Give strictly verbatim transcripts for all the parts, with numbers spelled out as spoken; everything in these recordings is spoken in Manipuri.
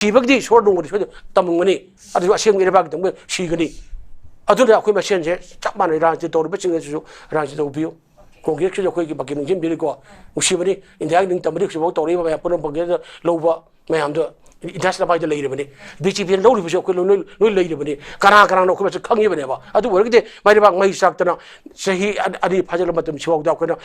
ꯁꯤꯕꯒꯤꯗꯤ ꯏꯁꯣꯔ ꯅꯣꯡꯃꯗꯤ ꯁꯣꯏꯗꯅ ꯇꯝꯃꯝꯒꯅꯤ꯫ ꯑꯗꯨꯁꯨ ꯑꯁꯦꯡꯕ ꯏꯔꯩꯕꯥꯛꯀꯤꯗꯃꯛ ꯁꯤꯒꯅꯤ꯫ ꯑꯗꯨꯅ ꯑꯩꯈꯣꯏ ꯃꯁꯦꯟꯁꯦ ꯆꯞ ꯃꯥꯟꯅꯩ, ꯔꯥꯖꯅꯤꯇꯤ ꯇꯧꯔꯤꯕꯁꯤꯡ ꯑꯁꯤꯁꯨ ꯔꯥꯖꯅꯤꯇꯤ ꯇꯧꯕꯤꯌꯨ꯫ ꯀꯣꯡꯒ꯭ꯔꯦꯁꯀꯤꯁꯨ ꯑꯩꯈꯣꯏꯒꯤ ꯃꯥꯒꯤ ꯅꯤꯡꯁꯤꯡꯕꯤꯔꯤꯀꯣ꯫ ꯅꯨꯡꯁꯤꯕꯅꯤ, ꯏꯟꯗꯤꯌꯥꯒꯤ ꯅꯤꯡꯇꯝꯕꯗꯒꯤ ꯍꯧꯖꯤꯛꯐꯥꯎ ꯇꯧꯔꯛꯏꯕ ꯃꯌꯥꯝ ꯄꯨꯝꯅꯃꯛ ꯀꯣꯡꯒ꯭ꯔꯦꯁꯅ ꯂꯧꯕ ꯃꯌꯥꯝꯗꯣ ꯏꯟꯗꯤꯌꯥꯁꯤꯅ ꯃꯥꯏꯗ ꯂꯩꯔꯤꯕꯅꯤ꯫ ꯕꯤ ꯖꯦ ꯄꯤꯅ ꯂꯧꯔꯤꯕꯁꯨ ꯑꯩꯈꯣꯏ ꯂꯣꯏ, ꯂꯣꯏ, ꯂꯣꯏ ꯂꯩꯔꯤꯕꯅꯤ꯫ ꯀꯅꯥ ꯀꯅꯥꯅꯣ ꯑꯩꯈꯣꯏ ꯃꯁꯛ ꯈꯪꯉꯤꯕꯅꯦꯕ꯫ ꯑꯗꯨ ꯑꯣꯏꯔꯒꯗꯤ ꯃꯥꯏ ꯂꯩꯕꯥꯛ ꯃꯩ ꯆꯥꯛꯇꯅ ꯆꯍꯤ ꯑꯅꯤ ꯐꯥꯖꯤꯜꯂ ꯃꯇꯝꯁꯤꯐꯥꯎꯗ ꯑꯩꯈꯣꯏꯅ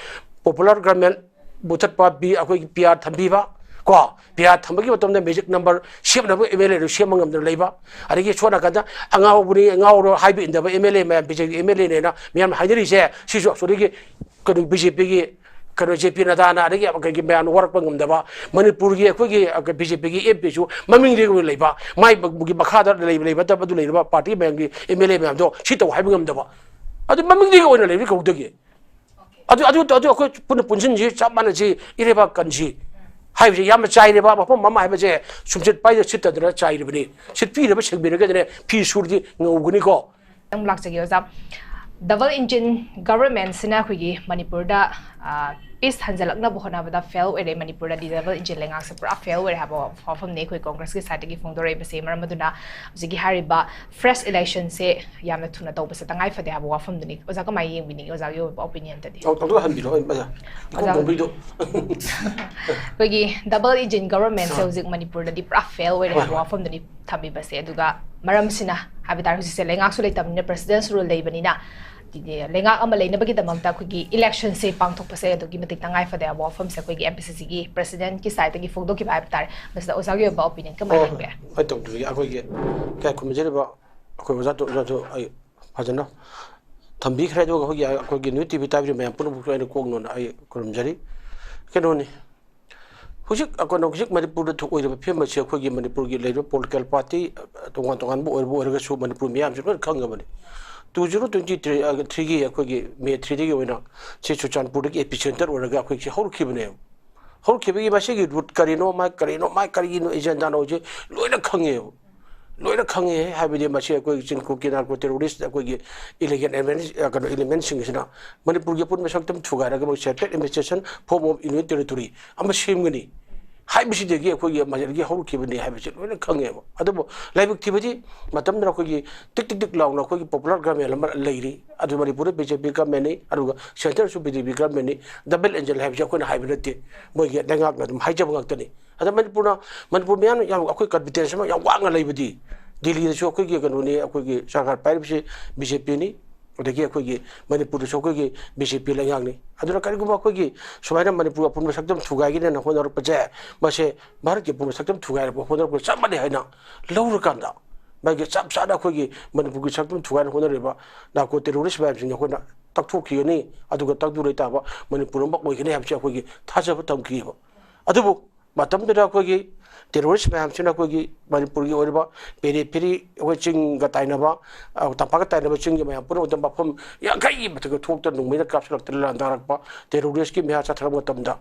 ꯄꯣꯄꯨꯂꯔ ꯒꯚꯔꯟꯃꯦꯟ ꯃꯨꯊꯠꯄ ꯄꯤ-, ꯑꯩꯈꯣꯏꯒꯤ ꯄꯤ ꯑꯥꯔ ꯊꯝꯕꯤꯕ ꯀꯣ, ꯄꯤ ꯑꯥꯔ ꯊꯝꯕꯒꯤ ꯃꯇꯝꯗ ꯃꯦꯖꯤꯛ ꯅꯝꯕꯔ ꯁꯦꯝꯅꯕ ꯑꯦꯝ ꯑꯦꯜ ꯑꯦꯗꯨ ꯁꯦꯝꯕ ꯉꯝꯗꯅ ꯂꯩꯕ, ꯑꯗꯒꯤ ꯁꯣꯝ ꯅꯥꯀꯟꯗ ꯑꯉꯥꯎꯕꯅꯤ, ꯉꯥꯎꯔꯣ ꯍꯥꯏꯕ ꯏꯟꯗꯕ ꯑꯦꯝ ꯑꯦꯜ ꯑꯦ ꯃꯌꯥꯝ, B J P M L ꯑꯦꯅꯦꯅ ꯃꯌꯥꯝ ꯍꯥꯏꯅꯔꯤꯁꯦ, ꯁꯤꯁꯨ ꯑꯁꯣꯝꯗꯒꯤ ꯀꯩꯅꯣ ꯕꯤ ꯖꯦ ꯄꯤꯒꯤ ꯀꯩꯅꯣ ꯖꯦ ꯄꯤ ꯅꯗꯥꯅ ꯑꯗꯒꯤ ꯀꯩꯒꯤ ꯃꯌꯥꯝꯅ ꯋꯥꯔꯛꯄ ꯉꯝꯗꯕ, ꯃꯅꯤꯄꯨꯔꯒꯤ ꯑꯩꯈꯣꯏꯒꯤ ꯕꯤ ꯖꯦ ꯄꯤꯒꯤ ꯑꯦꯝ ꯄꯤꯁꯨ ꯃꯃꯤꯡꯗꯒꯤ ꯑꯣꯏꯅ ꯂꯩꯕ, ꯃꯥꯏ ꯃꯈꯥꯗ ꯂꯩꯕ, ꯂꯩꯕ ꯅꯠꯇꯕ ꯑꯗꯨ ꯂꯩꯔꯤꯕ ꯄꯥꯔꯇꯤ ꯃꯌꯥꯝꯒꯤ ꯑꯦꯝ ꯑꯦꯜ ꯑꯦ ꯃꯌꯥꯝꯗꯣ ꯁꯤ ꯇꯧ ꯍꯥꯏꯕ ꯉꯝꯗꯕ, ꯑꯗꯨ ꯃꯃꯤꯡꯗꯒꯤ ꯑꯣꯏꯅ ꯂꯩꯕ ꯀꯧꯗꯒꯦ꯫ ꯑꯗꯨ, ꯑꯗꯨ, ꯑꯗꯨ ꯑꯩꯈꯣꯏ ꯄꯨꯟꯅ ꯄꯨꯟꯁꯤꯟꯁꯤ, ꯆꯞ ꯃꯥꯟꯅꯁꯤ, ꯏꯔꯩꯕꯥꯛ ꯀꯟꯁꯤ ꯍꯥꯏꯕꯁꯤ ꯌꯥꯝꯅ ꯆꯥꯏꯔꯦꯕ꯫ ꯃꯐꯝ ꯑꯃ ꯍꯥꯏꯕꯁꯦ ꯁꯨꯝꯆꯠ ꯄꯥꯏꯗ ꯁꯤꯠꯇꯗꯅ ꯆꯥꯏꯔꯤꯕꯅꯤ꯫ ꯁꯤꯠꯄꯤꯔꯕ ꯁꯦꯡꯕꯤꯔꯒꯗꯤꯅꯦ ꯐꯤ ꯁꯨꯔꯗꯤ ꯉꯧꯒꯅꯤꯀꯣ꯫ ꯑꯃꯨꯛ ꯂꯥꯛꯆꯒꯦ ꯑꯣꯖꯥ꯫ ꯗꯕꯜ ꯏꯟꯖꯤꯟ ꯒꯚꯔꯟꯃꯦꯟꯁꯤꯅ ꯑꯩꯈꯣꯏꯒꯤ ꯃꯅꯤꯄꯨꯔꯗ, ꯑ, ꯄꯤꯁ ꯍꯟꯖꯜꯂꯛꯅꯕ ꯍꯣꯠꯅꯕꯗ ꯐꯦꯜ ꯑꯣꯏꯔꯦ꯫ ꯃꯅꯤꯄꯨꯔꯗꯗꯤ ꯗꯕꯜ ꯏꯟꯖꯤꯟ ꯂꯩꯉꯥꯛꯁꯦ ꯄꯨꯔꯥ ꯐꯦꯜ ꯑꯣꯏꯔꯦ ꯍꯥꯏꯕ ꯋꯥꯐꯝꯅꯤ ꯑꯩꯈꯣꯏ ꯀꯣꯡꯒ꯭ꯔꯦꯁꯀꯤ ꯁꯥꯏꯠꯇꯒꯤ ꯐꯣꯡꯗꯣꯔꯛꯏꯕꯁꯦ꯫ ꯃꯔꯝ ꯑꯗꯨꯅ ꯍꯧꯖꯤꯛꯀꯤ ꯍꯥꯏꯔꯤꯕ ꯐ꯭ꯔꯦꯁ ꯏꯂꯦꯛꯁꯟꯁꯦ ꯌꯥꯝꯅ ꯊꯨꯅ ꯇꯧꯕꯁꯦ ꯇꯉꯥꯏ ꯐꯗꯦ ꯍꯥꯏꯕ ꯋꯥꯐꯝꯗꯨꯅꯤ꯫ ꯑꯣꯖꯥ ꯀꯃꯥꯏꯅ ꯌꯦꯡꯕꯤꯅꯤꯡꯉꯤ, ꯑꯣꯖꯥꯒꯤ ꯑꯣꯏꯕ ꯑꯣꯄꯤꯅꯤꯌꯟꯗꯗꯤ? ꯑꯗꯨ ꯍꯟꯕꯤꯔꯣ, ꯑꯣꯖꯥ꯫ ꯏꯀꯣꯛ ꯑꯣꯖꯥ, ꯀꯣꯝꯕꯩꯗꯣ꯫ ꯑꯩꯈꯣꯏꯒꯤ ꯗꯕꯜ ꯏꯟꯖꯤꯟ ꯒꯚꯔꯟꯃꯦꯟꯁꯦ ꯍꯧꯖꯤꯛ ꯃꯅꯤꯄꯨꯔꯗꯗꯤ ꯄꯨꯔꯥ ꯐꯦꯜ ꯑꯣꯏꯔꯦ ꯍꯣꯏ, ꯍꯥꯏꯕ ꯍꯣꯏ꯫ ꯋꯥꯐꯝꯗꯨꯅꯤ ꯊꯝꯕꯤꯕꯁꯦ꯫ ꯑꯗꯨꯒ ꯃꯔꯝꯁꯤꯅ ꯍꯥꯏꯕ ꯇꯥꯔꯦ, ꯍꯧꯖꯤꯛꯁꯦ ꯂꯩꯉꯥꯛꯁꯨ ꯂꯩꯇꯕꯅꯤꯅ, ꯄ꯭ꯔꯦꯁꯤꯗꯦꯟꯁ ꯔꯨꯜ ꯂꯩꯕꯅꯤꯅ, ꯂꯩꯉꯥꯛ ꯑꯃ ꯂꯩꯅꯕꯒꯤꯗꯃꯛꯇ ꯑꯩꯈꯣꯏꯒꯤ ꯏꯂꯦꯛꯁꯟꯁꯦ ꯄꯥꯡꯊꯣꯛꯄꯁꯦ ꯑꯗꯨꯛꯀꯤ ꯃꯇꯤꯛ ꯇꯉꯥꯏ ꯐꯗꯦ ꯍꯥꯏꯕ ꯋꯥꯐꯝꯁꯦ ꯑꯩꯈꯣꯏꯒꯤ ꯑꯦꯝ ꯄꯤ ꯁꯤ ꯁꯤꯒꯤ ꯄ꯭ꯔꯦꯁꯤꯗꯦꯟꯠꯀꯤ ꯁꯥꯏꯠꯇꯒꯤ ꯐꯣꯡꯗꯣꯛꯈꯤꯕ ꯍꯥꯏꯕ ꯇꯥꯔꯦ꯫ ꯃꯁꯤꯗ ꯑꯣꯖꯥꯒꯤ ꯑꯣꯏꯕ ꯑꯣꯄꯤꯅꯤꯌꯟ ꯀꯃꯥꯏꯅ ꯍꯣꯏ, ꯍꯣꯏ꯫ ꯌꯦꯡꯕꯤ? ꯑꯩ ꯇꯧꯗ꯭ꯔꯤꯒꯦ꯫ ꯑꯩꯈꯣꯏꯒꯤ ꯀꯌꯥ ꯈꯨꯝꯖꯔꯤꯕ ꯑꯩꯈꯣꯏ ꯑꯣꯖꯥꯗꯣ, ꯑꯣꯖꯥꯗꯣ ꯑꯩ ꯐꯖꯅ ꯊꯝꯕꯤꯈ꯭ꯔꯦ꯫ ꯑꯗꯨꯒ ꯑꯩꯈꯣꯏꯒꯤ, ꯑꯩꯈꯣꯏꯒꯤ ꯅ꯭ꯌꯨꯁ ꯇꯤ ꯚꯤ ꯇꯥꯕꯤꯔꯤꯕ ꯃꯌꯥꯝ ꯄꯨꯝꯅꯃꯛꯁꯨ ꯑꯩꯅ ꯀꯣꯛꯅꯣꯅ ꯑꯩ ꯈꯨꯔꯨꯝꯖꯔꯤ꯫ ꯀꯩꯅꯣꯅꯤ, ꯍꯧꯖꯤꯛ, ꯑꯩꯈꯣꯏꯅ ꯍꯧꯖꯤꯛ ꯃꯅꯤꯄꯨꯔꯗ ꯊꯣꯛ-, ꯑꯣꯏꯔꯤꯕ ꯐꯤꯕꯝ ꯑꯁꯤ ꯑꯩꯈꯣꯏꯒꯤ ꯃꯅꯤꯄꯨꯔꯒꯤ ꯂꯩꯔꯤꯕ ꯄꯣꯂꯤꯇꯤꯀꯦꯜ ꯄꯥꯔꯇꯤ, ꯑ, ꯇꯣꯉꯥꯟ ꯇꯣꯉꯥꯟꯕ ꯑꯣꯏꯔꯕ ꯑꯣꯏꯔꯒꯁꯨ ꯃꯅꯤꯄꯨꯔ ꯃꯤꯌꯥꯝꯁꯨ ꯂꯣꯏꯅ ꯈꯪꯉꯕꯅꯤ꯫ ꯇꯨ ꯖꯤꯔꯣ ꯇ꯭ꯋꯦꯟꯇꯤ ꯊ꯭ꯔꯤ, ꯑ, ꯊ꯭ꯔꯤꯒꯤ ꯑꯩꯈꯣꯏꯒꯤ ꯃꯦ ꯊ꯭ꯔꯤꯗꯒꯤ ꯑꯣꯏꯅ ꯁꯤ ꯆꯨꯔꯆꯥꯟꯄꯨꯔꯗꯒꯤ ꯑꯦꯄꯤꯁꯦꯟꯇꯔ ꯑꯣꯏꯔꯒ ꯑꯩꯈꯣꯏꯁꯤ ꯍꯧꯔꯛꯈꯤꯕꯅꯦꯕ꯫ ꯍꯧꯔꯛꯈꯤꯕꯒꯤ ꯃꯁꯤꯒꯤ ꯔꯨꯠ ꯀꯔꯤꯅꯣ, ꯃꯥ ꯀꯔꯤꯅꯣ, ꯃꯥ ꯀꯔꯤꯒꯤꯅꯣ, ꯑꯦꯖꯦꯟꯗꯥꯅꯣ ꯍꯧꯖꯤꯛ ꯂꯣꯏꯅ ꯈꯪꯉꯦꯕ꯫ ꯂꯣꯏꯅ ꯈꯪꯉꯦ ꯍꯥꯏꯕꯗꯤ ꯃꯁꯤ ꯑꯩꯈꯣꯏ ꯆꯤꯟꯀꯨꯀꯤ ꯅꯥꯔꯀꯣ ꯇꯦꯔꯣꯔꯤꯁ ꯑꯩꯈꯣꯏꯒꯤ ꯏꯂꯤꯒꯦꯜ ꯑꯦꯂꯤꯃꯦꯟ-, ꯑ, ꯀꯩꯅꯣ, ꯏꯂꯤꯃꯦꯟꯁꯤꯡꯁꯤꯅ ꯃꯅꯤꯄꯨꯔꯒꯤ ꯑꯄꯨꯟꯕ ꯁꯛꯇꯝ ꯊꯨꯒꯥꯏꯔꯒ ꯃꯣꯏ separate administration form of union territory ꯑꯃ ꯁꯦꯝꯒꯅꯤ꯫ ꯍꯥꯏꯕꯁꯤꯗꯒꯤ ꯑꯩꯈꯣꯏꯒꯤ ꯃꯁꯤꯗꯒꯤ ꯍꯧꯔꯛꯈꯤꯕꯅꯤ ꯍꯥꯏꯕꯁꯤ ꯂꯣꯏꯅ ꯈꯪꯉꯦꯕ꯫ ꯑꯗꯨꯕꯨ ꯂꯥꯏꯕꯛ ꯊꯤꯕꯗꯤ ꯃꯇꯝꯗꯨꯗ ꯑꯩꯈꯣꯏꯒꯤ ꯇꯤꯛ ꯇꯤꯛ ꯇꯤꯛ ꯂꯥꯎꯅ ꯑꯩꯈꯣꯏꯒꯤ popular government ꯑꯃ ꯂꯩꯔꯤ꯫ ꯑꯗꯨ ꯃꯅꯤꯄꯨꯔꯗ BJP governmentꯅꯤ, ꯑꯗꯨꯒ centreꯁꯨ BJP governmentꯅꯤ꯫ Double engine ꯍꯥꯏꯕꯁꯤ ꯑꯩꯈꯣꯏꯅ ꯍꯥꯏꯕ ꯅꯠꯇꯦ, ꯃꯣꯏꯒꯤ ꯂꯩꯉꯥꯛꯅ ꯑꯗꯨꯝ ꯍꯥꯏꯖꯕ ꯉꯥꯛꯇꯅꯤ꯫ ꯑꯗ ꯃꯅꯤꯄꯨꯔꯅ, ꯃꯅꯤꯄꯨꯔ ꯃꯤꯌꯥꯝꯅ ꯌꯥꯝ ꯑꯩꯈꯣꯏ confidence ꯑꯃ ꯌꯥꯝ ꯋꯥꯡꯅ ꯂꯩꯕꯗꯤ ꯗꯤꯜꯂꯤꯗꯁꯨ ꯑꯩꯈꯣꯏꯒꯤ ꯀꯩꯅꯣꯅꯤ, ꯑꯩꯈꯣꯏꯒꯤ ꯁꯔꯀꯥꯔ ꯄꯥꯏꯔꯤꯕꯁꯤ BJPꯅꯤ꯫ ꯑꯗꯒꯤ ꯑꯩꯈꯣꯏꯒꯤ ꯃꯅꯤꯄꯨꯔꯗꯁꯨ ꯑꯩꯈꯣꯏꯒꯤ BJP ꯂꯩꯉꯥꯛꯅꯤ꯫ ꯑꯗꯨꯅ ꯀꯔꯤꯒꯨꯝꯕ ꯑꯩꯈꯣꯏꯒꯤ ꯁꯨꯃꯥꯏꯅ ꯃꯅꯤꯄꯨꯔ ꯑꯄꯨꯟꯕ ꯁꯛꯇꯝ ꯊꯨꯒꯥꯏꯒꯦꯅ ꯍꯣꯠꯅꯔꯛꯄꯁꯦ, ꯃꯁꯦ ꯚꯥꯔꯠꯀꯤ ꯑꯄꯨꯟꯕ ꯁꯛꯇꯝ ꯊꯨꯒꯥꯏꯔꯛꯄ ꯍꯣꯠꯅꯔꯛꯄ ꯆꯞ ꯃꯥꯟꯅꯩ ꯍꯥꯏꯅ ꯂꯧꯔꯀꯥꯟꯗ, ꯃꯥꯒꯤ ꯆꯞ ꯆꯥꯅ ꯑꯩꯈꯣꯏꯒꯤ ꯃꯅꯤꯄꯨꯔꯒꯤ ꯁꯛꯇꯝ ꯊꯨꯒꯥꯏꯅ ꯍꯣꯠꯅꯔꯤꯕ narco terrorist ꯃꯌꯥꯝꯁꯤꯡꯁꯦ ꯑꯩꯈꯣꯏꯅ ꯇꯛꯊꯣꯛꯈꯤꯒꯅꯤ, ꯑꯗꯨꯒ ꯇꯛꯇꯨ ꯂꯩꯇꯥꯕ ꯃꯅꯤꯄꯨꯔ ꯑꯃ ꯑꯣꯏꯒꯅꯤ ꯍꯥꯏꯕꯁꯦ ꯑꯩꯈꯣꯏꯒꯤ ꯊꯥꯖꯕ ꯊꯝꯈꯤꯑꯕ꯫ ꯑꯗꯨꯕꯨ ꯃꯇꯝꯗꯨꯗ ꯑꯩꯈꯣꯏꯒꯤ terrorist ꯃꯌꯥꯝꯁꯤꯅ ꯑꯩꯈꯣꯏꯒꯤ ꯃꯅꯤꯄꯨꯔꯒꯤ ꯑꯣꯏꯔꯤꯕ periphery, ꯑꯩꯈꯣꯏ ꯆꯤꯡꯒ ꯇꯥꯏꯅꯕ, ꯑ, ꯇꯝꯄꯥꯛꯀ ꯇꯥꯏꯅꯕ ꯆꯤꯡꯒꯤ ꯃꯌꯥꯝ ꯄꯨꯝꯅꯃꯛꯇ ꯃꯐꯝ ꯌꯥꯡꯈꯩꯒꯤ ꯃꯊꯛꯇ ꯊꯣꯛꯇ ꯅꯣꯡꯃꯩꯅ ꯀꯥꯞꯁꯤꯜꯂꯛꯇꯅ ꯂꯥꯟꯗꯥꯔꯛꯄ terroristꯀꯤ ꯃꯤꯍꯥꯠ ꯆꯠꯊꯔꯛꯄ ꯃꯇꯝꯗ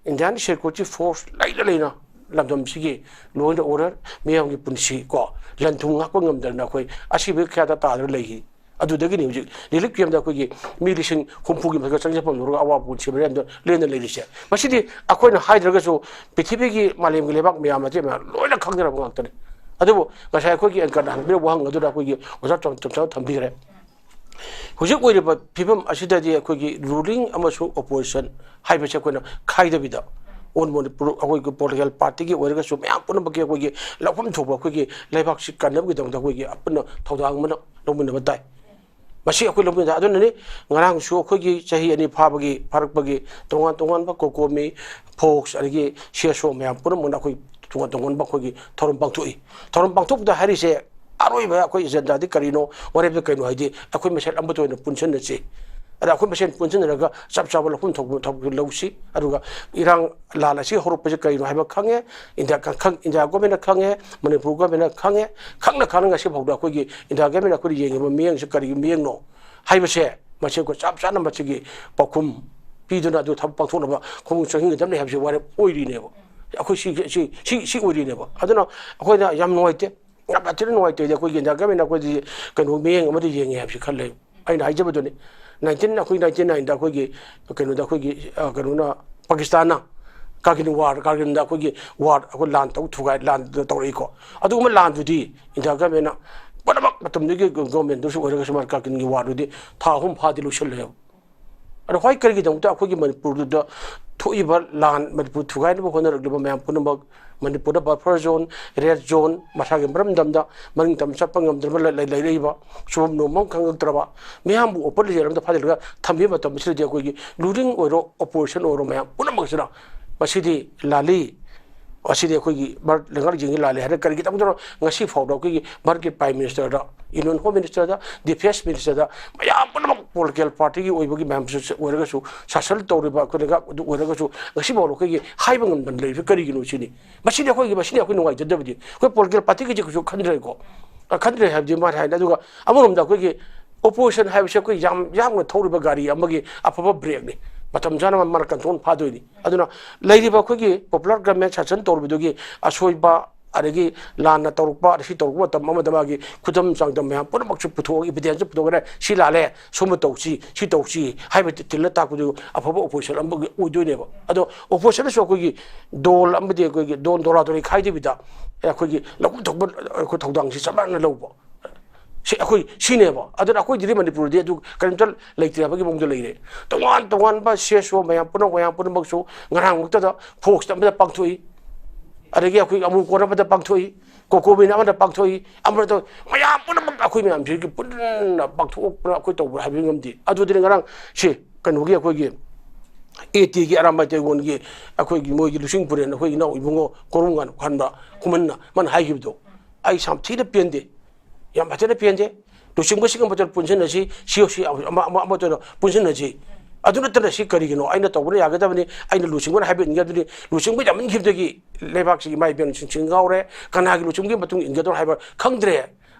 Indian security force ꯂꯩꯅ ꯂꯩꯅ ꯂꯝꯗꯝꯁꯤꯒꯤ law and order, ꯃꯤꯌꯥꯝꯒꯤ ꯄꯨꯟꯁꯤ ꯀꯣ, ꯂꯟ ꯊꯨꯝ ꯉꯥꯛꯄ ꯉꯝꯗꯗꯅ ꯑꯩꯈꯣꯏ ꯑꯁꯤꯕꯒꯤ ꯀꯌꯥꯗ ꯇꯥꯗꯨꯅ ꯂꯩꯈꯤ꯫ ꯑꯗꯨꯗꯒꯤꯅꯤ ꯍꯧꯖꯤꯛ relief campꯇ ꯑꯩꯈꯣꯏꯒꯤ ꯃꯤ ꯂꯤꯁꯤꯡ ꯍꯨꯝꯐꯨꯒꯤ ꯃꯊꯛꯇ ꯆꯪꯖꯐꯝ ꯂꯧꯔꯒ ꯑꯋꯥꯕ ꯄꯨꯟꯁꯤ ꯃꯔꯦꯝꯗ ꯂꯦꯟꯅ ꯂꯩꯔꯤꯁꯦ꯫ ꯃꯁꯤꯗꯤ ꯑꯩꯈꯣꯏꯅ ꯍꯥꯏꯗ꯭ꯔꯒꯁꯨ ꯄ꯭ꯔꯤꯊꯤꯕꯤꯒꯤ, ꯃꯥꯂꯦꯝꯒꯤ ꯂꯩꯕꯥꯛ ꯃꯌꯥꯝ, ꯃꯆꯦ ꯃꯌꯥꯝ ꯂꯣꯏꯅ ꯈꯪꯅꯔꯕ ꯉꯥꯛꯇꯅꯤ꯫ ꯑꯗꯨꯕꯨ ꯉꯁꯥꯏ ꯑꯩꯈꯣꯏꯒꯤ anchorꯅ ꯍꯪꯕꯤꯔꯛꯄ ꯋꯥꯍꯪ ꯑꯗꯨꯗ ꯑꯩꯈꯣꯏꯒꯤ ꯑꯣꯖꯥ ꯆꯝ-, ꯆꯝꯆꯥꯅ ꯊꯝꯕꯤꯈ꯭ꯔꯦ꯫ ꯍꯧꯖꯤꯛ ꯑꯣꯏꯔꯤꯕ ꯐꯤꯕꯝ ꯑꯁꯤꯗꯗꯤ ꯑꯩꯈꯣꯏꯒꯤ ruling ꯑꯃꯁꯨꯡ opposition ꯍꯥꯏꯕꯁꯦ ꯑꯩꯈꯣꯏꯅ ꯈꯥꯏꯗꯕꯤꯗ, on ꯃꯅꯤꯄꯨꯔ, ꯑꯩꯈꯣꯏꯒꯤ political partyꯒꯤ ꯑꯣꯏꯔꯒꯁꯨ ꯃꯌꯥꯝ ꯄꯨꯝꯅꯃꯛꯀꯤ ꯑꯩꯈꯣꯏꯒꯤ ꯂꯧꯐꯝ ꯊꯣꯛꯄ ꯑꯩꯈꯣꯏꯒꯤ ꯂꯩꯕꯥꯛꯁꯤ ꯀꯟꯅꯕꯒꯤꯗꯃꯛꯇ ꯑꯩꯈꯣꯏꯒꯤ ꯑꯄꯨꯟꯅ ꯊꯧꯗꯥꯡ ꯑꯃꯅ ꯂꯧꯃꯤꯟꯅꯕ ꯇꯥꯏ꯫ ꯃꯁꯤ ꯑꯩꯈꯣꯏ ꯂꯧꯃꯤꯟꯅ, ꯑꯗꯨꯅꯅꯤ ꯉꯔꯥꯡꯁꯨ ꯑꯩꯈꯣꯏꯒꯤ ꯆꯍꯤ ꯑꯅꯤ ꯐꯥꯕꯒꯤ, ꯐꯥꯔꯛꯄꯒꯤ ꯇꯣꯉꯥꯟ ꯇꯣꯉꯥꯟꯕ COCOMI, FOCS, ꯑꯗꯒꯤ CSO ꯃꯌꯥꯝ ꯄꯨꯝꯅꯃꯛꯅ ꯑꯩꯈꯣꯏ ꯇꯣꯉꯥꯟ ꯇꯣꯉꯥꯟꯕ ꯑꯩꯈꯣꯏꯒꯤ ꯊꯧꯔꯝ ꯄꯥꯡꯊꯣꯛꯏ꯫ ꯊꯧꯔꯝ ꯄꯥꯡꯊꯣꯛꯄꯗ ꯍꯥꯏꯔꯤꯁꯦ ꯑꯔꯣꯏꯕ ꯑꯩꯈꯣꯏ agendaꯗꯤ ꯀꯔꯤꯅꯣ, ꯋꯥꯔꯦꯞꯇ ꯀꯔꯤꯅꯣ ꯍꯥꯏꯗꯤ ꯑꯩꯈꯣꯏ ꯃꯁꯦꯟ ꯑꯃꯠꯇ ꯑꯣꯏꯅ ꯄꯨꯟꯁꯤꯟꯅꯁꯤ꯫ ꯑꯗ ꯑꯩꯈꯣꯏ ꯃꯁꯦꯟ ꯄꯨꯟꯁꯤꯟꯅꯔꯒ ꯆꯞ ꯆꯥꯕ ꯂꯧꯐꯝ ꯊꯣꯛꯄ ꯊꯕꯛ ꯂꯧꯁꯤ꯫ ꯑꯗꯨꯒ ꯏꯔꯥꯡ ꯂꯥꯟ ꯑꯁꯤ ꯍꯧꯔꯛꯄꯁꯦ ꯀꯔꯤꯅꯣ ꯍꯥꯏꯕ ꯈꯪꯉꯦ꯫ ꯏꯟꯗꯤꯌꯥ ꯈꯪ-, ꯏꯟꯗꯤꯌꯥ governmentꯅ ꯈꯪꯉꯦ, ꯃꯅꯤꯄꯨꯔ governmentꯅ ꯈꯪꯉꯦ꯫ ꯈꯪꯅ ꯈꯪꯅ ꯉꯁꯤ ꯐꯥꯎꯗ ꯑꯩꯈꯣꯏꯒꯤ ꯏꯟꯗꯤꯌꯥ governmentꯅ ꯑꯩꯈꯣꯏꯗ ꯌꯦꯡꯉꯤꯕ ꯃꯤꯠꯌꯦꯡꯁꯦ ꯀꯔꯤꯒꯤ ꯃꯤꯠꯌꯦꯡꯅꯣ ꯍꯥꯏꯕꯁꯦ ꯃꯁꯤ ꯑꯩꯈꯣꯏ ꯆꯞ ꯆꯥꯅ ꯃꯁꯤꯒꯤ ꯄꯥꯎꯈꯨꯝ ꯄꯤꯗꯨꯅ ꯑꯗꯨ ꯊꯕꯛ ꯄꯥꯡꯊꯣꯛꯅꯕ ꯈꯣꯡꯖꯪ ꯆꯪꯍꯟꯒꯗꯕꯅꯤ ꯍꯥꯏꯕꯁꯤ ꯋꯥꯔꯦꯞ ꯑꯣꯏꯔꯤꯅꯦꯕ꯫ ꯑꯩꯈꯣꯏ ꯁꯤ, ꯁꯤ, ꯁꯤ, ꯁꯤ ꯑꯣꯏꯔꯤꯅꯦꯕ꯫ ꯑꯗꯨꯅ ꯑꯩꯈꯣꯏꯅ ꯌꯥꯝ ꯅꯨꯡꯉꯥꯏꯇꯦ, ꯌꯥꯝ ꯊꯤꯅ ꯅꯨꯡꯉꯥꯏꯇꯦ꯫ ꯑꯩꯈꯣꯏꯒꯤ ꯏꯟꯗꯤꯌꯥ governmentꯅ ꯑꯩꯈꯣꯏꯗꯤ ꯀꯩꯅꯣ ꯃꯤꯠꯌꯦꯡ ꯑꯃꯗ ꯌꯦꯡꯉꯦ ꯍꯥꯏꯕꯁꯤ ꯈꯜꯂꯦ꯫ ꯑꯩꯅ ꯍꯥꯏꯖꯕꯗꯨꯅꯤ, nineteen, ꯑꯩꯈꯣꯏ ninety nineꯗ ꯑꯩꯈꯣꯏꯒꯤ ꯀꯩꯅꯣꯗ ꯑꯩꯈꯣꯏꯒꯤ, ꯑ, ꯀꯩꯅꯣꯅ, ꯄꯥꯀꯤꯁꯇꯥꯟꯅ ꯀꯥꯔꯒꯤꯜ ꯋꯥꯔ, ꯀꯥꯔꯒꯤꯜꯗ ꯑꯩꯈꯣꯏꯒꯤ ꯋꯥꯔ, ꯑꯩꯈꯣꯏ ꯂꯥꯟ ꯇꯧ ꯊꯨꯒꯥꯏ, ꯂꯥꯟ ꯇꯧꯔꯛꯏꯀꯣ꯫ ꯑꯗꯨꯒꯨꯝꯕ ꯂꯥꯟꯗꯨꯗꯤ ꯏꯟꯗꯤꯌꯥ ꯒꯃꯦꯟꯅ ꯄꯨꯝꯅꯃꯛ ꯃꯇꯝꯗꯨꯒꯤ ꯒꯣꯔꯃꯦꯟꯗꯨꯁꯨ ꯑꯣꯏꯔꯒꯁꯨ, ꯃꯥ ꯀꯥꯔꯒꯤꯜꯒꯤ ꯋꯥꯔꯗꯨꯗꯤ ꯊꯥ ꯑꯍꯨꯝ ꯐꯥꯗꯤ ꯂꯣꯏꯁꯤꯜꯂꯦꯕ꯫ ꯑꯗꯣ ꯍꯣꯏ, ꯀꯔꯤꯒꯤꯗꯃꯛꯇ ꯑꯩꯈꯣꯏꯒꯤ ꯃꯅꯤꯄꯨꯔꯗꯨꯗ ꯊꯣꯛꯏꯕ ꯂꯥꯟ, ꯃꯅꯤꯄꯨꯔ ꯊꯨꯒꯥꯏꯅꯕ ꯍꯣꯠꯅꯔꯛꯂꯤꯕ ꯃꯌꯥꯝ ꯄꯨꯝꯅꯃꯛ, ꯃꯅꯤꯄꯨꯔꯗ ꯕꯐꯔ ꯖꯣꯟ, ꯔꯦꯗ ꯖꯣꯟ, ꯃꯁꯥꯒꯤ ꯃꯔꯝꯗꯝꯗ ꯃꯅꯤꯡ ꯇꯝꯅ ꯆꯠꯄ ꯉꯝꯗ꯭ꯔꯕ ꯂꯩ-, ꯂꯩ-, ꯂꯩꯔꯛꯏꯕ, ꯁꯨꯐꯝ ꯅꯣꯝꯐꯝ ꯈꯪꯉꯛꯇ꯭ꯔꯕ ꯃꯤꯌꯥꯝꯕꯨ ꯑꯣꯄꯟ ꯂꯤꯖꯦꯜ ꯑꯃꯗ ꯐꯥꯖꯤꯜꯂꯒ ꯊꯝꯕꯤꯕ ꯃꯇꯝ ꯑꯁꯤꯗꯗꯤ ꯑꯩꯈꯣꯏꯒꯤ ꯂꯨꯔꯤꯡ ꯑꯣꯏꯔꯣ, ꯑꯣꯄꯣꯖꯤꯁꯟ ꯑꯣꯏꯔꯣ, ꯃꯌꯥꯝ ꯄꯨꯝꯅꯃꯛꯁꯤꯅ ꯃꯁꯤꯗꯤ ꯂꯥꯜꯂꯤ, ꯃꯁꯤꯗꯤ ꯑꯩꯈꯣꯏꯒꯤ ꯚꯥꯔꯠ ꯂꯩꯉꯥꯛꯁꯤꯡꯒꯤ ꯂꯥꯜꯂꯤ ꯍꯥꯏꯅ ꯀꯔꯤꯒꯤꯗꯃꯛꯇꯅꯣ ꯉꯁꯤ ꯐꯥꯎꯗ ꯑꯩꯈꯣꯏꯒꯤ ꯚꯥꯔꯠꯀꯤ ꯄ꯭ꯔꯥꯏꯝ ꯃꯤꯅꯤꯁꯇꯔꯗ, ꯏꯟꯗꯤꯌꯟ ꯍꯣꯝ ꯃꯤꯅꯤꯁꯇꯔꯗ, ꯗꯤꯐꯦꯟꯁ ꯃꯤꯅꯤꯁꯇꯔꯗ, ꯃꯌꯥꯝ ꯄꯨꯝꯅꯃꯛ ꯄꯣꯂꯤꯇꯤꯀꯦꯜ ꯄꯥꯔꯇꯤꯒꯤ ꯑꯣꯏꯕꯒꯤ ꯃꯌꯥꯝꯁꯨ ꯑꯣꯏꯔꯒꯁꯨ, ꯁꯥꯁꯟ ꯇꯧꯔꯤꯕ ꯑꯩꯈꯣꯏ ꯂꯩꯉꯥꯛ ꯑꯗꯨ ꯑꯣꯏꯔꯒꯁꯨ, ꯉꯁꯤ ꯐꯥꯎꯗ ꯑꯩꯈꯣꯏꯒꯤ ꯍꯥꯏꯕ ꯉꯝꯗꯅ ꯂꯩꯔꯤꯕꯁꯤ ꯀꯔꯤꯒꯤꯅꯣ ꯁꯤꯅꯤ꯫ ꯃꯁꯤꯗꯤ ꯑꯩꯈꯣꯏꯒꯤ, ꯃꯁꯤꯗꯤ ꯑꯩꯈꯣꯏ ꯅꯨꯡꯉꯥꯏꯖꯗꯕꯗꯤ, ꯑꯩꯈꯣꯏ ꯄꯣꯂꯤꯇꯤꯀꯦꯜ ꯄꯥꯔꯇꯤꯒꯤꯁꯦ ꯀꯩꯁꯨ ꯈꯟꯗ꯭ꯔꯦꯀꯣ꯫ ꯑ, ꯈꯟꯗ꯭ꯔꯦ ꯍꯥꯏꯕꯗꯤ ꯃꯥꯅ ꯍꯥꯏꯅ, ꯑꯗꯨꯒ ꯑꯃꯔꯣꯝꯗ ꯑꯩꯈꯣꯏꯒꯤ ꯑꯣꯄꯣꯖꯤꯁꯟ ꯍꯥꯏꯕꯁꯦ ꯑꯩꯈꯣꯏ ꯌꯥꯝ ꯌꯥꯡꯅ ꯊꯧꯔꯤꯕ ꯒꯥꯔꯤ ꯑꯃꯒꯤ ꯑꯐꯕ ꯕ꯭ꯔꯦꯛꯅꯤ꯫ ꯃꯇꯝ ꯆꯥꯅ ꯃꯥꯅ ꯀꯟꯇ꯭ꯔꯣꯜ ꯐꯥꯗꯣꯏꯅꯤ꯫ ꯑꯗꯨꯅ ꯂꯩꯔꯤꯕ ꯑꯩꯈꯣꯏꯒꯤ ꯄꯣꯄꯨꯂꯔ ꯒꯚꯔꯟꯃꯦꯟ ꯁꯥꯁꯟ ꯇꯧꯔꯤꯕꯗꯨꯒꯤ ꯑꯁꯣꯏꯕ, ꯑꯗꯒꯤ ꯂꯥꯟꯅ ꯇꯧꯔꯛꯄ, ꯑꯗ ꯁꯤ ꯇꯧꯔꯛꯄ ꯃꯇꯝ ꯑꯃꯗ ꯃꯥꯒꯤ ꯈꯨꯗꯝ ꯆꯥꯡꯗꯝ ꯃꯌꯥꯝ ꯄꯨꯝꯅꯃꯛꯁꯨ ꯄꯨꯊꯣꯛꯑꯒ, ꯏꯚꯤꯗꯦꯟꯁꯁꯨ ꯄꯨꯊꯣꯛꯑꯒ, ꯁꯤ ꯂꯥꯜꯂꯦ, ꯁꯨꯝꯕ ꯇꯧꯁꯤ, ꯁꯤ ꯇꯧꯁꯤ ꯍꯥꯏꯕ ꯊꯤꯜꯂ ꯇꯥꯛꯄꯗꯨ ꯑꯐꯕ ꯑꯣꯄꯣꯖꯤꯁꯟ ꯑꯃꯒꯤ ꯑꯣꯏꯗꯣꯏꯅꯦꯕ꯫ ꯑꯗꯣ ꯑꯣꯄꯣꯖꯤꯁꯟꯗꯁꯨ ꯑꯩꯈꯣꯏꯒꯤ ꯗꯣꯜ ꯑꯃꯗꯤ ꯑꯩꯈꯣꯏꯒꯤ ꯗꯣꯟ ꯗꯣꯂꯥꯗꯣꯔꯤ ꯈꯥꯏꯗꯕꯤꯗ ꯑꯩꯈꯣꯏꯒꯤ ꯂꯧꯐꯝ ꯊꯣꯛꯄ ꯑꯩꯈꯣꯏ ꯊꯧꯗꯥꯡꯁꯤ ꯆꯞ ꯃꯥꯟꯅꯅ ꯂꯧꯕ꯫ ꯁꯤ ꯑꯩꯈꯣꯏ ꯁꯤꯅꯦꯕ꯫ ꯑꯗꯨꯅ ꯑꯩꯈꯣꯏꯗꯗꯤ ꯃꯅꯤꯄꯨꯔꯗꯤ ꯑꯗꯨ ꯀꯔꯤꯝꯇ ꯂꯩꯇ꯭ꯔꯦ ꯍꯥꯏꯕꯒꯤ ꯃꯑꯣꯡꯗ ꯂꯩꯔꯦ꯫ ꯇꯣꯉꯥꯟ ꯇꯣꯉꯥꯟꯕ ꯁꯤ ꯑꯦꯁ ꯑꯣ ꯃꯌꯥꯝ ꯄꯨꯝꯅꯃꯛ, ꯃꯌꯥꯝ ꯄꯨꯝꯅꯃꯛꯁꯨ ꯉꯔꯥꯡꯃꯛꯇꯗ ꯐꯣꯛꯁ ꯑꯃꯗ ꯄꯥꯡꯊꯣꯛꯏ, ꯑꯗꯒꯤ ꯑꯩꯈꯣꯏ ꯑꯃꯨꯛ ꯀꯣꯟ ꯑꯃꯗ ꯄꯥꯡꯊꯣꯛꯏ, ꯀꯣꯀꯣꯃꯤꯟ ꯑꯃꯗ ꯄꯥꯡꯊꯣꯛꯏ, ꯑꯃꯗ ꯇꯧ-, ꯃꯌꯥꯝ ꯄꯨꯝꯅꯃꯛ ꯑꯩꯈꯣꯏ ꯃꯌꯥꯝꯁꯤꯒꯤ ꯄꯨꯟꯅ ꯄꯥꯡꯊꯣꯛꯄ ꯑꯩꯈꯣꯏ ꯇꯧꯕ ꯍꯥꯏꯕ ꯉꯝꯗꯦ꯫ ꯑꯗꯨꯗꯨꯅ ꯉꯔꯥꯡ ꯁꯤ ꯀꯩꯅꯣꯒꯤ ꯑꯩꯈꯣꯏꯒꯤ ꯑꯦ ꯇꯤꯒꯤ ꯑꯔꯥꯝꯕꯥꯏ ꯇꯦꯒꯣꯟꯒꯤ ꯑꯩꯈꯣꯏꯒꯤ ꯃꯣꯏꯒꯤ ꯂꯨꯆꯤꯡ ꯄꯨꯔꯦꯟ ꯑꯩꯈꯣꯏ ꯏꯅꯥꯎ ꯏꯕꯨꯡꯉꯣ ꯀꯣꯔꯨꯝ ꯉꯥꯟ ꯈꯟꯕ ꯈꯨꯃꯟꯅ ꯃꯥꯅ ꯍꯥꯏꯈꯤꯕꯗꯣ ꯑꯩ ꯌꯥꯝ ꯊꯤꯅ ꯄꯦꯟꯗꯦ꯫ ꯌꯥꯝ ꯐꯖꯅ ꯄꯦꯟꯗꯦ꯫ ꯂꯨꯆꯤꯡꯕꯁꯤꯡꯒ ꯃꯇꯝ ꯄꯨꯟꯁꯤꯟꯅꯁꯤ, ꯁꯤ ꯑꯣ ꯁꯤ ꯑꯃ, ꯑꯃ, ꯑꯃ, ꯑꯃꯇ ꯑꯣꯏꯅ ꯄꯨꯟꯁꯤꯟꯅꯁꯤ꯫ ꯑꯗꯨ ꯅꯠꯇꯅ ꯁꯤ ꯀꯔꯤꯒꯤꯅꯣ? ꯑꯩꯅ ꯇꯧꯕꯅ ꯌꯥꯒꯗꯕꯅꯤ, ꯑꯩꯅ ꯂꯨꯆꯤꯡꯕꯅ ꯍꯥꯏꯕ ꯏꯟꯒꯗꯕꯅꯤ꯫ ꯂꯨꯆꯤꯡꯕ ꯌꯥꯝꯃꯟꯈꯤꯕꯗꯒꯤ ꯂꯩꯕꯥꯛꯁꯤ ꯏꯃꯥ ꯏꯕꯦꯟꯁꯤꯡ ꯉꯥꯎꯔꯦ, ꯀꯅꯥꯒꯤ ꯂꯨꯆꯤꯡꯕꯒꯤ ꯃꯇꯨꯡ ꯏꯟꯒꯗꯕꯅꯣ ꯍꯥꯏꯕ ꯈꯪꯗ꯭ꯔꯦ꯫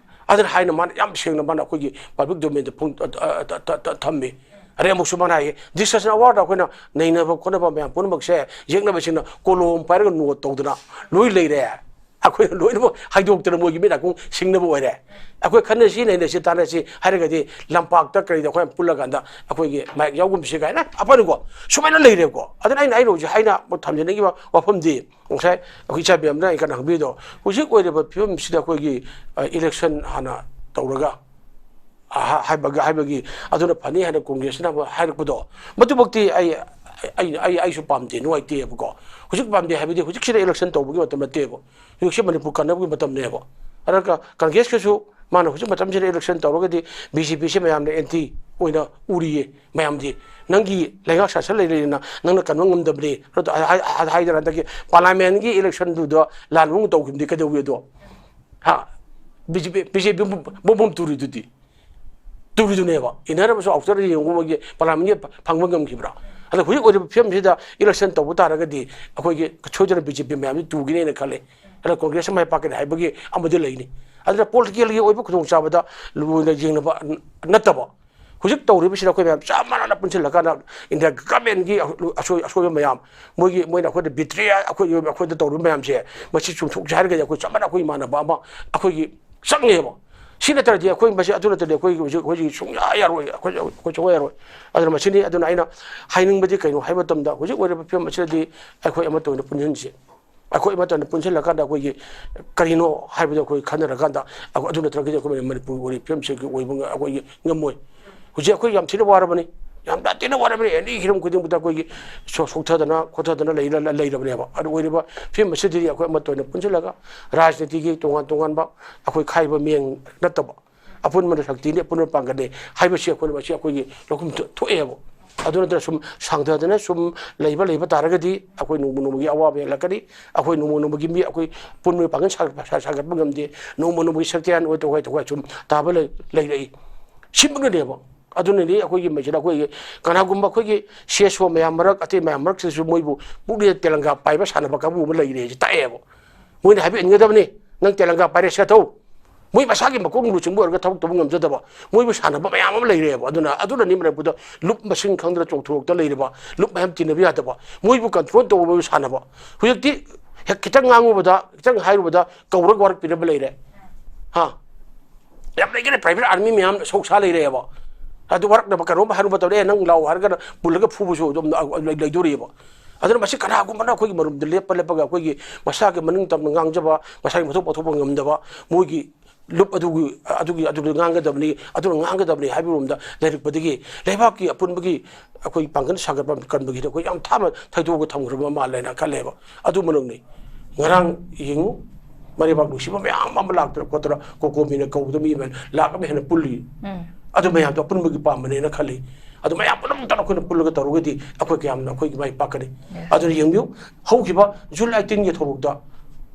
ꯑꯗꯨꯅ ꯍꯥꯏꯅ ꯃꯥꯅ ꯌꯥꯝ ꯁꯦꯡꯅ ꯃꯥꯅ ꯑꯩꯈꯣꯏꯒꯤ ꯄꯕ꯭ꯂꯤꯛ ꯗꯣꯃꯦꯟꯗ ꯐꯣꯡ-, ꯑ, ꯑ, ꯑ, ꯑ, ꯑ, ꯊꯝꯃꯤ꯫ ꯑꯗꯩ ꯑꯃꯨꯛꯁꯨ ꯃꯥꯅ ꯍꯥꯏꯌꯦ, ꯗꯤꯁꯀꯁꯟ ꯑꯋꯥꯔꯗ ꯑꯩꯈꯣꯏꯅ ꯅꯩꯅꯕ ꯈꯣꯠꯅꯕ ꯃꯌꯥꯝ ꯄꯨꯝꯅꯃꯛꯁꯦ ꯌꯦꯛꯅꯕꯁꯤꯡꯅ ꯀꯣꯂꯣꯝ ꯄꯥꯏꯔꯒ ꯅꯣꯠ ꯇꯧꯗꯅ ꯂꯣꯏ ꯂꯩꯔꯦ꯫ ꯑꯩꯈꯣꯏꯅ ꯂꯣꯏꯅꯃꯛ ꯍꯥꯏꯗꯣꯛꯇꯅ ꯃꯣꯏꯒꯤ ꯃꯤꯠ ꯅꯥꯀꯣꯡ ꯁꯤꯡꯅꯕ ꯑꯣꯏꯔꯦ꯫ ꯑꯩꯈꯣꯏ ꯈꯟꯅꯁꯤ ꯅꯩꯅꯁꯤ ꯇꯥꯟꯅꯁꯤ ꯍꯥꯏꯔꯒꯗꯤ ꯂꯝꯄꯥꯛꯇ ꯀꯔꯤꯗ ꯑꯩꯈꯣꯏ ꯄꯨꯜꯂꯀꯥꯟꯗ ꯑꯩꯈꯣꯏꯒꯤ ꯃꯥꯏꯛ ꯌꯥꯎꯒꯨꯝꯁꯤ ꯀꯥꯏꯅ ꯑꯐꯅꯀꯣ ꯁꯨꯃꯥꯏꯅ ꯂꯩꯔꯦꯕꯀꯣ꯫ ꯑꯗꯨꯅ ꯑꯩꯅ ꯑꯩꯅ ꯍꯧꯖꯤꯛ ꯍꯥꯏꯅ ꯊꯝꯖꯅꯤꯡꯉꯤꯕ ꯋꯥꯐꯝꯗꯤ ꯉꯁꯥꯏ ꯑꯩꯈꯣꯏ ꯏꯆꯥ ꯃꯌꯥꯝꯅ ꯑꯩ ꯀꯟꯅ ꯍꯪꯕꯤꯔꯤꯗꯣ ꯍꯧꯖꯤꯛ ꯑꯣꯏꯔꯤꯕ ꯐꯤꯕꯝꯁꯤꯗ ꯑꯩꯈꯣꯏꯒꯤ ꯏꯂꯦꯛꯁꯟ ꯍꯥꯟꯅ ꯇꯧꯔꯒ ꯍꯥꯏꯕꯒꯤ ꯍꯥꯏꯕꯒꯤ ꯑꯗꯨꯅ ꯐꯅꯤ ꯍꯥꯏꯅ ꯀꯣꯡꯒ꯭ꯔꯦꯁꯅ ꯑꯃ ꯍꯥꯏꯔꯛꯄꯗꯣ ꯃꯗꯨꯃꯛꯇꯤ ꯑꯩ ꯑꯩ ꯑꯩ ꯑꯩꯁꯨ ꯄꯥꯝꯗꯦ ꯅꯨꯡꯉꯥꯏꯇꯦꯕꯀꯣ꯫ ꯍꯧꯖꯤꯛ ꯄꯥꯝꯗꯦ ꯍꯥꯏꯕꯗꯤ ꯍꯧꯖꯤꯛꯁꯤꯗ ꯏꯂꯦꯛꯁꯟ ꯇꯧꯕꯒꯤ ꯃꯇꯝ ꯅꯠꯇꯦꯕ꯫ ꯍꯧꯖꯤꯛꯁꯦ ꯃꯅꯤꯄꯨꯔ ꯀꯟꯅꯕꯒꯤ ꯃꯇꯝꯅꯦꯕ꯫ ꯑꯗꯨꯒ ꯀꯪꯒ꯭ꯔꯦꯁꯀꯁꯨ ꯃꯥꯅ ꯍꯧꯖꯤꯛ ꯃꯇꯝꯁꯤꯗ ꯏꯂꯦꯛꯁꯟ ꯇꯧꯔꯒꯗꯤ ꯕꯤ ꯖꯦ ꯄꯤꯁꯦ ꯃꯌꯥꯝꯅ ꯑꯦꯟꯇꯤ ꯑꯣꯏꯅ ꯎꯔꯤꯌꯦ꯫ ꯃꯌꯥꯝꯗꯤ ꯅꯪꯒꯤ ꯂꯩꯉꯥꯛ ꯁꯥꯁꯟ ꯂꯩꯔꯦꯅ ꯅꯪꯅ ꯀꯟꯕ ꯉꯝꯗꯕꯅꯤ ꯍꯥꯏꯗꯅ ꯍꯟꯗꯛꯀꯤ ꯄꯥꯔꯂꯥꯃꯦꯟꯒꯤ ꯏꯂꯦꯛꯁꯟꯗꯨꯗ ꯂꯥꯟ ꯃꯅꯨꯡ ꯇꯧꯈꯤꯕꯗꯤ ꯀꯩꯗꯧꯋꯤ ꯑꯗꯣ? ꯍꯥ? B J P B J P ꯕꯣꯝ ꯕꯣꯝ ꯇꯨꯔꯤꯗꯨꯗꯤ ꯇꯨꯔꯤꯗꯨꯅꯦꯕ꯫ ꯏꯟꯅꯔꯕꯁꯨ ꯑꯥꯎꯇꯔꯗ ꯌꯦꯡꯉꯨ ꯃꯣꯏꯒꯤ ꯄꯥꯔꯂꯥꯃꯦꯟꯒꯤ ꯐꯪꯕ ꯉꯝꯈꯤꯕ꯭ꯔꯥ? ꯑꯗ ꯍꯧꯖꯤꯛ ꯑꯣꯏꯔꯤꯕ ꯐꯤꯕꯝꯁꯤꯗ ꯏꯂꯦꯛꯁꯟ ꯇꯧꯕ ꯇꯥꯔꯒꯗꯤ ꯑꯩꯈꯣꯏꯒꯤ ꯁꯣꯏꯗꯅ ꯕꯤ ꯖꯦ ꯄꯤ ꯃꯌꯥꯝꯁꯤ ꯇꯨꯈꯤꯅꯦꯅ ꯈꯜꯂꯦ꯫ ꯑꯗ ꯀꯣꯡꯒ꯭ꯔꯦꯁ ꯃꯥꯏ ꯄꯥꯛꯀꯅꯤ ꯍꯥꯏꯕꯒꯤ ꯑꯃꯗꯤ ꯂꯩꯅꯤ꯫ ꯑꯗꯨꯅ ꯄꯣꯂꯤꯇꯤꯀꯦꯜꯒꯤ ꯑꯣꯏꯕ ꯈꯨꯗꯣꯡꯆꯥꯕꯗ ꯂꯣꯏꯅ ꯌꯦꯡꯅꯕ ꯅꯠꯇꯕ ꯍꯧꯖꯤꯛ ꯇꯧꯔꯤꯕꯁꯤꯗ ꯑꯩꯈꯣꯏ ꯃꯌꯥꯝ ꯆꯞ ꯃꯥꯟꯅꯅ ꯄꯨꯟꯁꯤꯜꯂꯀꯥꯟꯗ ꯏꯟꯗꯤꯌꯥ ꯒꯚꯔꯟꯃꯦꯟꯒꯤ ꯑꯁꯣꯏ ꯑꯁꯣꯏꯕ ꯃꯌꯥꯝ ꯃꯣꯏꯒꯤ ꯃꯣꯏꯅ ꯑꯩꯈꯣꯏꯗ ꯕꯤꯇ꯭ꯔꯤꯌꯥ ꯑꯩꯈꯣꯏꯒꯤ ꯑꯩꯈꯣꯏꯗ ꯇꯧꯔꯤꯕ ꯃꯌꯥꯝꯁꯦ ꯃꯁꯤ ꯆꯨꯝꯊꯣꯛꯁꯦ ꯍꯥꯏꯔꯒꯗꯤ ꯑꯩꯈꯣꯏ ꯆꯞ ꯃꯥꯟꯅ ꯑꯩꯈꯣꯏ ꯏꯃꯥꯟꯅꯕ ꯑꯃ ꯑꯩꯈꯣꯏꯒꯤ ꯆꯪꯉꯦꯕ꯫ ꯁꯤ ꯅꯠꯇ꯭ꯔꯗꯤ ꯑꯩꯈꯣꯏ ꯃꯁꯤ ꯑꯗꯨ ꯅꯠꯇ꯭ꯔꯗꯤ ꯑꯩꯈꯣꯏ ꯍꯧꯖꯤꯛ ꯍꯧꯖꯤꯛ ꯁꯨꯡꯌꯥ ꯌꯥꯔꯣꯏ ꯑꯩꯈꯣꯏ ꯑꯩꯈꯣꯏ ꯁꯨꯡꯌꯥ ꯌꯥꯔꯣꯏ꯫ ꯑꯗꯨꯅ ꯃꯁꯤꯅꯤ꯫ ꯑꯗꯨꯅ ꯑꯩꯅ ꯍꯥꯏꯅꯤꯡꯕꯗꯤ ꯀꯩꯅꯣ ꯍꯥꯏꯕ ꯃꯇꯝꯗ ꯍꯧꯖꯤꯛ ꯑꯣꯏꯔꯤꯕ ꯐꯤꯕꯝ ꯑꯁꯤꯗꯗꯤ ꯑꯩꯈꯣꯏ ꯑꯃꯠꯇ ꯑꯣꯏꯅ ꯄꯨꯟꯁꯤꯟꯁꯤ꯫ ꯑꯩꯈꯣꯏ ꯑꯃꯠꯇ ꯑꯣꯏꯅ ꯄꯨꯟꯁꯤꯜꯂꯀꯥꯟꯗ ꯑꯩꯈꯣꯏꯒꯤ ꯀꯔꯤꯅꯣ ꯍꯥꯏꯕꯗꯣ ꯑꯩꯈꯣꯏ ꯈꯟꯅꯔꯀꯥꯟꯗ ꯑꯩꯈꯣꯏ ꯑꯗꯨ ꯅꯠꯇ꯭ꯔꯒꯗꯤ ꯑꯩꯈꯣꯏ ꯃꯅꯤꯄꯨꯔꯒꯤ ꯑꯣꯏꯔꯤꯕ ꯐꯤꯕꯝꯁꯤ ꯑꯩꯈꯣꯏ ꯑꯣꯏꯕ ꯉ- ꯑꯩꯈꯣꯏꯒꯤ ꯉꯝꯃꯣꯏ꯫ ꯍꯧꯖꯤꯛ ꯑꯩꯈꯣꯏ ꯌꯥꯝ ꯊꯤꯅ ꯋꯥꯔꯕꯅꯤ꯫ ꯌꯥꯝ ꯊꯤꯅ ꯋꯥꯔꯕꯅꯤ꯫ ꯑꯦꯅꯤ ꯍꯤꯔꯝ ꯈꯨꯗꯤꯡꯃꯛꯇ ꯑꯩꯈꯣꯏꯒꯤ ꯁꯣ- ꯁꯣꯛꯊꯗꯅ ꯈꯣꯠꯊꯗꯅ ꯂꯩꯔ- ꯂꯩꯔꯕꯅꯦꯕ꯫ ꯑꯗꯨ ꯑꯣꯏꯔꯤꯕ ꯐꯤꯕꯝ ꯑꯁꯤꯗꯗꯤ ꯑꯩꯈꯣꯏ ꯑꯃꯠꯇ ꯑꯣꯏꯅ ꯄꯨꯟꯁꯤꯜꯂꯒ ꯔꯥꯖꯅꯤꯇꯤꯒꯤ ꯇꯣꯉꯥꯟ ꯇꯣꯉꯥꯟꯕ ꯑꯩꯈꯣꯏ ꯈꯥꯏꯕ ꯃꯤꯌꯦꯡ ꯅꯠꯇꯕ ꯑꯄꯨꯟꯕꯅ ꯁꯛꯇꯤꯅꯤ, ꯑꯄꯨꯟꯕ ꯄꯥꯡꯒꯜꯅꯤ ꯍꯥꯏꯕꯁꯤ ꯑꯩꯈꯣꯏꯅ ꯃꯁꯤ ꯑꯩꯈꯣꯏꯒꯤ ꯂꯧꯐꯝ ꯊꯣ- ꯊꯣꯛꯑꯦꯕ꯫ ꯑꯗꯨ ꯅꯠꯇꯅ ꯁꯨꯝ ꯁꯥꯡꯊꯗꯅ ꯁꯨꯝ ꯂꯩꯕ ꯂꯩꯕ ꯇꯥꯔꯒꯗꯤ ꯑꯩꯈꯣꯏ ꯅꯣꯡꯃ ꯅꯣꯡꯃꯒꯤ ꯑꯋꯥꯕ ꯍꯦꯜꯂꯛꯀꯅꯤ꯫ ꯑꯩꯈꯣꯏ ꯅꯣꯡꯃ ꯅꯣꯡꯃꯒꯤ ꯃꯤ ꯑꯩꯈꯣꯏ ꯄꯨꯟꯕꯒꯤ ꯄꯥꯡꯒꯜ ꯁꯥ- ꯁꯥ- ꯁꯥꯒꯠꯄ ꯉꯝꯗꯦ꯫ ꯅꯣꯡꯃ ꯅꯣꯡꯃꯒꯤ ꯁꯛꯇꯤꯌꯥꯟ ꯑꯣꯏ ꯇꯧꯈꯥꯏ ꯇꯧꯈꯥꯏ ꯁꯨꯝ ꯇꯥꯕ ꯂꯩ- ꯂꯩꯔꯛꯏ꯫ ꯁꯤꯃꯛꯅꯅꯦꯕ꯫ ꯑꯗꯨꯅꯅꯤ ꯑꯩꯈꯣꯏꯒꯤ ꯃꯁꯤꯗ ꯑꯩꯈꯣꯏꯒꯤ ꯀꯅꯥꯒꯨꯝꯕ ꯑꯩꯈꯣꯏꯒꯤ ꯁꯤ ꯑꯦꯁ ꯑꯣ ꯃꯌꯥꯝ ꯃꯔꯛ ꯑꯇꯩ ꯃꯌꯥꯝ ꯃꯔꯛꯁꯤꯗꯁꯨ ꯃꯣꯏꯕꯨ ꯄꯨꯛꯅꯤꯡꯗ ꯇꯦꯂꯪꯒꯥ ꯄꯥꯏꯕ ꯁꯥꯟꯅꯕ ꯀꯥꯡꯕꯨ ꯑꯃ ꯂꯩꯔꯦꯁꯦ ꯇꯥꯛꯑꯦꯕ꯫ ꯃꯣꯏꯅ ꯍꯥꯏꯕ ꯏꯟꯒꯗꯕꯅꯤ꯫ ꯅꯪ ꯇꯦꯂꯪꯒꯥ ꯄꯥꯏꯔꯦ ꯁꯦꯊꯧ꯫ ꯃꯣꯏ ꯃꯁꯥꯒꯤ ꯃꯀꯣꯛ ꯂꯨꯆꯤꯡꯕ ꯑꯣꯏꯔꯒ ꯊꯕꯛ ꯇꯧꯕ ꯉꯝꯖꯗꯕ ꯃꯣꯏꯕꯨ ꯁꯥꯟꯅꯕ ꯃꯌꯥꯝ ꯑꯃ ꯂꯩꯔꯦꯕ꯫ ꯑꯗꯨꯅ ꯑꯗꯨꯅꯅꯤ ꯃꯅꯤꯄꯨꯔꯗ ꯂꯨꯞ ꯃꯁꯤꯡ ꯈꯪꯗꯅ ꯆꯣꯡꯊꯣꯔꯛꯇ ꯂꯩꯔꯤꯕ, ꯂꯨꯞ ꯃꯌꯥꯝ ꯇꯤꯟꯅꯕ ꯌꯥꯗꯕ, ꯃꯣꯏꯕꯨ ꯀꯟꯇ꯭ꯔꯣꯜ ꯇꯧꯕ ꯁꯥꯟꯅꯕ꯫ ꯍꯧꯖꯤꯛꯇꯤ ꯍꯦꯛ ꯈꯤꯇꯪ ꯉꯥꯡꯉꯨꯕꯗ, ꯈꯤꯇꯪ ꯍꯥꯏꯔꯨꯕꯗ ꯀꯧꯔꯒ ꯋꯥꯔꯛꯄꯤꯅꯕ ꯂꯩꯔꯦ꯫ ꯍꯥ? ꯌꯥꯝ ꯂꯩꯒꯅꯤ, ꯄ꯭ꯔꯥꯏꯚꯦꯠ ꯑꯥꯔꯃꯤ ꯃꯌꯥꯝ ꯁꯣꯛ ꯁꯥ ꯂꯩꯔꯦꯕ꯫ ꯑꯗꯨ ꯋꯥꯔꯛꯅꯕ ꯀꯩꯅꯣꯝ ꯍꯥꯏꯔꯨꯕ ꯃꯇꯝꯗ, "ꯑꯦ, ꯅꯪ ꯂꯥꯛꯑꯣ" ꯍꯥꯏꯔꯒꯅ ꯄꯨꯜꯂꯒ ꯐꯨꯕꯁꯨ ꯑꯗꯨꯝ ꯂꯩ-, ꯂꯩꯗꯣꯔꯤꯑꯕ꯫ ꯑꯗꯨꯅ ꯃꯁꯤ ꯀꯅꯥꯒꯨꯝꯕꯅ ꯑꯩꯈꯣꯏꯒꯤ ꯃꯔꯨꯝꯗ ꯂꯦꯞꯄ ꯂꯦꯞꯄꯒ ꯑꯩꯈꯣꯏꯒꯤ ꯃꯁꯥꯒꯤ ꯃꯅꯤꯡ ꯇꯝꯅ ꯉꯥꯡꯖꯕ, ꯃꯁꯥꯒꯤ ꯃꯊꯧ ꯄꯥꯡꯊꯣꯛꯄ ꯉꯝꯗꯕ, ꯃꯣꯏꯒꯤ ꯂꯨꯞ ꯑꯗꯨꯒꯤ, ꯑꯗꯨꯒꯤ, ꯑꯗꯨꯒꯤ ꯉꯥꯡꯒꯗꯕꯅꯤ, ꯑꯗꯨꯅ ꯉꯥꯡꯒꯗꯕꯅꯤ ꯍꯥꯏꯕꯔꯣꯝꯗ ꯂꯩꯔꯛꯄꯗꯒꯤ ꯂꯩꯕꯥꯛꯀꯤ ꯑꯄꯨꯟꯕꯒꯤ ꯑꯩꯈꯣꯏ ꯄꯥꯡꯒꯜ ꯁꯥꯒꯠꯄ ꯀꯟꯕꯒꯤꯗ ꯑꯩꯈꯣꯏ ꯌꯥꯝ ꯊꯥꯞꯅ ꯊꯩꯗꯣꯛꯑꯒ ꯊꯝꯈ꯭ꯔꯕ ꯃꯥꯜꯂꯦꯅ ꯈꯜꯂꯦꯕ꯫ ꯑꯗꯨꯃꯛꯅꯤ꯫ ꯉꯔꯥꯡ ꯌꯦꯡꯉꯨ, ꯃꯔꯩꯕꯥꯛ ꯅꯨꯡꯁꯤꯕ ꯃꯌꯥꯝ ꯑꯃ ꯂꯥꯛꯇꯅ ꯈꯣꯠꯇꯅ ꯀꯣꯀꯣꯃꯤꯅ ꯀꯧꯕꯗ ꯃꯤ ꯑꯃ ꯂꯥꯛ ꯑꯃ ꯍꯦꯟꯅ ꯄꯨꯜꯂꯤ꯫ ꯎꯝ꯫ ꯑꯗꯨ ꯃꯌꯥꯝꯗꯣ ꯑꯄꯨꯟꯕꯒꯤ ꯄꯥꯝꯕꯅꯦꯅ ꯈꯜꯂꯤ꯫ ꯑꯗꯨ ꯃꯌꯥꯝ ꯄꯨꯝꯅꯃꯛꯇ ꯑꯩꯈꯣꯏꯅ ꯄꯨꯜꯂꯒ ꯇꯧꯔꯒꯗꯤ ꯑꯩꯈꯣꯏ ꯀꯌꯥꯝꯅ ꯑꯩꯈꯣꯏꯒꯤ ꯃꯥꯏ ꯄꯥꯛꯀꯅꯤ꯫ Yes. ꯑꯗꯨꯅ ꯌꯦꯡꯕꯤꯌꯨ, ꯍꯧꯈꯤꯕ July eighteenꯒꯤ ꯊꯧꯔꯣꯛꯇ,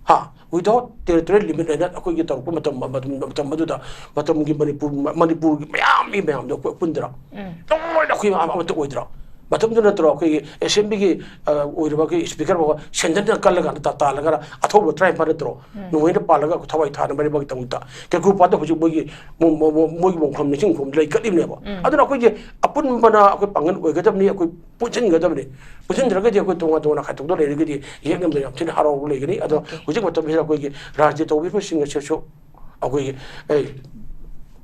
ꯍꯥ, without territorial limit ꯍꯥꯏꯅ ꯑꯩꯈꯣꯏꯒꯤ ꯇꯧꯔꯛꯄ ꯃꯇꯝ, ꯃꯇꯝ, ꯃꯇꯝ ꯑꯗꯨꯗ ꯃꯇꯝꯒꯤ ꯃꯅꯤꯄꯨꯔ, ꯃꯅꯤꯄꯨꯔꯒꯤ ꯃꯌꯥꯝ, ꯃꯤ ꯃꯌꯥꯝꯗꯣ ꯑꯩꯈꯣꯏ ꯄꯨꯟꯗ꯭ꯔꯥ? ꯎꯝ꯫ ꯂꯣꯏꯅ ꯑꯩꯈꯣꯏ ꯑꯃ-, ꯑꯃꯠꯇ ꯑꯣꯏꯗ꯭ꯔꯥ? ꯃꯇꯝꯗꯨ ꯅꯠꯇ꯭ꯔꯣ ꯑꯩꯈꯣꯏꯒꯤ ꯑꯦꯁꯦꯝꯕ꯭ꯂꯤꯒꯤ, ꯑ, ꯑꯣꯏꯔꯤꯕ ꯑꯩꯈꯣꯏ ꯁ꯭ꯄꯤꯀꯔ ꯐꯥꯎꯕ ꯁꯦꯟꯗꯟꯅ ꯀꯜꯂꯒ ꯇꯥ-, ꯇꯥꯜꯂꯒ ꯑꯊꯧꯕ ꯇꯔꯥꯅꯤꯄꯥꯟ ꯅꯠꯇ꯭ꯔꯣ? ꯎꯝ꯫ ꯅꯣꯡꯃꯩꯅ ꯄꯥꯜꯂꯒ ꯊꯋꯥꯏ ꯊꯥꯅ ꯃꯔꯤꯃꯛꯀꯤꯗꯃꯛꯇ꯫ ꯀꯦꯀꯨ ꯄꯥꯠꯇ ꯍꯧꯖꯤꯛ ꯃꯣꯏꯒꯤ ꯃꯣ-, ꯃꯣ-, ꯃꯣ-, ꯃꯣꯏꯒꯤ ꯃꯣꯡꯐꯝ ꯅꯤꯡꯁꯤꯡꯐꯝ ꯂꯩꯈꯠꯂꯤꯕꯅꯦꯕ꯫ ꯎꯝ꯫ ꯑꯗꯨꯅ ꯑꯩꯈꯣꯏꯒꯤ ꯑꯄꯨꯟꯕꯅ ꯑꯩꯈꯣꯏ ꯄꯥꯡꯒꯜ ꯑꯣꯏꯒꯗꯕꯅꯤ, ꯑꯩꯈꯣꯏ ꯄꯨꯟꯁꯤꯟꯒꯗꯕꯅꯤ꯫ ꯄꯨꯟꯁꯤꯟꯗ꯭ꯔꯒꯗꯤ ꯑꯩꯈꯣꯏ ꯇꯣꯉꯥꯟ ꯇꯣꯉꯥꯟꯅ ꯈꯥꯏꯗꯣꯛꯇ ꯂꯩꯔꯒꯗꯤ ꯌꯦꯛ ꯉꯝꯗꯅ ꯌꯥꯝ ꯊꯤꯅ ꯍꯔꯥꯎꯕ ꯂꯩꯒꯅꯤ꯫ ꯑꯗꯣ OK꯫ ꯍꯧꯖꯤꯛ ꯃꯇꯝꯁꯤꯗ ꯑꯩꯈꯣꯏꯒꯤ ꯔꯥꯖꯅꯤꯇꯤ ꯇꯧꯕꯤꯔꯤꯕꯁꯤꯡ ꯑꯁꯤꯁꯨ ꯑꯩꯈꯣꯏꯒꯤ, ꯑꯦ,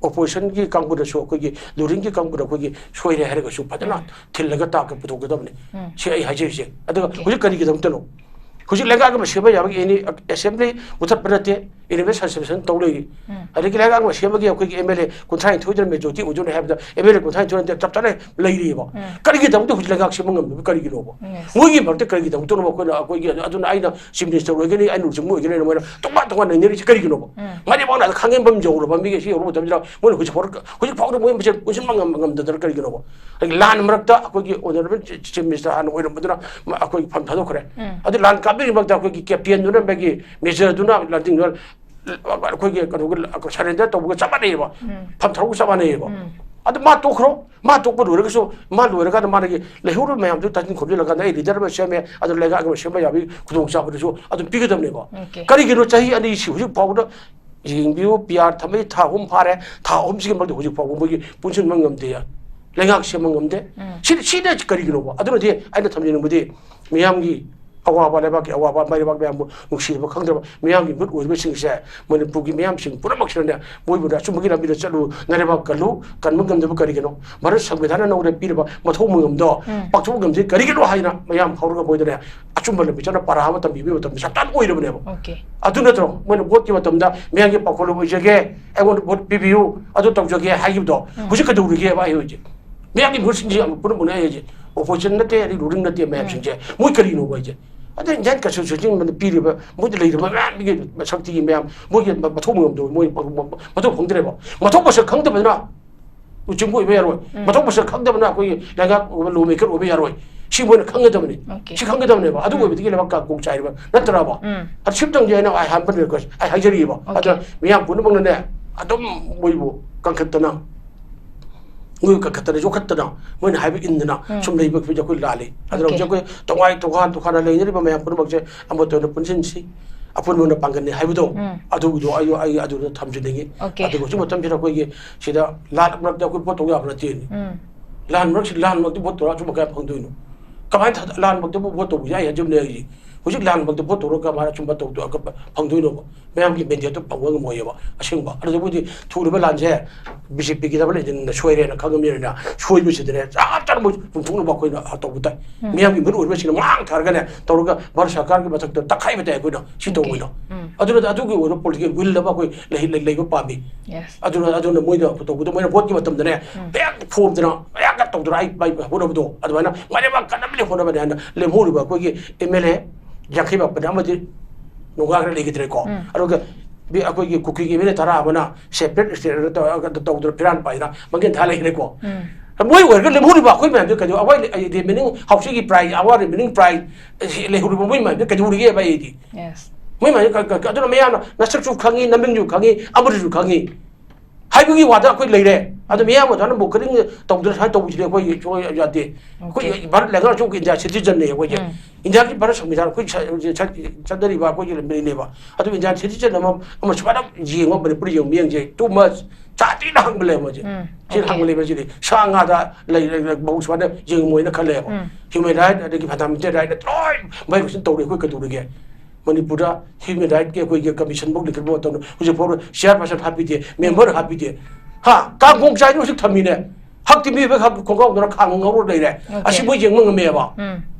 ꯑꯣꯄꯣꯖꯤꯁꯟꯒꯤ ꯀꯥꯡꯕꯨꯗꯁꯨ, ꯑꯩꯈꯣꯏꯒꯤ ꯔꯨꯂꯤꯡꯒꯤ ꯀꯥꯡꯕꯨꯗ ꯑꯩꯈꯣꯏꯒꯤ ꯁꯣꯏꯔꯦ ꯍꯥꯏꯔꯒꯁꯨ ꯐꯖꯅ ꯎꯝ꯫ ꯊꯤꯜꯂꯒ ꯇꯥꯛꯀ ꯄꯨꯊꯣꯛꯀꯗꯕꯅꯤ꯫ ꯎꯝ꯫ ꯁꯤ ꯑꯩ ꯍꯥꯏꯖꯔꯤꯁꯦ꯫ ꯑꯗꯨꯒ OK꯫ ꯍꯧꯖꯤꯛ ꯀꯔꯤꯒꯤꯗꯃꯛꯇꯅꯣ? ꯍꯧꯖꯤꯛ ꯂꯩꯉꯥꯛ ꯑꯃ ꯁꯦꯝꯕ ꯌꯥꯕꯒꯤ ꯑꯦꯅꯤ ꯑꯦꯁꯦꯝꯕ꯭ꯂꯤ ꯃꯨꯊꯠꯄ ꯅꯠꯇꯦ, ꯏꯟꯗꯤꯄꯦꯟꯗꯦꯟ ꯁꯁꯄꯦꯟꯁꯟ ꯇꯧ ꯂꯩꯔꯤ꯫ ꯎꯝ꯫ ꯑꯗꯒꯤ ꯂꯩꯉꯥꯛ ꯑꯃ ꯁꯦꯝꯕꯒꯤ ꯑꯩꯈꯣꯏꯒꯤ MLA ꯀꯨꯟꯊ꯭ꯔꯥ ꯅꯤꯊꯣꯏꯗꯨꯅ ꯃꯦꯖꯣꯔꯤꯇꯤ ꯑꯣꯏꯗꯣꯏꯅꯦ ꯍꯥꯏꯕꯗ MLA ꯀꯨꯟꯊ꯭ꯔꯥ ꯅꯤꯊꯣꯏꯅ ꯆꯞ ꯆꯥꯅ ꯂꯩꯔꯤꯑꯕ꯫ ꯎꯝ꯫ ꯀꯔꯤꯒꯤꯗꯃꯛꯇ ꯍꯧꯖꯤꯛ ꯂꯩꯉꯥꯛ ꯁꯦꯝꯕ ꯉꯝꯗꯕ ꯀꯔꯤꯒꯤꯅꯣꯕ? Yes꯫ ꯃꯣꯏꯒꯤ ꯃꯔꯛꯇ ꯀꯔꯤꯒꯤꯗꯃꯛꯇꯅꯣꯕ ꯑꯩꯈꯣꯏꯅ, ꯑꯩꯈꯣꯏꯒꯤ, ꯑꯗꯨꯅ ꯑꯩꯅ ꯆꯤꯐ ꯃꯤꯅꯤꯁꯇꯔ ꯑꯣꯏꯒꯅꯤ, ꯑꯩ ꯂꯨꯆꯤꯡꯕ ꯑꯣꯏꯒꯅꯤ ꯍꯥꯏꯅ ꯃꯣꯏꯅ ꯇꯣꯉꯥꯟ ꯇꯣꯉꯥꯟ ꯅꯩꯅꯔꯤꯁꯤ ꯀꯔꯤꯒꯤꯅꯣꯕ? ꯎꯝ꯫ ꯃꯔꯤ ꯃꯈꯣꯡꯅ ꯈꯥꯡꯉꯦꯝꯕꯝ ꯌꯧꯔꯕ ꯃꯤꯒꯤ ꯁꯤ ꯌꯧꯔꯕ ꯃꯇꯝꯁꯤꯗ ꯃꯣꯏꯅ ꯍꯧꯖꯤꯛ ꯐꯥꯎ, ꯍꯧꯖꯤꯛ ꯐꯥꯎꯗ ꯃꯣꯏ ꯃꯁꯦꯟ ꯄꯨꯟꯁꯤꯟꯕ ꯉꯝ-, ꯉꯝꯗꯗꯅ ꯀꯔꯤꯒꯤꯅꯣꯕ? ꯑꯗꯒꯤ ꯂꯥꯟ ꯃꯔꯛꯇ ꯑꯩꯈꯣꯏꯒꯤ ꯑꯣꯅꯔꯦꯕꯜ ꯆꯤꯐ ꯃꯤꯅꯤꯁꯇꯔ ꯍꯥꯟꯅ ꯑꯣꯏꯔꯝꯕꯗꯨꯅ ꯃ-, ꯑꯩꯈꯣꯏꯒꯤ ꯐꯝ ꯊꯥꯗꯣꯛꯈ꯭ꯔꯦ꯫ ꯎꯝ꯫ ꯑꯗꯨ ꯂꯥꯟ ꯀꯥꯞꯄꯤꯔꯤ ꯃꯔꯛꯇ ꯑꯩꯈꯣꯏꯒꯤ ꯀꯦꯞꯇꯦꯟꯗꯨꯅ ꯃꯥꯒꯤ ꯃꯦꯖꯔꯗꯨꯅ ꯂꯥꯟꯇꯤꯡꯗꯨꯅ ꯑꯩꯈꯣꯏꯒꯤ ꯀꯩꯅꯣꯒꯤ ꯁꯔꯦꯟꯗꯔ ꯇꯧꯕꯒ ꯆꯞ ꯃꯥꯟꯅꯩꯌꯦꯕ꯫ ꯎꯝ꯫ ꯐꯝ ꯊꯥꯗꯣꯛꯄ ꯆꯞ ꯃꯥꯟꯅꯩꯌꯦꯕ꯫ ꯎꯝ꯫ ꯑꯗꯨ ꯃꯥ ꯇꯣꯛꯈ꯭ꯔꯣ, ꯃꯥ ꯇꯣꯛꯄ ꯂꯣꯏꯔꯒꯁꯨ, ꯃꯥ ꯂꯣꯏꯔꯀꯥꯟꯗ ꯃꯥꯅꯒꯤ ꯂꯩꯍꯧꯔꯤꯕ ꯃꯌꯥꯝꯗꯨ ꯇꯥꯁꯤꯟ ꯈꯣꯝꯖꯤꯜꯂꯀꯥꯟꯗ ꯑꯩ ꯂꯤꯗꯔ ꯑꯃ ꯁꯦꯝꯃꯦ, ꯑꯗꯨ ꯂꯩꯉꯥꯛ ꯑꯃ ꯁꯦꯝꯕ ꯌꯥꯕꯒꯤ ꯈꯨꯗꯣꯡꯆꯥꯕꯗꯨꯁꯨ ꯑꯗꯨꯝ ꯄꯤꯒꯗꯕꯅꯦꯕ꯫ OK꯫ ꯀꯔꯤꯒꯤꯅꯣ ꯆꯍꯤ ꯑꯅꯤ ꯁꯤ ꯍꯧꯖꯤꯛ ꯐꯥꯎꯕꯗ ꯌꯦꯡꯕꯤꯌꯨ, ꯄꯤ ꯑꯥꯔ ꯊꯝꯕꯒꯤ ꯊꯥ ꯑꯍꯨꯝ ꯐꯥꯔꯦ, ꯊꯥ ꯑꯍꯨꯝꯁꯤꯒꯤ ꯃꯔꯛꯇ ꯍꯧꯖꯤꯛ ꯐꯥꯎꯕ ꯃꯣꯏꯒꯤ ꯄꯨꯟꯁꯤꯟꯕ ꯉꯝꯗꯦ, ꯂꯩꯉꯥꯛ ꯁꯦꯝꯕ ꯉꯝꯗꯦ꯫ ꯎꯝ꯫ ꯁꯤꯗ, ꯁꯤꯗ ꯀꯔꯤꯒꯤꯅꯣꯕ? ꯑꯗꯨꯅꯗꯤ ꯑꯩꯅ ꯊꯝꯖꯅꯤꯡꯕꯗꯤ ꯃꯤꯌꯥꯝꯒꯤ ꯑꯋꯥꯕ, ꯂꯩꯕꯥꯛꯀꯤ ꯑꯋꯥꯕ, ꯃꯩꯔꯩꯕꯥꯛ ꯃꯌꯥꯝꯕꯨ ꯅꯨꯡꯁꯤꯅꯕ ꯈꯪꯗ꯭ꯔꯕ ꯃꯤꯌꯥꯝꯒꯤ ꯃꯤꯍꯨꯠ ꯑꯣꯏꯔꯤꯕꯁꯤꯡꯁꯦ, ꯃꯅꯤꯄꯨꯔꯒꯤ ꯃꯤꯌꯥꯝꯁꯤꯡ ꯄꯨꯝꯅꯃꯛꯁꯤꯅꯅꯦ, ꯃꯣꯏꯕꯨꯅꯦ ꯑꯆꯨꯝꯕꯒꯤ ꯂꯝꯕꯤꯗ ꯆꯠꯂꯨ, ꯅꯔꯩꯕꯥꯛ ꯀꯜꯂꯨ, ꯀꯟꯕ ꯉꯝꯗꯕ ꯀꯔꯤꯒꯤꯅꯣ? ꯚꯥꯔꯠ ꯁꯪꯕꯤꯙꯥꯟꯅ ꯅꯉꯣꯟꯗ ꯄꯤꯔꯤꯕ ꯃꯊꯧ ꯃꯉꯝꯗꯣ ꯎꯝ꯫ ꯄꯥꯡꯊꯣꯛꯄ ꯉꯝꯗꯦ ꯀꯔꯤꯒꯤꯅꯣ ꯍꯥꯏꯅ ꯃꯌꯥꯝ ꯍꯧꯔꯒ ꯃꯣꯏꯗꯅꯦ ꯑꯆꯨꯝꯕ ꯂꯝꯕꯤ ꯆꯠꯅ ꯄꯔꯥ ꯑꯃ ꯇꯝꯕꯤꯕꯒꯤ ꯃꯇꯝꯗ ꯆꯞ ꯆꯥꯅ ꯑꯣꯏꯔꯕꯅꯦꯕ꯫ ꯑꯣꯀꯦ꯫ ꯑꯗꯨ ꯅꯠꯇ꯭ꯔꯣ? ꯃꯣꯏꯅ ꯚꯣꯠꯀꯤ ꯃꯇꯝꯗ ꯃꯤꯌꯥꯝꯒꯤ ꯄꯥꯎꯈꯣꯜ ꯑꯣꯏꯖꯒꯦ, ꯑꯩꯉꯣꯟꯗ ꯚꯣꯠ ꯄꯤꯕꯤꯌꯨ, ꯑꯗꯨ ꯇꯧꯖꯒꯦ ꯍꯥꯏꯈꯤꯕꯗꯣ ꯎꯝ꯫ ꯍꯧꯖꯤꯛ ꯀꯩꯗꯧꯔꯤꯒꯦꯕ? ꯑꯩ ꯍꯧꯖꯤꯛ ꯃꯤꯌꯥꯝꯒꯤ ꯃꯤꯍꯨꯠꯁꯤꯡꯁꯦ ꯌꯥꯝ ꯄꯨꯝꯅꯃꯛꯅꯦ ꯑꯩ ꯍꯧꯖꯤꯛ ꯑꯣꯄꯣꯖꯤꯁꯟ ꯅꯠꯇꯦ, ꯑꯗꯩ ꯔꯨꯂꯤꯡ ꯅꯠꯇꯦ ꯃꯌꯥꯝꯁꯤꯡꯁꯦ꯫ ꯎꯝ꯫ ꯃꯣꯏ ꯀꯔꯤꯅꯣꯕ ꯍꯥꯏꯁꯦ? ꯑꯗꯩ ꯏꯟꯗꯤꯌꯥꯟ ꯀꯟꯁꯇꯤꯇ꯭ꯌꯨꯁꯟ ꯄꯤꯔꯤꯕ, ꯃꯣꯏꯗ ꯂꯩꯔꯤꯕ ꯃꯌꯥꯝꯒꯤ ꯁꯛꯇꯤꯒꯤ ꯃꯌꯥꯝ, ꯃꯣꯏꯒꯤ ꯃꯊꯧ ꯃꯉꯝꯗꯣ ꯃꯣꯏ ꯃꯊꯧ ꯐꯪꯗ꯭ꯔꯦꯕ꯫ ꯃꯊꯧ ꯃꯁꯛ ꯈꯪꯗꯕꯅꯤꯅ ꯂꯨꯆꯤꯡꯕ ꯑꯣꯏꯕ ꯌꯥꯔꯣꯏ꯫ ꯎꯝ꯫ ꯃꯊꯧ ꯃꯁꯛ ꯈꯪꯗꯕꯅ ꯑꯩꯈꯣꯏꯒꯤ ꯂꯩꯉꯥꯛ ꯑꯣꯏꯕ, ꯂꯣ ꯃꯦꯀꯔ ꯑꯣꯏꯕ ꯌꯥꯔꯣꯏ꯫ ꯁꯤ ꯃꯣꯏꯅ ꯈꯪꯒꯗꯕꯅꯤ꯫ ꯑꯣꯀꯦ꯫ ꯁꯤ ꯈꯪꯒꯗꯕꯅꯦꯕ꯫ ꯑꯗꯨ ꯎꯝ꯫ ꯑꯣꯏꯕꯗꯒꯤ ꯂꯩꯕꯥꯛ ꯀꯥ ꯀꯣꯛ ꯆꯥꯏꯔꯤꯕ ꯅꯠꯇ꯭ꯔꯕ? ꯎꯝ꯫ ꯑꯗꯨ ꯁꯤꯝꯇꯪꯗꯤ ꯑꯩꯅ ꯑꯩ ꯍꯥꯟꯕ ꯔꯤꯀ꯭ꯋꯦꯁ ꯑꯩ ꯍꯥꯏꯖꯔꯤꯕ꯫ ꯑꯣꯀꯦ꯫ ꯑꯗ ꯃꯤꯌꯥꯝ ꯄꯨꯝꯅꯃꯛꯅꯅꯦ ꯑꯗꯨꯝ ꯃꯣꯏꯕꯨ ꯀꯟꯈꯠꯇꯅ, ꯃꯣꯏꯕꯨ ꯀꯟꯈꯠꯇꯅ, ꯌꯣꯛꯈꯠꯇꯅ, ꯃꯣꯏꯅ ꯍꯥꯏꯕ ꯏꯟꯗꯅ ꯎꯝ꯫ ꯁꯨꯝ ꯂꯩꯕ ꯐꯤꯕꯝꯁꯦ ꯑꯩꯈꯣꯏ ꯂꯥꯜꯂꯤ꯫ ꯑꯗꯨꯅ ꯑꯣꯀꯦ꯫ ꯍꯧꯖꯤꯛ ꯑꯩꯈꯣꯏ ꯇꯣꯉꯥꯏ ꯇꯣꯉꯥꯟ ꯇꯣꯉꯥꯟꯅ ꯂꯩꯅꯔꯤꯕ ꯃꯌꯥꯝ ꯄꯨꯝꯅꯃꯛꯁꯦ ꯑꯃꯠꯇ ꯑꯣꯏꯅ ꯄꯨꯟꯁꯤꯟꯁꯤ꯫ ꯑꯄꯨꯟꯕꯅ ꯄꯥꯡꯒꯜꯅꯤ ꯍꯥꯏꯕꯗꯣ ꯎꯝ꯫ ꯑꯗꯨꯒꯤꯗꯣ ꯑꯩ, ꯑꯩ ꯑꯗꯨꯗ ꯊꯝꯖꯅꯤꯡꯉꯤ꯫ ꯑꯣꯀꯦ꯫ ꯑꯗꯨꯒ ꯍꯧꯖꯤꯛ ꯃꯇꯝꯁꯤꯗ ꯑꯩꯈꯣꯏꯒꯤ ꯁꯤꯗ ꯂꯥꯟ ꯃꯔꯛꯇ ꯑꯩꯈꯣꯏ ꯚꯣꯠ ꯇꯧ ꯌꯥꯕ ꯅꯠꯇꯦꯅꯦ꯫ ꯎꯝ꯫ ꯂꯥꯟ ꯃꯔꯛꯁꯤ, ꯂꯥꯟ ꯃꯔꯛꯇ ꯚꯣꯠ ꯇꯧꯔ ꯑꯆꯨꯝꯕ ꯀꯌꯥ ꯐꯪꯗꯣꯏꯅꯣ? ꯀꯃꯥꯏꯅ ꯊꯥ-, ꯂꯥꯟ ꯃꯔꯛꯇ ꯚꯣꯠ ꯇꯧꯕ ꯌꯥꯏ ꯍꯥꯏꯖꯕꯅꯦ ꯑꯩꯁꯦ꯫ ꯍꯧꯖꯤꯛ ꯂꯥꯟ ꯃꯔꯛꯇ ꯚꯣꯠ ꯇꯧꯔꯒ ꯀꯃꯥꯏꯅ ꯑꯆꯨꯝꯕ ꯇꯧꯗꯣ-, ꯐꯪꯗꯣꯏꯅꯣꯕ? ꯃꯌꯥꯝꯒꯤ ꯃꯦꯟꯗꯦꯠꯇꯣ ꯐꯪꯕ ꯉꯝꯃꯣꯏꯑꯕ ꯑꯁꯦꯡꯕ꯫ ꯑꯗꯨꯗꯕꯨꯗꯤ ꯊꯨꯔꯤꯕ ꯂꯥꯟꯁꯦ ꯕꯤ ꯖꯦ ꯄꯤꯒꯤ ꯗꯕꯜ ꯏꯟꯖꯤꯟꯅ ꯁꯣꯏꯔꯦꯅ ꯈꯪꯉꯕꯅꯤꯅ ꯁꯣꯏꯕꯁꯤꯗꯅꯦ ꯆꯞ ꯆꯥꯅ ꯃꯣꯏ ꯄꯨꯝꯊꯣꯛꯅꯕ ꯑꯩꯈꯣꯏꯅ ꯇꯧꯕ ꯇꯥꯏ꯫ ꯎꯝ꯫ ꯃꯤꯌꯥꯝꯒꯤ ꯃꯤꯍꯨꯠ ꯑꯣꯏꯕꯁꯤꯡꯅ ꯃꯥꯡ ꯊꯥꯔꯒꯅꯦ ꯇꯧꯔꯒ ꯚꯥꯔꯠ ꯁꯔꯀꯥꯔꯒꯤ ꯃꯊꯛꯇ ꯇꯛꯈꯥꯏꯕ ꯇꯥꯏ ꯑꯩꯈꯣꯏꯅ ꯁꯤ ꯑꯣꯀꯦ꯫ ꯇꯧꯕꯅꯤꯅ꯫ ꯎꯝ꯫ ꯑꯗꯨꯅ ꯑꯗꯨꯒꯤ ꯑꯣꯏꯕ ꯄꯣꯂꯤꯇꯤꯀꯦꯜ ꯋꯤꯜ ꯑꯃ ꯑꯩꯈꯣꯏ ꯂꯩ-, ꯂꯩ-, ꯂꯩꯕ ꯄꯥꯝꯃꯤ꯫ ꯌꯦꯁ꯫ ꯑꯗꯨꯅ, ꯑꯗꯨꯅ ꯃꯣꯏꯅ ꯇꯧꯕꯗꯣ ꯃꯣꯏꯅ ꯚꯣꯠꯀꯤ ꯃꯇꯝꯗꯅꯦ ꯎꯝ꯫ ꯍꯦꯛ ꯐꯣꯝꯗꯅ ꯍꯦꯛ ꯇꯧꯗꯅ ꯑꯩ, ꯑꯩ ꯍꯣꯠꯅꯕꯗꯣ ꯑꯗꯨꯃꯥꯏꯅ ꯃꯔꯦꯃ ꯀꯟꯅꯕꯅꯤ ꯍꯣꯠꯅꯕꯅꯤ ꯍꯥꯏꯅ ꯂꯦꯝꯍꯧꯔꯤꯕ ꯑꯩꯈꯣꯏꯒꯤ ꯑꯦꯝ ꯑꯦꯜ ꯑꯦ ꯌꯥꯡꯈꯩ ꯃꯥꯄꯟ ꯑꯃꯗꯤ ꯅꯣꯡꯒꯥ ꯈꯔ ꯂꯩꯈꯤꯗ꯭ꯔꯦꯀꯣ꯫ ꯎꯝ꯫ ꯑꯗꯨꯒ ꯕꯤ-, ꯑꯩꯈꯣꯏꯒꯤ ꯀꯨꯀꯤꯒꯤ ꯑꯦꯝ ꯑꯦꯜ ꯑꯦ ꯇꯔꯥ ꯑꯃꯅ ꯁꯦꯄꯔꯦꯠ ꯁ꯭ꯇꯦꯠ ꯇꯧꯔꯒ ꯇꯧꯗꯅ ꯐꯤꯔꯥꯟ ꯄꯥꯏꯗꯅ ꯃꯪꯒꯦꯟ ꯊꯥ ꯂꯩꯈ꯭ꯔꯦꯀꯣ꯫ ꯎꯝ꯫ ꯃꯣꯏ ꯑꯣꯏꯔꯒ ꯂꯦꯝꯍꯧꯔꯤꯕ ꯑꯩꯈꯣꯏ ꯃꯌꯥꯝꯁꯦ ꯀꯩꯗꯧ-, ꯑꯩꯈꯣꯏ ꯔꯤꯃꯦꯅꯤꯡ ꯍꯥꯎꯁꯤꯒꯤ ꯄ꯭ꯔꯥꯏꯖ, ꯑꯋꯥꯔ ꯔꯤꯃꯦꯅꯤꯡ ꯄ꯭ꯔꯥꯏꯖ ꯂꯩꯍꯧꯔꯤꯕ ꯃꯣꯏ ꯃꯌꯥꯝꯁꯦ ꯀꯩꯗꯧꯔꯤꯒꯦꯕ ꯑꯩꯗꯤ? ꯌꯦꯁ꯫ ꯃꯣꯏ ꯃꯌꯥꯝꯁꯦ ꯀ-, ꯀ-, ꯑꯗꯨꯅ ꯃꯌꯥꯝꯅ ꯅꯁꯛꯁꯨ ꯈꯪꯉꯤ, ꯅꯃꯤꯡꯁꯨ ꯈꯪꯉꯤ, ꯑꯃꯗꯨꯁꯨ ꯈꯪꯉꯤ꯫ ꯍꯥꯏꯕꯒꯤ ꯋꯥꯗ ꯑꯩꯈꯣꯏ ꯂꯩꯔꯦ꯫ ꯑꯗꯣ ꯃꯤꯌꯥꯝ ꯑꯗꯨꯃꯥꯏꯅ ꯕꯣꯀꯔꯤꯡ ꯇꯧꯗꯅ ꯁꯨꯃꯥꯏꯅ ꯇꯧꯕꯁꯤꯗꯤ ꯑꯩꯈꯣꯏ ꯁꯨꯡꯌꯥ ꯌꯥꯗꯦ꯫ ꯑꯩꯈꯣꯏ ꯚꯥꯔꯠ ꯂꯩꯉꯥꯛꯁꯨ ꯏꯟꯗꯤꯌꯥ ꯁꯤꯇꯤꯖꯟꯅꯦ ꯑꯩꯈꯣꯏꯁꯦ꯫ ꯏꯟꯗꯤꯌꯥꯒꯤ ꯚꯥꯔꯠ ꯁꯪꯕꯤꯙꯥꯟ ꯑꯩꯈꯣꯏ ꯁ-, ꯁ-, ꯆꯠꯅꯔꯤꯕ ꯑꯩꯈꯣꯏꯒꯤ ꯂꯩꯔꯤꯅꯦꯕ꯫ ꯑꯗꯨ ꯏꯟꯗꯤꯌꯥꯟ ꯁꯤꯇꯤꯖꯟ ꯑꯃ, ꯑꯃ ꯁꯨꯃꯥꯏꯅ ꯌꯦꯡꯉꯣ, ꯃꯅꯤꯄꯨꯔꯗ ꯌꯦꯡꯉꯣ, ꯃꯤꯠꯌꯦꯡꯁꯦ too much ꯁꯥꯊꯤꯅ ꯍꯪꯕ ꯂꯩ ꯃꯣꯏꯁꯦ꯫ ꯁꯤ ꯍꯪꯕ ꯂꯩꯕꯁꯤꯗꯤ ꯁꯥ ꯉꯥꯗ ꯂꯩ-, ꯂꯩ-, ꯂꯩ-, ꯃꯍꯧ ꯁꯨꯃꯥꯏꯅ ꯌꯦꯡꯉꯝꯃꯣꯏꯅ ꯈꯜꯂꯦꯕ꯫ Human right ꯑꯗꯒꯤ fundamental right ꯂꯣꯏ violation ꯇꯧꯔꯦ꯫ ꯑꯩꯈꯣꯏ ꯀꯩꯗꯧꯔꯒꯦ? ꯃꯅꯤꯄꯨꯔꯗ human rightꯀꯤ ꯑꯩꯈꯣꯏꯒꯤ commission ꯐꯥꯎ ꯂꯤꯡꯈꯠꯄ ꯃꯇꯝꯗ ꯍꯧꯖꯤꯛ ꯐꯥꯎꯕ chairperson ꯍꯥꯞꯄꯤꯗꯦ, member ꯍꯥꯞꯄꯤꯗꯦ꯫ ꯍꯥ? ꯀꯥꯡꯈꯣꯡ ꯆꯥꯏꯗ ꯍꯧꯖꯤꯛ ꯊꯝꯃꯤꯅꯦ꯫ ꯍꯛꯇꯤ ꯃꯤꯑꯣꯏꯕ ꯍꯛ ꯈꯣꯡꯒꯥꯎꯗꯅ ꯈꯥꯡ ꯉꯧꯔ ꯂꯩꯔꯦ꯫ ꯑꯁꯤ ꯃꯣꯏ ꯌꯦꯡꯕ ꯉꯝꯃꯦꯕ꯫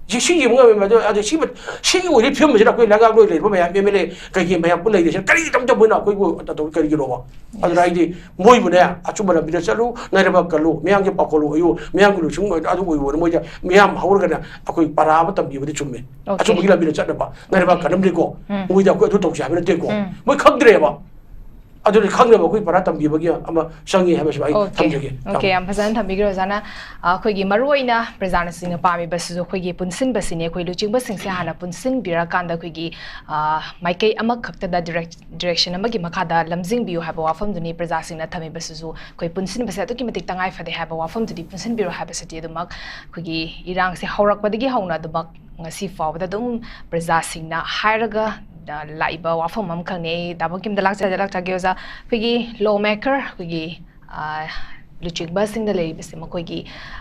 ꯁꯤ, ꯁꯤ ꯌꯦꯡꯕ ꯉꯝꯃꯦꯕ꯫ ꯑꯗꯣ, ꯑꯗꯣ ꯁꯤ, ꯁꯤꯒꯤ ꯑꯣꯏꯔꯤꯕ ꯐꯤꯕꯝꯁꯤꯗ ꯑꯩꯈꯣꯏ ꯂꯩꯉꯥꯛ ꯂꯣꯏ ꯂꯩꯔꯤꯕ ꯃꯌꯥꯝ, MLA ꯀꯩꯀꯩ ꯃꯌꯥꯝ ꯄꯨꯟ ꯂꯩꯔꯤꯁꯦ ꯀꯔꯤ ꯇꯧꯗꯕꯅꯣ ꯑꯩꯈꯣꯏꯕꯨ ꯇꯧ-, ꯀꯔꯤꯒꯤꯅꯣꯕ? ꯑꯗꯨꯅ ꯑꯩꯗꯤ ꯃꯣꯏꯕꯨꯅꯦ ꯑꯆꯨꯝꯕ ꯂꯝꯕꯤꯗ ꯆꯠꯂꯨ, ꯅꯩꯔꯕ ꯀꯜꯂꯨ, ꯃꯤꯌꯥꯝꯒꯤ ꯄꯥꯎꯈꯣꯜ ꯑꯣꯏꯌꯨ, ꯃꯤꯌꯥꯝꯒꯤ ꯂꯨꯆꯤꯡ ꯑꯣꯏ-, ꯑꯗꯨ ꯑꯣꯏꯌꯨꯅ ꯃꯣꯏꯗ ꯃꯤꯌꯥꯝ ꯍꯧꯔꯒꯅ ꯑꯩꯈꯣꯏ ꯄꯔꯥ ꯑꯃ ꯇꯝꯕꯤꯕꯗꯤ ꯆꯨꯝꯃꯦ꯫ ꯑꯆꯨꯝꯕꯒꯤ ꯂꯝꯕꯤꯗ ꯆꯠꯅꯕ ꯅꯩꯔꯕ ꯀꯜꯂꯝꯅꯤꯀꯣ꯫ ꯃꯣꯏꯗ ꯑꯩꯈꯣꯏ ꯑꯗꯨ ꯇꯧꯁꯦ ꯍꯥꯏꯕ ꯅꯠꯇꯦꯀꯣ꯫ ꯃꯣꯏ ꯈꯪꯗ꯭ꯔꯦꯕ꯫ ꯑꯗꯨꯅ ꯈꯪꯅꯕ ꯑꯩꯈꯣꯏ ꯄꯔꯥ ꯇꯝꯕꯤꯕꯒꯤ ꯑꯃ ꯆꯪꯉꯤ ꯍꯥꯏꯕꯁꯨ ꯑꯩ ꯊꯝꯖꯒꯦ꯫ Okay, ꯌꯥꯝ ꯐꯖꯅ ꯊꯝꯕꯤꯈ꯭ꯔꯦ ꯑꯣꯖꯥꯅ꯫ ꯑ, ꯑꯩꯈꯣꯏꯒꯤ ꯃꯔꯨꯑꯣꯏꯅ ꯄ꯭ꯔꯖꯥꯅꯁꯤꯡꯅ ꯄꯥꯝꯃꯤꯕꯁꯤꯁꯨ ꯑꯩꯈꯣꯏꯒꯤ ꯄꯨꯟꯁꯤꯟꯕꯁꯤꯅꯤ꯫ ꯑꯩꯈꯣꯏ ꯂꯨꯆꯤꯡꯕꯁꯤꯡꯁꯦ ꯍꯥꯟꯅ ꯄꯨꯟꯁꯤꯟꯕꯤꯔꯀꯥꯟꯗ ꯑꯩꯈꯣꯏꯒꯤ, ꯑ, ꯃꯥꯏꯀꯩ ꯑꯃꯈꯛꯇꯗ direct-, direction ꯑꯃꯒꯤ ꯃꯈꯥꯗ ꯂꯝꯖꯤꯡꯕꯤꯌꯨ ꯍꯥꯏꯕ ꯋꯥꯐꯝꯗꯨꯅꯤ ꯄ꯭ꯔꯖꯥꯁꯤꯡꯅ ꯊꯝꯃꯤꯕꯁꯤꯁꯨ꯫ ꯑꯩꯈꯣꯏ ꯄꯨꯟꯁꯤꯟꯕꯁꯦ ꯑꯗꯨꯛꯀꯤ ꯃꯇꯤꯛ ꯇꯉꯥꯏ ꯐꯗꯦ ꯍꯥꯏꯕ ꯋꯥꯐꯝꯗꯨꯗꯤ ꯄꯨꯟꯁꯤꯟꯕꯤꯔꯣ ꯍꯥꯏꯕꯁꯤꯗꯤ ꯑꯗꯨꯃꯛ ꯑꯩꯈꯣꯏꯒꯤ ꯏꯔꯥꯡꯁꯦ ꯍꯧꯔꯛꯄꯗꯒꯤ ꯍꯧꯅ ꯑꯗꯨꯃꯛ ꯉꯁꯤ ꯐꯥꯎꯕꯗ ꯑꯗꯨꯝ ꯄ꯭ꯔꯖꯥꯁꯤꯡꯅ ꯍꯥꯏꯔꯒ, ꯑ, ꯂꯥꯛꯏꯕ ꯋꯥꯐꯝ ꯑꯃꯈꯛꯅꯤ꯫ ꯑꯩ ꯇꯥꯕꯛꯀꯤ ꯑꯝꯇ ꯂꯥꯛꯆ-, ꯂꯥꯛꯆꯒꯦ ꯑꯣꯖꯥ꯫ ꯑꯩꯈꯣꯏꯒꯤ law maker, ꯑꯩꯈꯣꯏꯒꯤ, ꯑ, ꯂꯨꯆꯤꯡꯕꯁꯤꯡꯗ ꯂꯩꯔꯤꯕꯁꯦ ꯃꯈꯣꯏꯒꯤ,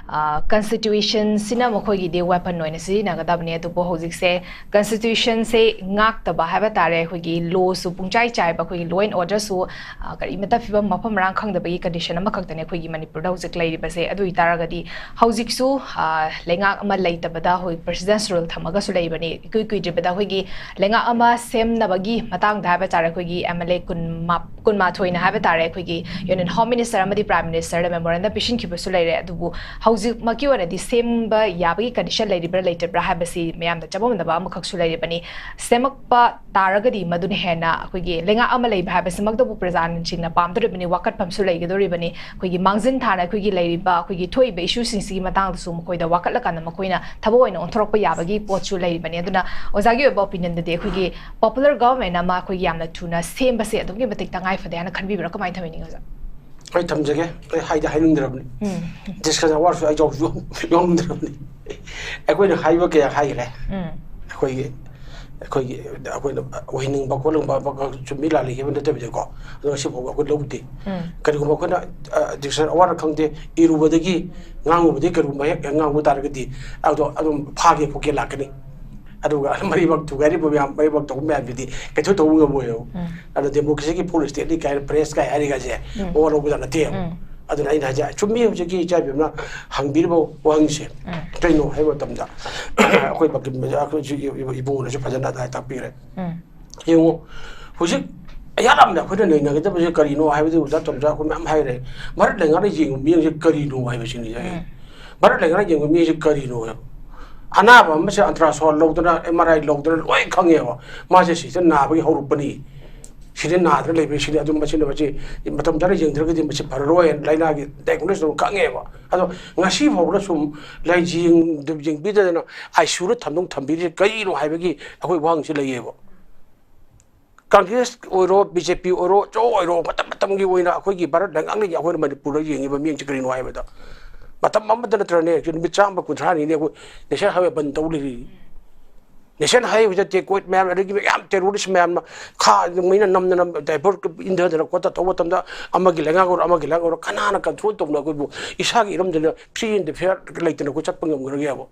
ꯑ, constitutionꯁꯤꯅ ꯃꯈꯣꯏꯒꯤꯗꯤ weapon ꯑꯣꯏꯅ ꯁꯤꯖꯤꯟꯅꯒꯗꯕꯅꯤ꯫ ꯑꯗꯨꯕꯨ ꯍꯧꯖꯤꯛꯁꯦ constitutionꯁꯦ ꯉꯥꯛꯇꯕ ꯍꯥꯏꯕ ꯇꯥꯔꯦ, ꯑꯩꯈꯣꯏꯒꯤ lawꯁꯨ ꯄꯨꯡꯆꯥꯏ ꯆꯥꯏꯕ, ꯑꯩꯈꯣꯏꯒꯤ law and orderꯁꯨ, ꯑ, ꯀꯔꯤꯃꯠꯇ ꯐꯤꯕꯝ ꯃꯐꯝ ꯃꯔꯥꯡ ꯈꯪꯗꯕꯒꯤ condition ꯑꯃꯈꯛꯇꯅꯦ ꯑꯩꯈꯣꯏꯒꯤ ꯃꯅꯤꯄꯨꯔꯗ ꯍꯧꯖꯤꯛ ꯂꯩꯔꯤꯕꯁꯦ꯫ ꯑꯗꯨ ꯑꯣꯏꯇꯥꯔꯒꯗꯤ ꯍꯧꯖꯤꯛꯁꯨ, ꯑ, ꯂꯩꯉꯥꯛ ꯑꯃ ꯂꯩꯇꯕꯗ ꯍꯧꯖꯤꯛ president's rule ꯊꯝꯃꯒꯁꯨ ꯂꯩꯕꯅꯤ꯫ ꯏꯀꯨꯏ ꯀꯨꯏꯗ꯭ꯔꯤꯕꯗ ꯑꯩꯈꯣꯏꯒꯤ ꯂꯩꯉꯥꯛ ꯑꯃ ꯁꯦꯝꯅꯕꯒꯤ ꯃꯇꯥꯡꯗ ꯍꯥꯏꯕ ꯇꯥꯔꯦ, ꯑꯩꯈꯣꯏꯒꯤ MLA ꯀꯨꯟꯃꯥ-, ꯀꯨꯟꯃꯥꯊꯣꯏꯅ ꯍꯥꯏꯕ ꯇꯥꯔꯦ, ꯑꯩꯈꯣꯏꯒꯤ Union Home Minister ꯑꯃꯗꯤ Prime Ministerꯗ memorandum ꯄꯤꯁꯤꯟꯈꯤꯕꯁꯨ ꯂꯩꯔꯦ꯫ ꯑꯗꯨꯕꯨ ꯍꯧꯖꯤꯛꯃꯛꯀꯤ ꯑꯣꯏꯅꯗꯤ ꯁꯦꯝꯕ ꯌꯥꯕꯒꯤ condition ꯂꯩꯔꯤꯕ꯭ꯔꯥ ꯂꯩꯇ꯭ꯔꯤꯕ꯭ꯔꯥ ꯍꯥꯏꯕꯁꯤ ꯃꯌꯥꯝꯗ ꯆꯃꯝꯅꯕ ꯑꯃꯈꯛꯁꯨ ꯂꯩꯔꯤꯕꯅꯤ꯫ ꯁꯦꯝꯃꯛꯄ ꯇꯥꯔꯒꯗꯤ ꯃꯗꯨꯅ ꯍꯦꯟꯅ ꯑꯩꯈꯣꯏꯒꯤ ꯂꯩꯉꯥꯛ ꯑꯃ ꯂꯩꯕ ꯍꯥꯏꯕꯁꯤꯃꯛꯇꯕꯨ ꯄ꯭ꯔꯖꯥꯁꯤꯡꯅ ꯄꯥꯝꯗꯣꯔꯤꯕꯅꯤ, ꯋꯥꯀꯠꯐꯝꯁꯨ ꯂꯩꯒꯗꯧꯔꯤꯕꯅꯤ꯫ ꯑꯩꯈꯣꯏꯒꯤ ꯃꯥꯡꯖꯤꯟ ꯊꯥꯅ ꯑꯩꯈꯣꯏꯒꯤ ꯂꯩꯔꯤꯕ, ꯑꯩꯈꯣꯏꯒꯤ ꯊꯣꯛꯏꯕ issueꯁꯤꯡꯁꯤꯒꯤ ꯃꯇꯥꯡꯗꯁꯨ ꯃꯈꯣꯏꯗ ꯋꯥꯀꯠꯂꯀꯥꯟꯗ ꯃꯈꯣꯏꯅ ꯊꯕꯛ ꯑꯣꯏꯅ ꯑꯣꯟꯊꯣꯔꯛꯄ ꯌꯥꯕꯒꯤ ꯄꯣꯠꯁꯨ ꯂꯩꯔꯤꯕꯅꯤ꯫ ꯑꯗꯨꯅ ꯑꯣꯖꯥꯒꯤ ꯑꯣꯏꯕ opinionꯗꯗꯤ ꯑꯩꯈꯣꯏꯒꯤ popular government ꯑꯃ ꯑꯩꯈꯣꯏꯒꯤ ꯌꯥꯝꯅ ꯊꯨꯅ ꯁꯦꯝꯕꯁꯦ ꯑꯗꯨꯛꯀꯤ ꯃꯇꯤꯛ ꯇꯉꯥꯏ ꯐꯗꯦ ꯍꯥꯏꯅ ꯈꯟꯕꯤꯕ꯭ꯔꯥ? ꯀꯃꯥꯏꯅ ꯊꯝꯕꯤꯅꯤꯡꯉꯤ ꯑꯣꯖꯥ? ꯑꯩ ꯊꯝꯖꯒꯦ꯫ ꯑꯩ ꯍꯥꯏꯗꯤ ꯍꯥꯏꯅꯤꯡꯗ꯭ꯔꯕꯅꯤ꯫ ꯗꯤꯁꯀꯁꯟ ꯑꯋꯥꯔꯁꯨ ꯑꯩ ꯌꯥꯎꯁꯨ ꯌꯥꯎꯅꯤꯡꯗ꯭ꯔꯕꯅꯤ꯫ ꯑꯩꯈꯣꯏꯅ ꯍꯥꯏꯕ ꯀꯌꯥ ꯍꯥꯏꯈ꯭ꯔꯦ꯫ ꯑꯩꯈꯣꯏꯒꯤ ꯑꯩꯈꯣꯏꯒꯤ ꯑꯩꯈꯣꯏꯅ ꯑꯣꯏꯍꯟꯅꯤꯡꯕ ꯈꯣꯠꯅꯤꯡꯕ ꯆꯨꯝꯃꯤ ꯂꯥꯜꯂꯤ ꯍꯥꯏꯕ ꯅꯠꯇꯕꯤꯗꯀꯣ, ꯑꯗꯣ ꯉꯁꯤꯐꯥꯎꯕ ꯑꯩꯈꯣꯏ ꯂꯧꯗꯦ꯫ ꯀꯔꯤꯒꯨꯝꯕ ꯑꯩꯈꯣꯏꯅ ꯗꯤꯁꯀꯁꯟ ꯑꯋꯥꯔ ꯈꯪꯗꯦ, ꯏꯔꯨꯕꯗꯒꯤ ꯉꯥꯡꯉꯨꯕꯗꯒꯤ ꯀꯔꯤꯒꯨꯝꯕ ꯍꯦꯛ ꯉꯥꯡꯕ ꯇꯥꯔꯒꯗꯤ ꯑꯗꯣ ꯑꯗꯨꯝ ꯐꯥꯒꯦ ꯈꯣꯠꯀꯦ ꯂꯥꯛꯀꯅꯤ꯫ ꯑꯗꯨꯒ ꯃꯔꯤꯕꯛ ꯊꯨꯒꯥꯏꯔꯤꯕ ꯃꯌꯥꯝ, ꯃꯔꯤꯕꯛ ꯇꯧꯕ ꯃꯌꯥꯝꯁꯤꯗꯤ ꯀꯩꯁꯨ ꯇꯧꯕ ꯉꯝꯃꯣꯏꯕ꯫ ꯑꯗꯣ ꯗꯦꯃꯣꯀ꯭ꯔꯦꯁꯤꯒꯤ ꯐꯨꯜ ꯁ꯭ꯇꯦꯠꯅꯤ ꯀꯥꯏꯅ ꯄ꯭ꯔꯦꯁ ꯀꯥꯏ ꯍꯥꯏꯔꯤꯒꯁꯦ ꯃꯋꯥ ꯂꯧꯕꯖꯥꯠ ꯅꯠꯇꯦꯕ꯫ ꯑꯗꯨꯅ ꯑꯩꯅ ꯍꯥꯏꯁꯦ, ꯆꯨꯝꯃꯤ ꯍꯧꯖꯤꯛꯀꯤ ꯏꯆꯥ ꯏꯕꯦꯝꯅ ꯍꯪꯕꯤꯔꯤꯕ ꯋꯥꯍꯪꯁꯦ꯫ ꯀꯩꯅꯣ ꯍꯥꯏꯕ ꯃꯇꯝꯗ ꯑꯩꯈꯣꯏ ꯕꯀꯤꯝ-, ꯑꯩꯈꯣꯏꯁꯨ ꯏꯕꯨꯡꯉꯣꯅꯁꯨ ꯐꯖꯅ ꯑꯗꯨꯃꯥꯏꯅ ꯇꯥꯛꯄꯤꯔꯦ꯫ ꯌꯦꯡꯉꯨ, ꯍꯧꯖꯤꯛ ꯑꯌꯥꯝꯕꯅ ꯑꯩꯈꯣꯏꯅ ꯅꯩꯅꯒꯗꯕꯁꯦ ꯀꯔꯤꯅꯣ ꯍꯥꯏꯕꯗꯤ ꯑꯣꯖꯥ ꯇꯣꯝꯆꯥ ꯑꯩꯈꯣꯏ ꯃꯌꯥꯝ ꯍꯥꯏꯔꯦ꯫ ꯚꯥꯔꯠ ꯂꯩꯉꯥꯛꯅ ꯌꯦꯡꯕ ꯃꯤꯠꯌꯦꯡꯁꯦ ꯀꯔꯤꯅꯣ ꯍꯥꯏꯕꯁꯤꯅꯤ ꯑꯩ꯫ ꯚꯥꯔꯠ ꯂꯩꯉꯥꯛꯅ ꯌꯦꯡꯕ ꯃꯤꯠꯌꯦꯡꯁꯦ ꯀꯔꯤꯅꯣ ꯍꯥꯏꯕ꯫ ꯑꯅꯥꯕ ꯑꯃꯁꯦ ꯑꯜꯇ꯭ꯔꯥꯁꯥꯎꯟ ꯂꯧꯗꯅ, ꯑꯦꯝ ꯑꯥꯔ ꯑꯥꯏ ꯂꯧꯗꯅ ꯂꯣꯏ ꯈꯪꯉꯦꯕ꯫ ꯃꯥꯁꯦ ꯁꯤꯗ ꯅꯥꯕꯒꯤ ꯍꯧꯔꯛꯄꯅꯤ꯫ ꯁꯤꯗ ꯅꯥꯗꯅ ꯂꯩꯕꯅꯤ꯫ ꯁꯤꯗꯤ ꯑꯗꯨꯝ ꯃꯁꯤꯅ ꯃꯁꯤ ꯃꯇꯝ ꯆꯥꯅ ꯌꯦꯡꯗ꯭ꯔꯒꯗꯤ ꯃꯁꯤ ꯐꯔꯔꯣꯏ ꯍꯥꯏꯅ ꯂꯥꯏꯅꯥꯒꯤ ꯗꯥꯏꯒꯅꯣꯁ ꯑꯗꯨꯝ ꯈꯪꯉꯦꯕ꯫ ꯑꯗꯣ ꯉꯁꯤ ꯐꯥꯎꯕꯗ ꯁꯨꯝ ꯂꯥꯏꯌꯦꯡ-, ꯌꯦꯡꯕꯤꯗꯗꯅ ꯑꯥꯏ ꯁꯤ ꯌꯨꯗ ꯊꯝꯗꯣꯛ ꯊꯝꯕꯤꯔꯤꯁꯦ ꯀꯔꯤꯅꯣ ꯍꯥꯏꯕꯒꯤ ꯑꯩꯈꯣꯏ ꯋꯥꯍꯪꯁꯤ ꯂꯩꯌꯦꯕ꯫ ꯀꯪꯒ꯭ꯔꯦꯁ ꯑꯣꯏꯔꯣ, ꯕꯤ ꯖꯦ ꯄꯤ ꯑꯣꯏꯔꯣ, ꯖꯣ ꯑꯣꯏꯔꯣ, ꯃꯇꯝ ꯃꯇꯝꯒꯤ ꯑꯣꯏꯅ ꯑꯩꯈꯣꯏꯒꯤ ꯚꯥꯔꯠ ꯂꯩꯉꯥꯛꯅ ꯑꯩꯈꯣꯏꯅ ꯃꯅꯤꯄꯨꯔꯗ ꯌꯦꯡꯉꯤꯕ ꯃꯤꯠꯌꯦꯡꯁꯦ ꯀꯔꯤꯅꯣ ꯍꯥꯏꯕꯗ, ꯃꯇꯝ ꯑꯃꯗ ꯅꯠꯇ꯭ꯔꯅꯦ, ꯅꯨꯃꯤꯠ ꯆꯥꯝꯃ ꯀꯨꯟꯊ꯭ꯔꯥꯅꯤꯅꯦ ꯑꯩꯈꯣꯏ ꯅꯦꯁꯅꯦꯜ ꯍꯥꯏꯋꯦ ꯕꯟ ꯇꯧ ꯂꯩꯔꯤ꯫ ꯅꯦꯁꯅꯦꯜ ꯍꯥꯏꯋꯦꯁꯤꯗ ꯇꯦꯀꯣꯏꯠ ꯃꯌꯥꯝ, ꯑꯗꯒꯤ ꯃꯌꯥꯝ ꯇꯦꯔꯣꯔꯤꯁ ꯃꯌꯥꯝꯅ ꯈꯥ ꯃꯩꯅ ꯅꯝꯗꯅ ꯗꯥꯏꯚꯔ ꯏꯟꯊꯗꯅ ꯈꯣꯠꯇ ꯇꯧꯕ ꯃꯇꯝꯗ ꯑꯃꯒꯤ ꯂꯩꯉꯥꯛ ꯑꯣꯏꯔꯣ, ꯑꯃꯒꯤ ꯂꯩꯉꯥꯛ ꯑꯣꯏꯔꯣ, ꯀꯅꯥꯅ ꯀꯟꯇ꯭ꯔꯣꯜ ꯇꯧꯅ ꯑꯩꯈꯣꯏꯕꯨ ꯏꯁꯥꯒꯤ ꯏꯔꯝꯗꯅ ꯐ꯭ꯔꯤ ꯑꯦꯟ ꯐꯤꯌꯔ ꯂꯩꯇꯅ ꯑꯩꯈꯣꯏ ꯆꯠꯄ ꯉꯝꯒꯗꯒꯦꯕ?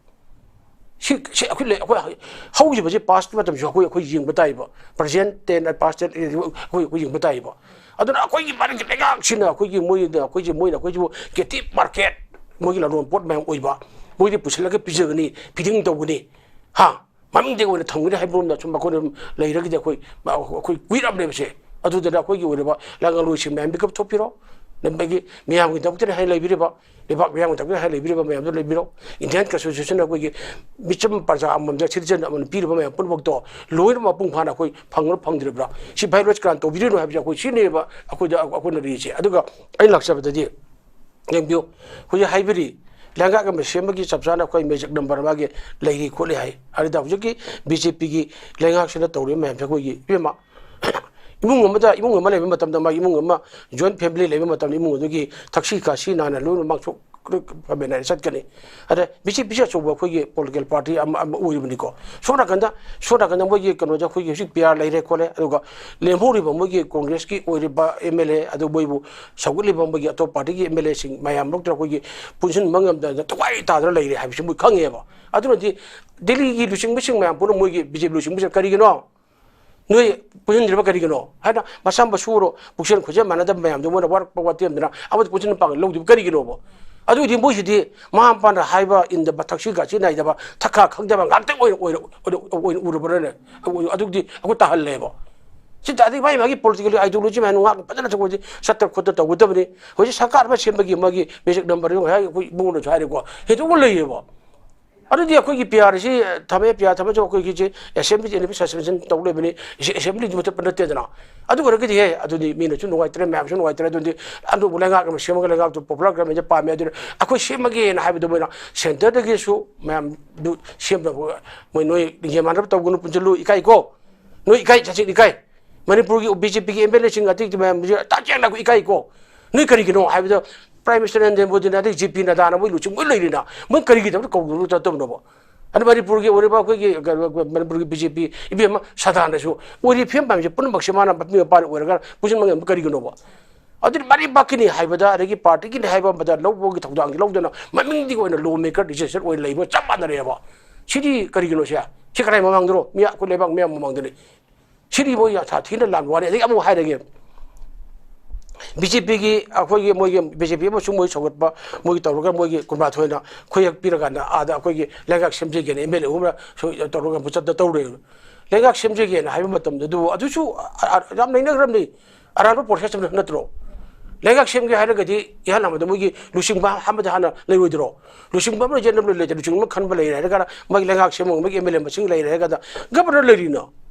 ꯁꯤ, ꯁꯤ ꯑꯩꯈꯣꯏ ꯂꯩ-, ꯑꯩꯈꯣꯏ ꯍꯧꯈꯤꯕꯁꯦ ꯄꯥꯁꯀꯤ ꯃꯇꯝꯁꯨ ꯑꯩꯈꯣꯏ, ꯑꯩꯈꯣꯏ ꯌꯦꯡꯕ ꯇꯥꯏꯕ, ꯄ꯭ꯔꯖꯦꯟ ꯇꯦꯟ ꯄꯥꯁ ꯇꯦꯟ ꯑꯩꯈꯣꯏ, ꯑꯩꯈꯣꯏ ꯌꯦꯡꯕ ꯇꯥꯏꯕ꯫ ꯑꯗꯨꯅ ꯑꯩꯈꯣꯏꯒꯤ ꯃꯥꯒꯤ ꯂꯩꯉꯥꯛꯁꯤꯅ ꯑꯩꯈꯣꯏꯒꯤ ꯃꯣꯏꯗ, ꯑꯩꯈꯣꯏꯁꯦ, ꯃꯣꯏꯅ ꯑꯩꯈꯣꯏꯁꯤꯕꯨ ꯀꯦꯇꯤꯞ ꯃꯥꯔꯀꯦꯠ, ꯃꯣꯏꯒꯤ ꯂꯂꯣꯟ ꯄꯣꯠ ꯃꯌꯥꯝ ꯑꯣꯏꯕ, ꯃꯣꯏꯗꯤ ꯄꯨꯁꯤꯜꯂꯒ ꯄꯤꯖꯒꯅꯤ, ꯐꯤꯗꯤꯡ ꯇꯧꯒꯅꯤ, ꯍꯥ, ꯃꯃꯤꯡꯗꯤ ꯑꯣꯏꯅ ꯊꯝꯒꯅꯤ ꯍꯥꯏꯕ ꯂꯣꯝꯗ ꯁꯨꯝ ꯃꯈꯣꯏꯅ ꯂꯩꯔꯒꯗꯤ ꯑꯩꯈꯣꯏ, ꯑꯩꯈꯣꯏ ꯀꯨꯏꯔꯛꯂꯦꯕꯁꯦ꯫ ꯑꯗꯨꯗꯨꯅ ꯑꯩꯈꯣꯏꯒꯤ ꯑꯣꯏꯔꯕ ꯂꯥꯡꯒꯜꯂꯣꯏꯁꯤꯡ ꯃꯌꯥꯝ ꯄꯤꯛꯑꯞ ꯊꯣꯛꯄꯤꯔꯣ, ꯑꯗꯒꯤ ꯃꯤꯌꯥꯝꯒꯤꯗꯃꯛꯇꯅꯤ ꯍꯥꯏꯅ ꯂꯩꯕꯤꯔꯤꯕ, ꯂꯩꯕꯥꯛ ꯃꯤꯌꯥꯝꯒꯤꯗꯃꯛꯇ ꯍꯥꯏꯅ ꯂꯩꯕꯤꯔꯤꯕ ꯃꯌꯥꯝꯗꯣ ꯂꯩꯕꯤꯔꯣ꯫ ꯏꯟꯗꯤꯌꯥꯟ ꯀꯟꯁꯇꯤꯇ꯭ꯌꯨꯁꯟ ꯑꯩꯈꯣꯏꯒꯤ ꯃꯤꯆꯝ ꯄ꯭ꯔꯖꯥ ꯑꯃꯃꯝꯗ ꯁꯤꯇꯤꯖꯟ ꯑꯃꯅ ꯄꯤꯔꯤꯕ ꯃꯌꯥꯝ ꯄꯨꯝꯅꯃꯛꯇꯣ ꯂꯣꯏꯅ ꯃꯄꯨꯡ ꯐꯥꯅ ꯑꯩꯈꯣꯏ ꯐꯪꯕ꯭ꯔꯥ ꯐꯪꯗ꯭ꯔꯤꯕ꯭ꯔꯥ? ꯁꯤ ꯚꯥꯏꯑꯣꯂꯦꯟꯁ ꯀꯅꯥꯅ ꯇꯧꯕꯤꯔꯤꯅꯣ ꯍꯥꯏꯕꯁꯦ ꯑꯩꯈꯣꯏ ꯁꯤꯅꯦꯕ ꯑꯩꯈꯣꯏꯗ, ꯑꯩꯈꯣꯏꯅ ꯂꯩꯔꯤꯁꯦ꯫ ꯑꯗꯨꯒ ꯑꯩꯅ ꯂꯥꯛꯆꯕꯗꯗꯤ ꯌꯦꯡꯕꯤꯌꯨ, ꯍꯧꯖꯤꯛ ꯍꯥꯏꯕꯤꯔꯤ, ꯂꯩꯉꯥꯛ ꯑꯃ ꯁꯦꯝꯕꯒꯤ ꯆꯞ ꯆꯥꯅ ꯑꯩꯈꯣꯏ ꯃꯦꯖꯤꯛ ꯅꯝꯕꯔ ꯃꯥꯒꯤ ꯂꯩꯔꯤ ꯈꯣꯠꯂꯤ ꯍꯥꯏ꯫ ꯑꯗꯨꯗ ꯍꯧꯖꯤꯛꯀꯤ ꯕꯤ ꯖꯦ ꯄꯤꯒꯤ ꯂꯩꯉꯥꯛꯁꯤꯅ ꯇꯧꯔꯤꯕ ꯃꯌꯥꯝꯁꯦ ꯑꯩꯈꯣꯏꯒꯤ ꯏꯕꯦꯝꯃ, ꯏꯃꯨꯡ ꯑꯃꯗ, ꯏꯃꯨꯡ ꯑꯃ ꯂꯩꯕ ꯃꯇꯝꯗ, ꯃꯥꯒꯤ ꯏꯃꯨꯡ ꯑꯃ, joint family ꯂꯩꯕ ꯃꯇꯝꯗ, ꯏꯃꯨꯡ ꯑꯗꯨꯒꯤ ꯊꯛꯁꯤ ꯈꯥꯁꯤ ꯅꯥꯅ ꯂꯣꯏꯅ ꯃꯥꯡꯊꯣꯛ ꯐꯃꯦꯟ ꯍꯥꯏꯅ ꯆꯠꯀꯅꯤ꯫ ꯑꯗ ꯕꯤ ꯖꯦ ꯄꯤꯁꯦ ꯑꯆꯧꯕ ꯑꯩꯈꯣꯏꯒꯤ political party ꯑꯃ, ꯑꯃ ꯑꯣꯏꯔꯤꯕꯅꯤꯀꯣ꯫ ꯁꯣꯝ ꯅꯥꯀꯟꯗ, ꯁꯣꯝ ꯅꯥꯀꯟꯗ ꯃꯣꯏꯒꯤ ꯀꯩꯅꯣꯁꯦ, ꯑꯩꯈꯣꯏꯒꯤ ꯍꯧꯖꯤꯛ ꯄꯤ ꯑꯥꯔ ꯂꯩꯔꯦ ꯈꯣꯠꯂꯦ, ꯑꯗꯨꯒ ꯂꯦꯝꯍꯧꯔꯤꯕ ꯃꯣꯏꯒꯤ ꯀꯣꯡꯒ꯭ꯔꯦꯁꯀꯤ ꯑꯣꯏꯔꯤꯕ ꯑꯦꯝ ꯑꯦꯜ ꯑꯦ, ꯑꯗꯨ ꯃꯣꯏꯕꯨ ꯁꯧꯒꯠꯂꯤꯕ ꯃꯣꯏꯒꯤ ꯑꯇꯣꯞꯄ partyꯒꯤ ꯑꯦꯝ ꯑꯦꯜ ꯑꯦꯁꯤꯡ ꯃꯌꯥꯝ ꯃꯔꯛꯇ ꯑꯩꯈꯣꯏꯒꯤ ꯄꯨꯟꯁꯤꯟꯕ ꯉꯝꯗꯅ ꯊꯋꯥꯏ ꯇꯥꯗꯅ ꯂꯩꯔꯦ ꯍꯥꯏꯕꯁꯤ ꯃꯣꯏ ꯈꯪꯉꯦꯕ꯫ ꯑꯗꯨꯅꯗꯤ ꯗꯤꯜꯂꯤꯒꯤ ꯂꯨꯆꯤꯡꯕꯁꯤꯡ ꯃꯌꯥꯝ ꯄꯨꯟꯅ ꯃꯣꯏꯒꯤ ꯕꯤ ꯖꯦ ꯄꯤ ꯂꯨꯆꯤꯡꯕꯁꯤꯡ ꯀꯔꯤꯒꯤꯅꯣ? ꯅꯣꯏ ꯄꯨꯟꯁꯤꯟꯗ꯭ꯔꯤꯕ ꯀꯔꯤꯒꯤꯅꯣ ꯍꯥꯏꯅ, ꯃꯁꯥ ꯃꯁꯨ ꯑꯣꯏꯔꯣ, ꯄꯨꯛꯆꯦꯜ ꯈꯣꯏꯖꯦꯜ ꯃꯥꯟꯅꯗꯕ ꯃꯌꯥꯝꯗꯣ ꯃꯣꯏꯅ ꯋꯥꯔꯛꯄ ꯋꯥꯇꯦꯝꯗꯅ ꯑꯃꯗ ꯄꯨꯟꯁꯤꯟꯕ ꯄꯥꯡꯒꯜ ꯂꯧꯗ꯭ꯔꯤꯕ ꯀꯔꯤꯒꯤꯅꯣꯕ? ꯑꯗꯨ ꯑꯣꯏꯗꯤ ꯃꯣꯏꯁꯤꯗꯤ ꯃꯃꯥ ꯃꯄꯥꯅ ꯍꯥꯏꯕ ꯏꯟꯗꯕ, ꯊꯛꯁꯤ ꯈꯥꯁꯤ ꯅꯥꯏꯗꯕ, ꯊꯛꯈꯥ ꯈꯪꯗꯕ ꯉꯥꯛꯇ ꯑꯣꯏꯅ, ꯑꯣꯏꯅ, ꯑꯣꯏꯅ, ꯑꯣꯏꯅ ꯎꯔꯕ꯭ꯔꯅꯦ? ꯑꯗꯨꯗꯤ ꯑꯩꯈꯣꯏ ꯇꯥꯍꯜꯂꯦꯕ꯫ ꯁꯤ ꯇꯥꯔꯗꯤ ꯃꯥꯒꯤ ꯃꯥꯒꯤ political ideology ꯃꯌꯥꯝ ꯉꯥꯛꯅ ꯐꯖꯅ ꯆꯠꯄ-, ꯆꯠꯇ ꯈꯣꯠꯇ ꯇꯧꯒꯗꯕꯅꯤ꯫ ꯍꯧꯖꯤꯛ ꯁꯔꯀꯥꯔ ꯑꯃ ꯁꯦꯝꯕꯒꯤ ꯃꯥꯒꯤ page number ꯉꯁꯥꯏ ꯑꯩꯈꯣꯏ ꯏꯕꯨꯡꯉꯣꯅꯁꯨ ꯍꯥꯏꯔꯦꯀꯣ, ꯍꯦꯟꯗꯣꯛꯅ ꯂꯩꯌꯦꯕ꯫ ꯑꯗꯨꯗꯤ ꯑꯩꯈꯣꯏꯒꯤ ꯄꯤ ꯑꯥꯔ ꯑꯁꯤ ꯊꯝꯃꯦ, ꯄꯤ ꯑꯥꯔ ꯊꯝꯃꯁꯨ ꯑꯩꯈꯣꯏꯒꯤ ꯁꯤ assembly suspension ꯇꯧ ꯂꯩꯕꯅꯤ, ꯑꯦꯁꯦꯝꯕ꯭ꯂꯤꯗꯤ ꯃꯨꯊꯠꯄ ꯅꯠꯇꯦꯗꯅ꯫ ꯑꯗꯨ ꯑꯣꯏꯔꯒꯗꯤ, ꯍꯦ, ꯑꯗꯨꯗꯤ ꯃꯤꯅꯁꯨ ꯅꯨꯡꯉꯥꯏꯇ꯭ꯔꯦ, ꯃꯌꯥꯝꯁꯨ ꯅꯨꯡꯉꯥꯏꯇ꯭ꯔꯦ, ꯑꯗꯨꯗꯤ ꯑꯅꯧꯕ ꯂꯩꯉꯥꯛ ꯑꯃ ꯁꯦꯝꯃꯒ ꯂꯩꯉꯥꯛꯇꯨ popular government ꯄꯥꯝꯃꯦ, ꯑꯗꯨꯅ ꯑꯩꯈꯣꯏ ꯁꯦꯝꯃꯒꯦꯅ ꯍꯥꯏꯕꯗꯣ ꯃꯣꯏꯅ centreꯗꯒꯤꯁꯨ ꯃꯌꯥꯝꯗꯨ ꯁꯦꯝꯅꯕ, ꯃꯣꯏ ꯅꯣꯏ ꯂꯤꯡꯖꯦꯜ ꯃꯥꯟꯅꯕ ꯇꯧꯒꯅꯨ, ꯄꯨꯟꯁꯤꯜꯂꯨ, ꯏꯀꯥꯏꯀꯣ꯫ ꯅꯣꯏ ꯏꯀꯥꯏ, ꯁꯆꯤꯟ ꯏꯀꯥꯏ꯫ ꯃꯅꯤꯄꯨꯔꯒꯤ ꯕꯤ ꯖꯦ ꯄꯤꯒꯤ ꯑꯦꯝ ꯑꯦꯜ ꯑꯦꯁꯤꯡ ꯑꯇꯩ ꯃꯌꯥꯝꯁꯦ ꯇꯥꯛ ꯌꯥꯝꯅ ꯏꯀꯥꯏꯀꯣ꯫ ꯅꯣꯏ ꯀꯔꯤꯒꯤꯅꯣ ꯍꯥꯏꯕꯗ Prime Minister ꯅꯔꯦꯟꯗ꯭ꯔ ꯃꯣꯗꯤꯅ ꯑꯗꯩ ꯖꯦ ꯄꯤ ꯅꯗꯥꯅ ꯃꯣꯏ ꯂꯨꯆꯤꯡꯕ ꯂꯣꯏ ꯂꯩꯔꯤꯅ ꯃꯣꯏ ꯀꯔꯤꯒꯤꯗꯃꯛꯇ ꯀꯧꯗꯨꯅ ꯆꯠꯇꯕꯅꯣꯕ? ꯑꯗ ꯃꯅꯤꯄꯨꯔꯒꯤ ꯑꯣꯏꯔꯤꯕ ꯑꯩꯈꯣꯏꯒꯤ ꯀꯩꯅꯣ, ꯃꯅꯤꯄꯨꯔꯒꯤ ꯕꯤ ꯖꯦ ꯄꯤ ꯏꯕꯦꯝꯃ ꯁꯗꯥꯅꯁꯨ ꯑꯣꯏꯔꯤꯕ ꯐꯤꯕꯝ ꯃꯌꯥꯝꯁꯦ ꯄꯨꯝꯅꯃꯛꯁꯦ ꯃꯥꯅ ꯃꯄꯤ ꯃꯄꯥꯅ ꯑꯣꯏꯔꯒ ꯄꯨꯟꯁꯤꯟꯕ ꯉꯝꯕ ꯀꯔꯤꯒꯤꯅꯣꯕ? ꯑꯗꯨꯗꯤ ꯃꯥꯏ ꯄꯥꯛꯀꯅꯤ ꯍꯥꯏꯕꯗ, ꯑꯗꯒꯤ partyꯒꯤꯅꯤ ꯍꯥꯏꯕ ꯑꯃꯗ ꯂꯧꯕꯒꯤ ꯊꯧꯗꯥꯡꯗꯤ ꯂꯧꯗꯅ ꯃꯃꯤꯡꯗꯤ ꯑꯣꯏꯅ law maker decision ꯑꯣꯏꯅ ꯂꯩꯕ ꯆꯞ ꯃꯥꯟꯅꯔꯦꯕ꯫ ꯁꯤꯗꯤ ꯀꯔꯤꯒꯤꯅꯣ ꯁꯦ? ꯁꯤ ꯀꯅꯥꯏ ꯃꯃꯥꯡꯗꯅꯣ? ꯃꯤ ꯑꯩꯈꯣꯏ ꯂꯩꯕꯥꯛ ꯃꯌꯥꯝ ꯃꯃꯥꯡꯗꯅꯤ꯫ ꯁꯤꯗꯤ ꯃꯣꯏ ꯌꯥꯝ ꯁꯥꯊꯤꯅ ꯂꯥꯟꯕ ꯋꯥꯅꯤ꯫ ꯑꯗꯒꯤ ꯑꯃꯨꯛ ꯍꯥꯏꯔꯒꯦ, ꯕꯤ ꯖꯦ ꯄꯤꯒꯤ ꯑꯩꯈꯣꯏꯒꯤ ꯃꯣꯏꯒꯤ ꯕꯤ ꯖꯦ ꯄꯤ ꯑꯃꯁꯨꯡ ꯃꯣꯏ ꯁꯧꯒꯠꯄ ꯃꯣꯏꯒꯤ ꯇꯧꯔꯒ ꯃꯣꯏꯒꯤ ꯀꯨꯟꯃꯥꯊꯣꯏꯅ ꯈꯨꯌꯦꯛ ꯄꯤꯔꯀꯥꯟꯗ ꯑꯥꯗ ꯑꯩꯈꯣꯏꯒꯤ ꯂꯩꯉꯥꯛ ꯁꯦꯝꯖꯒꯦꯅ ꯑꯦꯝ ꯑꯦꯜ ꯑꯦ ꯑꯃ ꯁꯣꯏ-, ꯇꯧꯔꯒ ꯄꯨꯆꯠꯇ ꯇꯧꯔꯦ꯫ ꯂꯩꯉꯥꯛ ꯁꯦꯝꯖꯒꯦꯅ ꯍꯥꯏꯕ ꯃꯇꯝꯗ ꯑꯗꯨꯕꯨ ꯑꯗꯨꯁꯨ ꯑ-, ꯑ-, ꯌꯥꯝ ꯅꯩꯅꯈ꯭ꯔꯕꯅꯤ꯫ ꯑꯔꯥꯟꯕ process ꯑꯃ ꯅꯠꯇ꯭ꯔꯣ? ꯂꯩꯉꯥꯛ ꯁꯦꯝꯒꯦ ꯍꯥꯏꯔꯒꯗꯤ ꯏꯍꯥꯟ ꯍꯥꯟꯕꯗ ꯃꯣꯏꯒꯤ ꯂꯨꯆꯤꯡꯕ ꯑꯃꯗꯤ ꯍꯥꯟꯅ ꯂꯩꯔꯣꯏꯗ꯭ꯔꯣ? ꯂꯨꯆꯤꯡꯕ ꯑꯃ ꯂꯩꯖꯅꯕ ꯂꯩꯇꯦ, ꯂꯨꯆꯤꯡꯕ ꯑꯃ ꯈꯟꯕ ꯂꯩꯔꯦ ꯍꯥꯏꯔꯒ ꯃꯥꯒꯤ ꯂꯩꯉꯥꯛ ꯁꯦꯝꯕ ꯉꯝꯕꯒꯤ ꯑꯦꯝ ꯑꯦꯜ ꯑꯦ ꯃꯁꯤꯡ ꯂꯩꯔꯦ ꯍꯥꯏꯔ ꯀꯥꯟꯗ ꯒꯕꯔꯅꯔ ꯂꯩꯔꯤꯅ,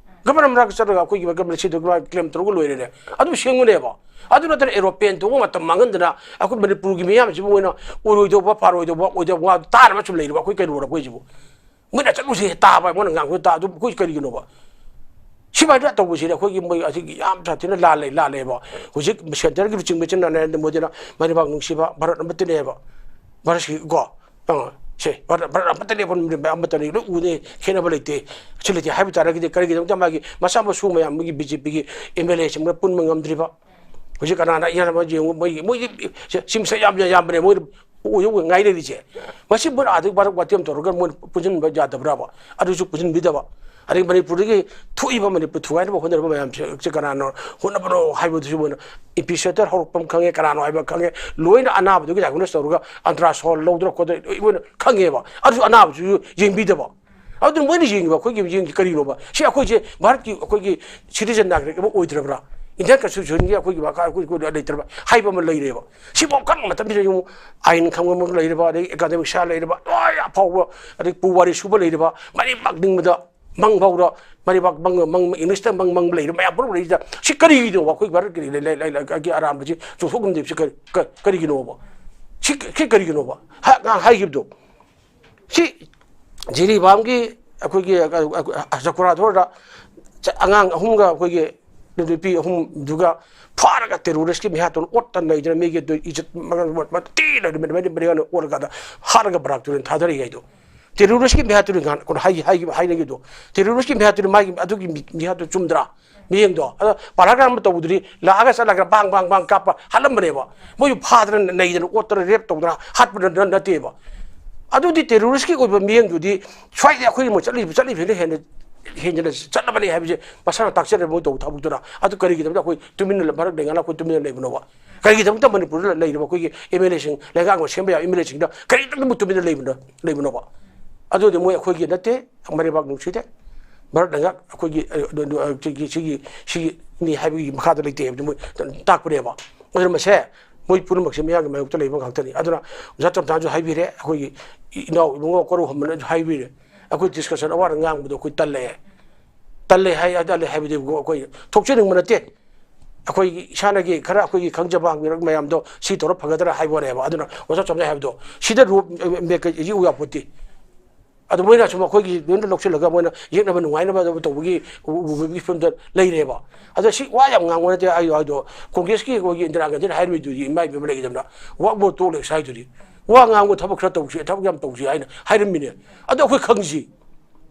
ꯒꯕꯔꯅꯔ ꯃꯅꯥꯛꯇ ꯆꯠꯂꯒ ꯑꯩꯈꯣꯏꯒꯤ ꯒꯕꯔꯅꯔ ꯁꯤꯗ ꯃꯥ claim ꯇꯧꯔꯒ ꯂꯣꯏꯔꯦꯅꯦ꯫ ꯑꯗꯨ ꯁꯦꯝꯒꯅꯦꯕ꯫ ꯑꯗꯨ ꯅꯠꯇꯅ aeroplane ꯇꯣꯡꯕ ꯃꯇꯝ ꯃꯥꯡꯍꯟꯗꯅ ꯑꯩꯈꯣꯏ ꯃꯅꯤꯄꯨꯔꯒꯤ ꯃꯤꯌꯥꯝꯁꯤꯕꯨ ꯃꯣꯏꯅ ꯑꯣꯏꯔꯣꯏꯗꯧꯕ, ꯐꯥꯔꯣꯏꯗꯧꯕ, ꯑꯣꯏꯗꯧꯕ ꯉꯥ ꯇꯥꯅꯕ ꯁꯨꯝ ꯂꯩꯔꯤꯕ ꯑꯩꯈꯣꯏ ꯀꯩꯅꯣꯔ ꯑꯩꯈꯣꯏꯁꯤꯕꯨ? ꯃꯣꯏꯅ ꯆꯠꯂꯨꯁꯦ ꯇꯥꯕ, ꯃꯣꯏꯅ ꯉꯥꯡꯕ ꯇꯥ-, ꯑꯗꯨ ꯑꯩꯈꯣꯏ ꯀꯔꯤꯒꯤꯅꯣꯕ? ꯁꯤꯃꯥꯏꯅ ꯇꯧꯕꯁꯤꯗꯤ ꯑꯩꯈꯣꯏꯒꯤ ꯃꯣꯏ ꯑꯁꯤꯒꯤ ꯌꯥꯝ ꯁꯥꯊꯤꯅ ꯂꯥꯜꯂꯦ, ꯂꯥꯜꯂꯦꯕ꯫ ꯍꯧꯖꯤꯛ ꯁꯦꯟꯇꯔꯒꯤ ꯂꯨꯆꯤꯡꯕꯁꯤꯅ ꯅꯔꯦꯟꯗ꯭ꯔ ꯃꯣꯗꯤꯅ ꯃꯔꯩꯕꯥꯛ ꯅꯨꯡꯁꯤꯕ ꯚꯥꯔꯠ ꯑꯃꯠꯇꯅꯦꯕ, ꯚꯥꯔꯠꯁꯤ ꯀꯣ, ꯑ, ꯁꯦ ꯚꯥꯔꯠ, ꯚꯥꯔꯠ ꯑꯃꯠꯇꯅꯦ, ꯑꯩꯈꯣꯏ ꯑꯃꯠꯇꯅꯤ, ꯂꯣꯏ ꯎꯅꯦ, ꯈꯦꯠꯅꯕ ꯂꯩꯇꯦ꯫ ꯑꯁꯤ ꯂꯩꯇꯦ ꯍꯥꯏꯕ ꯇꯥꯔꯒꯗꯤ ꯀꯔꯤꯒꯤꯗꯃꯛꯇ ꯃꯥꯒꯤ ꯃꯆꯥ ꯃꯁꯨ ꯃꯌꯥꯝ, ꯃꯣꯏꯒꯤ ꯕꯤ ꯖꯦ ꯄꯤꯒꯤ ꯑꯦꯝ ꯑꯦꯜ ꯑꯦꯁꯤꯡꯅ ꯄꯨꯟꯕ ꯉꯝꯗ꯭ꯔꯤꯕ? ꯍꯧꯖꯤꯛ ꯀꯅꯥꯅ ꯏꯌꯥꯝꯕ ꯌꯦꯡꯉꯨ, ꯃꯣꯏꯒꯤ, ꯃꯣꯏꯒꯤ ꯁꯤ-, ꯁꯤ ꯃꯁꯛ ꯌꯥꯝ, ꯌꯥꯝꯕꯅꯦ, ꯃꯣꯏꯅ ꯑꯣꯏꯗꯧꯕ ꯉꯥꯏ ꯂꯩꯔꯤꯁꯦ꯫ ꯃꯁꯤ ꯃꯣꯏꯅ ꯑꯥꯗꯒꯤ ꯋꯥꯔꯛ ꯋꯥꯇꯦꯝ ꯇꯧꯔꯒ ꯃꯣꯏꯅ ꯄꯨꯟꯁꯤꯟꯕ ꯌꯥꯗꯕ꯭ꯔꯕ? ꯑꯗꯨꯁꯨ ꯄꯨꯟꯁꯤꯟꯕꯤꯗꯕ꯫ ꯑꯗꯒꯤ ꯃꯅꯤꯄꯨꯔꯗꯒꯤ ꯊꯣꯛꯏꯕ ꯃꯅꯤꯄꯨꯔ ꯊꯨꯒꯥꯏꯅꯕ ꯍꯣꯠꯅꯔꯤꯕ ꯃꯌꯥꯝꯁꯦ ꯀꯅꯥꯅꯣ ꯍꯣꯠꯅꯕꯅꯣ ꯍꯥꯏꯕꯗꯨꯁꯨ ꯃꯣꯏꯅ, ꯏꯄꯤ ꯁꯦꯟꯇꯔ ꯍꯧꯔꯛꯐꯝ ꯈꯪꯉꯦ, ꯀꯅꯥꯅꯣ ꯍꯥꯏꯕ ꯈꯪꯉꯦ, ꯂꯣꯏꯅ ꯑꯅꯥꯕꯗꯨꯒꯤ ꯗꯥꯏꯒꯅꯣꯁ ꯇꯧꯔꯒ ꯑꯜꯇ꯭ꯔꯥ ꯁꯥꯎꯟ ꯂꯧꯗꯅ ꯈꯣꯠꯇꯅ ꯂꯣꯏꯅ ꯈꯪꯉꯦꯕ꯫ ꯑꯗꯨꯁꯨ ꯑꯅꯥꯕꯁꯨ ꯌꯦꯡꯕꯤꯗꯕ꯫ ꯑꯗꯨꯅ ꯃꯣꯏꯅ ꯌꯦꯡꯉꯤꯕ ꯑꯩꯈꯣꯏꯒꯤ ꯌꯦꯡꯉꯤ ꯀꯔꯤꯅꯣꯕ? ꯁꯤ ꯑꯩꯈꯣꯏꯁꯦ ꯚꯥꯔꯠꯀꯤ ꯑꯩꯈꯣꯏꯒꯤ ꯁꯤꯇꯤꯖꯟ ꯅꯥꯒꯔꯤꯛ ꯑꯃ ꯑꯣꯏꯗ꯭ꯔꯕ꯭ꯔꯥ? ꯏꯟꯗꯤꯌꯥꯟ ꯀꯟꯁꯇꯤꯇ꯭ꯌꯨꯁꯟꯒꯤ ꯑꯩꯈꯣꯏꯒꯤ ꯃꯈꯥ ꯑꯩꯈꯣꯏ ꯑꯩꯈꯣꯏ ꯂꯩꯇ꯭ꯔꯕ ꯍꯥꯏꯕ ꯑꯃ ꯂꯩꯔꯦꯕ꯫ ꯁꯤꯐꯥꯎ ꯈꯪꯕ ꯃꯇꯝꯁꯤꯗ ꯌꯦꯡꯉꯨ, ꯑꯥꯏꯟ ꯈꯪꯕ ꯑꯃ ꯂꯩꯔꯕ, ꯑꯗꯩ ꯑꯦꯀꯥꯗꯃꯤꯛ ꯁꯥ ꯂꯩꯔꯕ, ꯂꯣꯏ ꯑꯐꯥꯎꯕ, ꯑꯗꯩ ꯄꯨꯋꯥꯔꯤ ꯁꯨꯕ ꯂꯩꯔꯕ, ꯃꯔꯩꯕꯥꯛ ꯅꯤꯡꯕꯗ ꯃꯪ ꯐꯥꯎꯗ, ꯃꯔꯩꯕꯥꯛ ꯃꯪ, ꯃꯪ, ꯏꯪꯂꯤꯁꯇ ꯃꯪ ꯃꯪꯕ ꯂꯩꯔꯕ ꯃꯌꯥꯝ ꯄꯨꯝꯅꯃꯛ ꯂꯩꯔꯤꯁꯤꯗ, ꯁꯤ ꯀꯔꯤꯒꯤꯅꯣꯕ? ꯑꯩꯈꯣꯏ ꯚꯥꯔꯠꯀꯤ ꯂꯩ-, ꯂꯩ-, ꯂꯩ-, ꯂꯩ-, ꯑꯔꯥꯟꯕꯁꯤ ꯆꯨꯝꯊꯣꯛ ꯉꯝꯗ꯭ꯔꯤꯕꯁꯤ ꯀꯔꯤ-, ꯀ-, ꯀꯔꯤꯒꯤꯅꯣꯕ? ꯁꯤ ꯀ-, ꯁꯤ ꯀꯔꯤꯒꯤꯅꯣꯕ? ꯍ-, ꯉꯍꯥꯟ ꯍꯥꯏꯈꯤꯕꯗꯣ꯫ ꯁꯤ ꯖꯤꯔꯤꯕꯥꯝꯒꯤ ꯑꯩꯈꯣꯏꯒꯤ, ꯑ, ꯑ, ꯑ, ꯆꯀ꯭ꯔꯥꯙꯣꯔꯗ ꯆ-, ꯑꯉꯥꯡ ꯑꯍꯨꯝꯒ ꯑꯩꯈꯣꯏꯒꯤ ꯅꯨꯄꯤ ꯑꯍꯨꯝꯗꯨꯒ ꯐꯥꯔꯒ ꯇꯦꯔꯣꯔꯤꯁꯀꯤ ꯃꯤꯍꯥꯠꯇꯨꯅ ꯑꯣꯠꯇꯅ ꯂꯩꯗꯅ ꯃꯤꯒꯤ ꯑꯗꯨ ꯏꯖꯠ ꯃ-, ꯃ-, ꯃ-, ꯇꯦꯅ ꯅꯨꯃꯤꯠ ꯃꯔꯤ ꯃꯔꯤ ꯑꯣꯠꯂꯀꯥꯟꯗ ꯍꯥꯠꯂꯒ ꯕꯔꯥꯛ ꯇꯨꯔꯦꯜ ꯊꯥꯗꯔꯤ ꯍꯥꯏꯗꯣ꯫ ꯇꯦꯔꯣꯔꯤꯁꯀꯤ ꯃꯤꯍꯥꯠꯇꯨꯅꯤ ꯉꯍꯥꯟ ꯀꯩꯅꯣ ꯍꯥꯏ-, ꯍꯥꯏ-, ꯍꯥꯏꯅꯈꯤꯕꯗꯣ꯫ ꯇꯦꯔꯣꯔꯤꯁꯀꯤ ꯃꯤꯍꯥꯠꯇꯨꯅꯤ ꯃꯥꯒꯤ ꯑꯗꯨꯒꯤ ꯃꯤ-, ꯃꯤꯍꯥꯠꯇꯨ ꯆꯨꯝꯗ꯭ꯔꯥ? ꯃꯤꯌꯦꯡꯗꯣ꯫ ꯑꯗꯣ ꯄꯥꯔꯥꯒ꯭ꯔꯥꯝ ꯑꯃ ꯇꯧꯕꯗꯨꯗꯤ ꯂꯥꯛꯑꯒ ꯆꯠꯂꯒ ꯕꯥꯡ, ꯕꯥꯡ, ꯕꯥꯡ ꯀꯥꯞꯄ ꯍꯥꯠꯂꯝꯕꯅꯦꯕ꯫ ꯃꯣꯏꯁꯨ ꯐꯥꯗꯅ ꯅꯩꯗꯅ ꯑꯣꯠꯇꯅ ꯔꯦꯞ ꯇꯧꯗꯅ ꯍꯥꯠꯄ ꯅ-, ꯅ-, ꯅꯠꯇꯦꯕ꯫ ꯑꯗꯨꯗꯤ ꯇꯦꯔꯣꯔꯤꯁꯀꯤ ꯑꯣꯏꯕ ꯃꯤꯌꯦꯡꯗꯨꯗꯤ ꯁ꯭ꯋꯥꯏꯗ ꯑꯩꯈꯣꯏ ꯃꯣꯏ ꯆꯠꯂꯤꯕ, ꯆꯠꯂꯤꯕꯁꯤꯅ ꯍꯦꯟꯅ, ꯍꯦꯟꯖꯤꯟꯅ ꯆꯠꯂꯕꯅꯦ ꯍꯥꯏꯕꯁꯦ ꯃꯁꯥꯅ ꯇꯥꯛꯆꯔꯦ ꯃꯣꯏ ꯇꯧꯕ ꯊꯕꯛꯇꯨꯅ꯫ ꯑꯗꯨ ꯀꯔꯤꯒꯤꯗꯃꯛꯇ ꯑꯩꯈꯣꯏ ꯇꯨꯃꯤꯟꯅ ꯂ-, ꯃꯔꯛ ꯂꯩꯉꯥꯅ ꯑꯩꯈꯣꯏ ꯇꯨꯃꯤꯟꯅ ꯂꯩꯕꯅꯣꯕ? ꯀꯔꯤꯒꯤꯗꯃꯛꯇ ꯃꯅꯤꯄꯨꯔꯗ ꯂꯩꯔꯤꯕ ꯑꯩꯈꯣꯏꯒꯤ ꯑꯦꯝ ꯑꯦꯜ ꯑꯦꯁꯤꯡ, ꯂꯩꯉꯥꯛꯅ ꯁꯦꯝꯕ ꯌꯥꯕ ꯑꯦꯝ ꯑꯦꯜ ꯑꯦꯁꯤꯡꯗ ꯀꯔꯤꯒꯤꯗꯃꯛꯇ ꯇꯨꯃꯤꯟꯅ ꯂꯩꯕꯅꯣ, ꯂꯩꯕꯅꯣꯕ? ꯑꯗꯨꯗꯤ ꯃꯣꯏ ꯑꯩꯈꯣꯏꯒꯤ ꯅꯠꯇꯦ, ꯃꯔꯩꯕꯥꯛ ꯅꯨꯡꯁꯤꯗꯦ꯫ ꯚꯥꯔꯠ ꯂꯩꯉꯥꯛ ꯑꯩꯈꯣꯏꯒꯤ, ꯑ, ꯑ, ꯑ, ꯁꯤꯒꯤ, ꯁꯤꯒꯤ, ꯁꯤꯒꯤꯅꯤ ꯍꯥꯏꯕꯒꯤ ꯃꯈꯥꯗ ꯂꯩꯇꯦ ꯍꯥꯏꯕꯗꯤ ꯃꯣꯏ ꯇꯥꯛꯄꯅꯦꯕ꯫ ꯑꯗꯨꯅ ꯃꯁꯦ ꯃꯣꯏ ꯄꯨꯝꯅꯃꯛꯁꯦ ꯃꯤꯌꯥꯝꯒꯤ ꯃꯥꯌꯣꯛꯇ ꯂꯩꯕ ꯉꯥꯛꯇꯅꯤ꯫ ꯑꯗꯨꯅ ꯑꯣꯖꯥ ꯆꯝꯊꯥꯡꯁꯨ ꯍꯥꯏꯕꯤꯔꯦ, ꯑꯩꯈꯣꯏꯒꯤ ꯏꯅꯥꯎ ꯏꯕꯨꯡꯉꯣ ꯀꯣꯔꯧꯍꯟꯕꯅꯁꯨ ꯍꯥꯏꯕꯤꯔꯦ꯫ ꯑꯩꯈꯣꯏ ꯗꯤꯁꯀꯁꯟ ꯑꯋꯥꯗ ꯉꯥꯡꯕꯗꯣ ꯑꯩꯈꯣꯏ ꯇꯜꯂꯦ꯫ ꯇꯜꯂꯦ ꯍꯥꯏ, ꯇꯜꯂꯦ ꯍꯥꯏꯕꯗꯤ ꯑꯩꯈꯣꯏ ꯊꯣꯛꯆꯅꯤꯡꯕ ꯅꯠꯇꯦ꯫ ꯑꯩꯈꯣꯏꯒꯤ ꯏꯁꯥꯅꯒꯤ ꯈꯔ ꯑꯩꯈꯣꯏꯒꯤ ꯈꯪꯖꯕ ꯍꯪꯕꯤꯔꯛ ꯃꯌꯥꯝꯗꯣ ꯁꯤ ꯇꯧꯔ ꯐꯒꯗ꯭ꯔꯥ ꯍꯥꯏꯕ ꯋꯥꯅꯦꯕ꯫ ꯑꯗꯨꯅ ꯑꯣꯖꯥ ꯆꯝꯊꯥꯡ ꯍꯥꯏꯕꯗꯣ ꯁꯤꯗ ꯔꯣꯞ ꯃꯦꯛꯀ ꯌꯦꯛꯎ ꯌꯥꯄꯣꯠꯇꯦ꯫ ꯑꯗꯨ ꯃꯣꯏꯅ ꯁꯨꯝ ꯑꯩꯈꯣꯏꯒꯤ ꯂꯣꯏꯅ ꯂꯧꯁꯤꯜꯂꯒ ꯃꯣꯏꯅ ꯌꯦꯛꯅꯕ ꯅꯨꯡꯉꯥꯏꯅꯕ ꯑꯗꯨ ꯇꯧꯕꯒꯤ ꯎ- ꯎꯕꯒꯤ ꯐꯤꯕꯝꯗ ꯂꯩꯔꯦꯕ꯫ ꯑꯗꯣ ꯁꯤ ꯋꯥ ꯌꯥꯝ ꯉꯥꯡꯕ ꯅꯠꯇꯦ꯫ ꯑꯩ ꯍꯥꯏꯗꯣ ꯀꯣꯡꯒ꯭ꯔꯦꯁꯀꯤ ꯑꯩꯈꯣꯏꯒꯤ ꯏꯟꯗꯤꯔꯥ ꯒꯥꯟꯙꯤꯅ ꯍꯥꯏꯔꯝꯃꯤꯗꯨꯗꯤ ꯏꯃꯥ ꯏꯕꯦꯝꯃ ꯂꯩꯈꯤꯗꯕꯅ "Walk more, talk less" ꯍꯥꯏꯗꯨꯗꯤ꯫ "ꯋꯥ ꯉꯥꯡꯕ ꯊꯕꯛ ꯈꯔ ꯇꯧꯁꯤ, ꯊꯕꯛ ꯌꯥꯝ ꯇꯧꯁꯤ" ꯍꯥꯏꯅ ꯍꯥꯏꯔꯝꯃꯤꯅꯦ꯫ ꯑꯗꯣ ꯑꯩꯈꯣꯏ ꯈꯪꯁꯤ꯫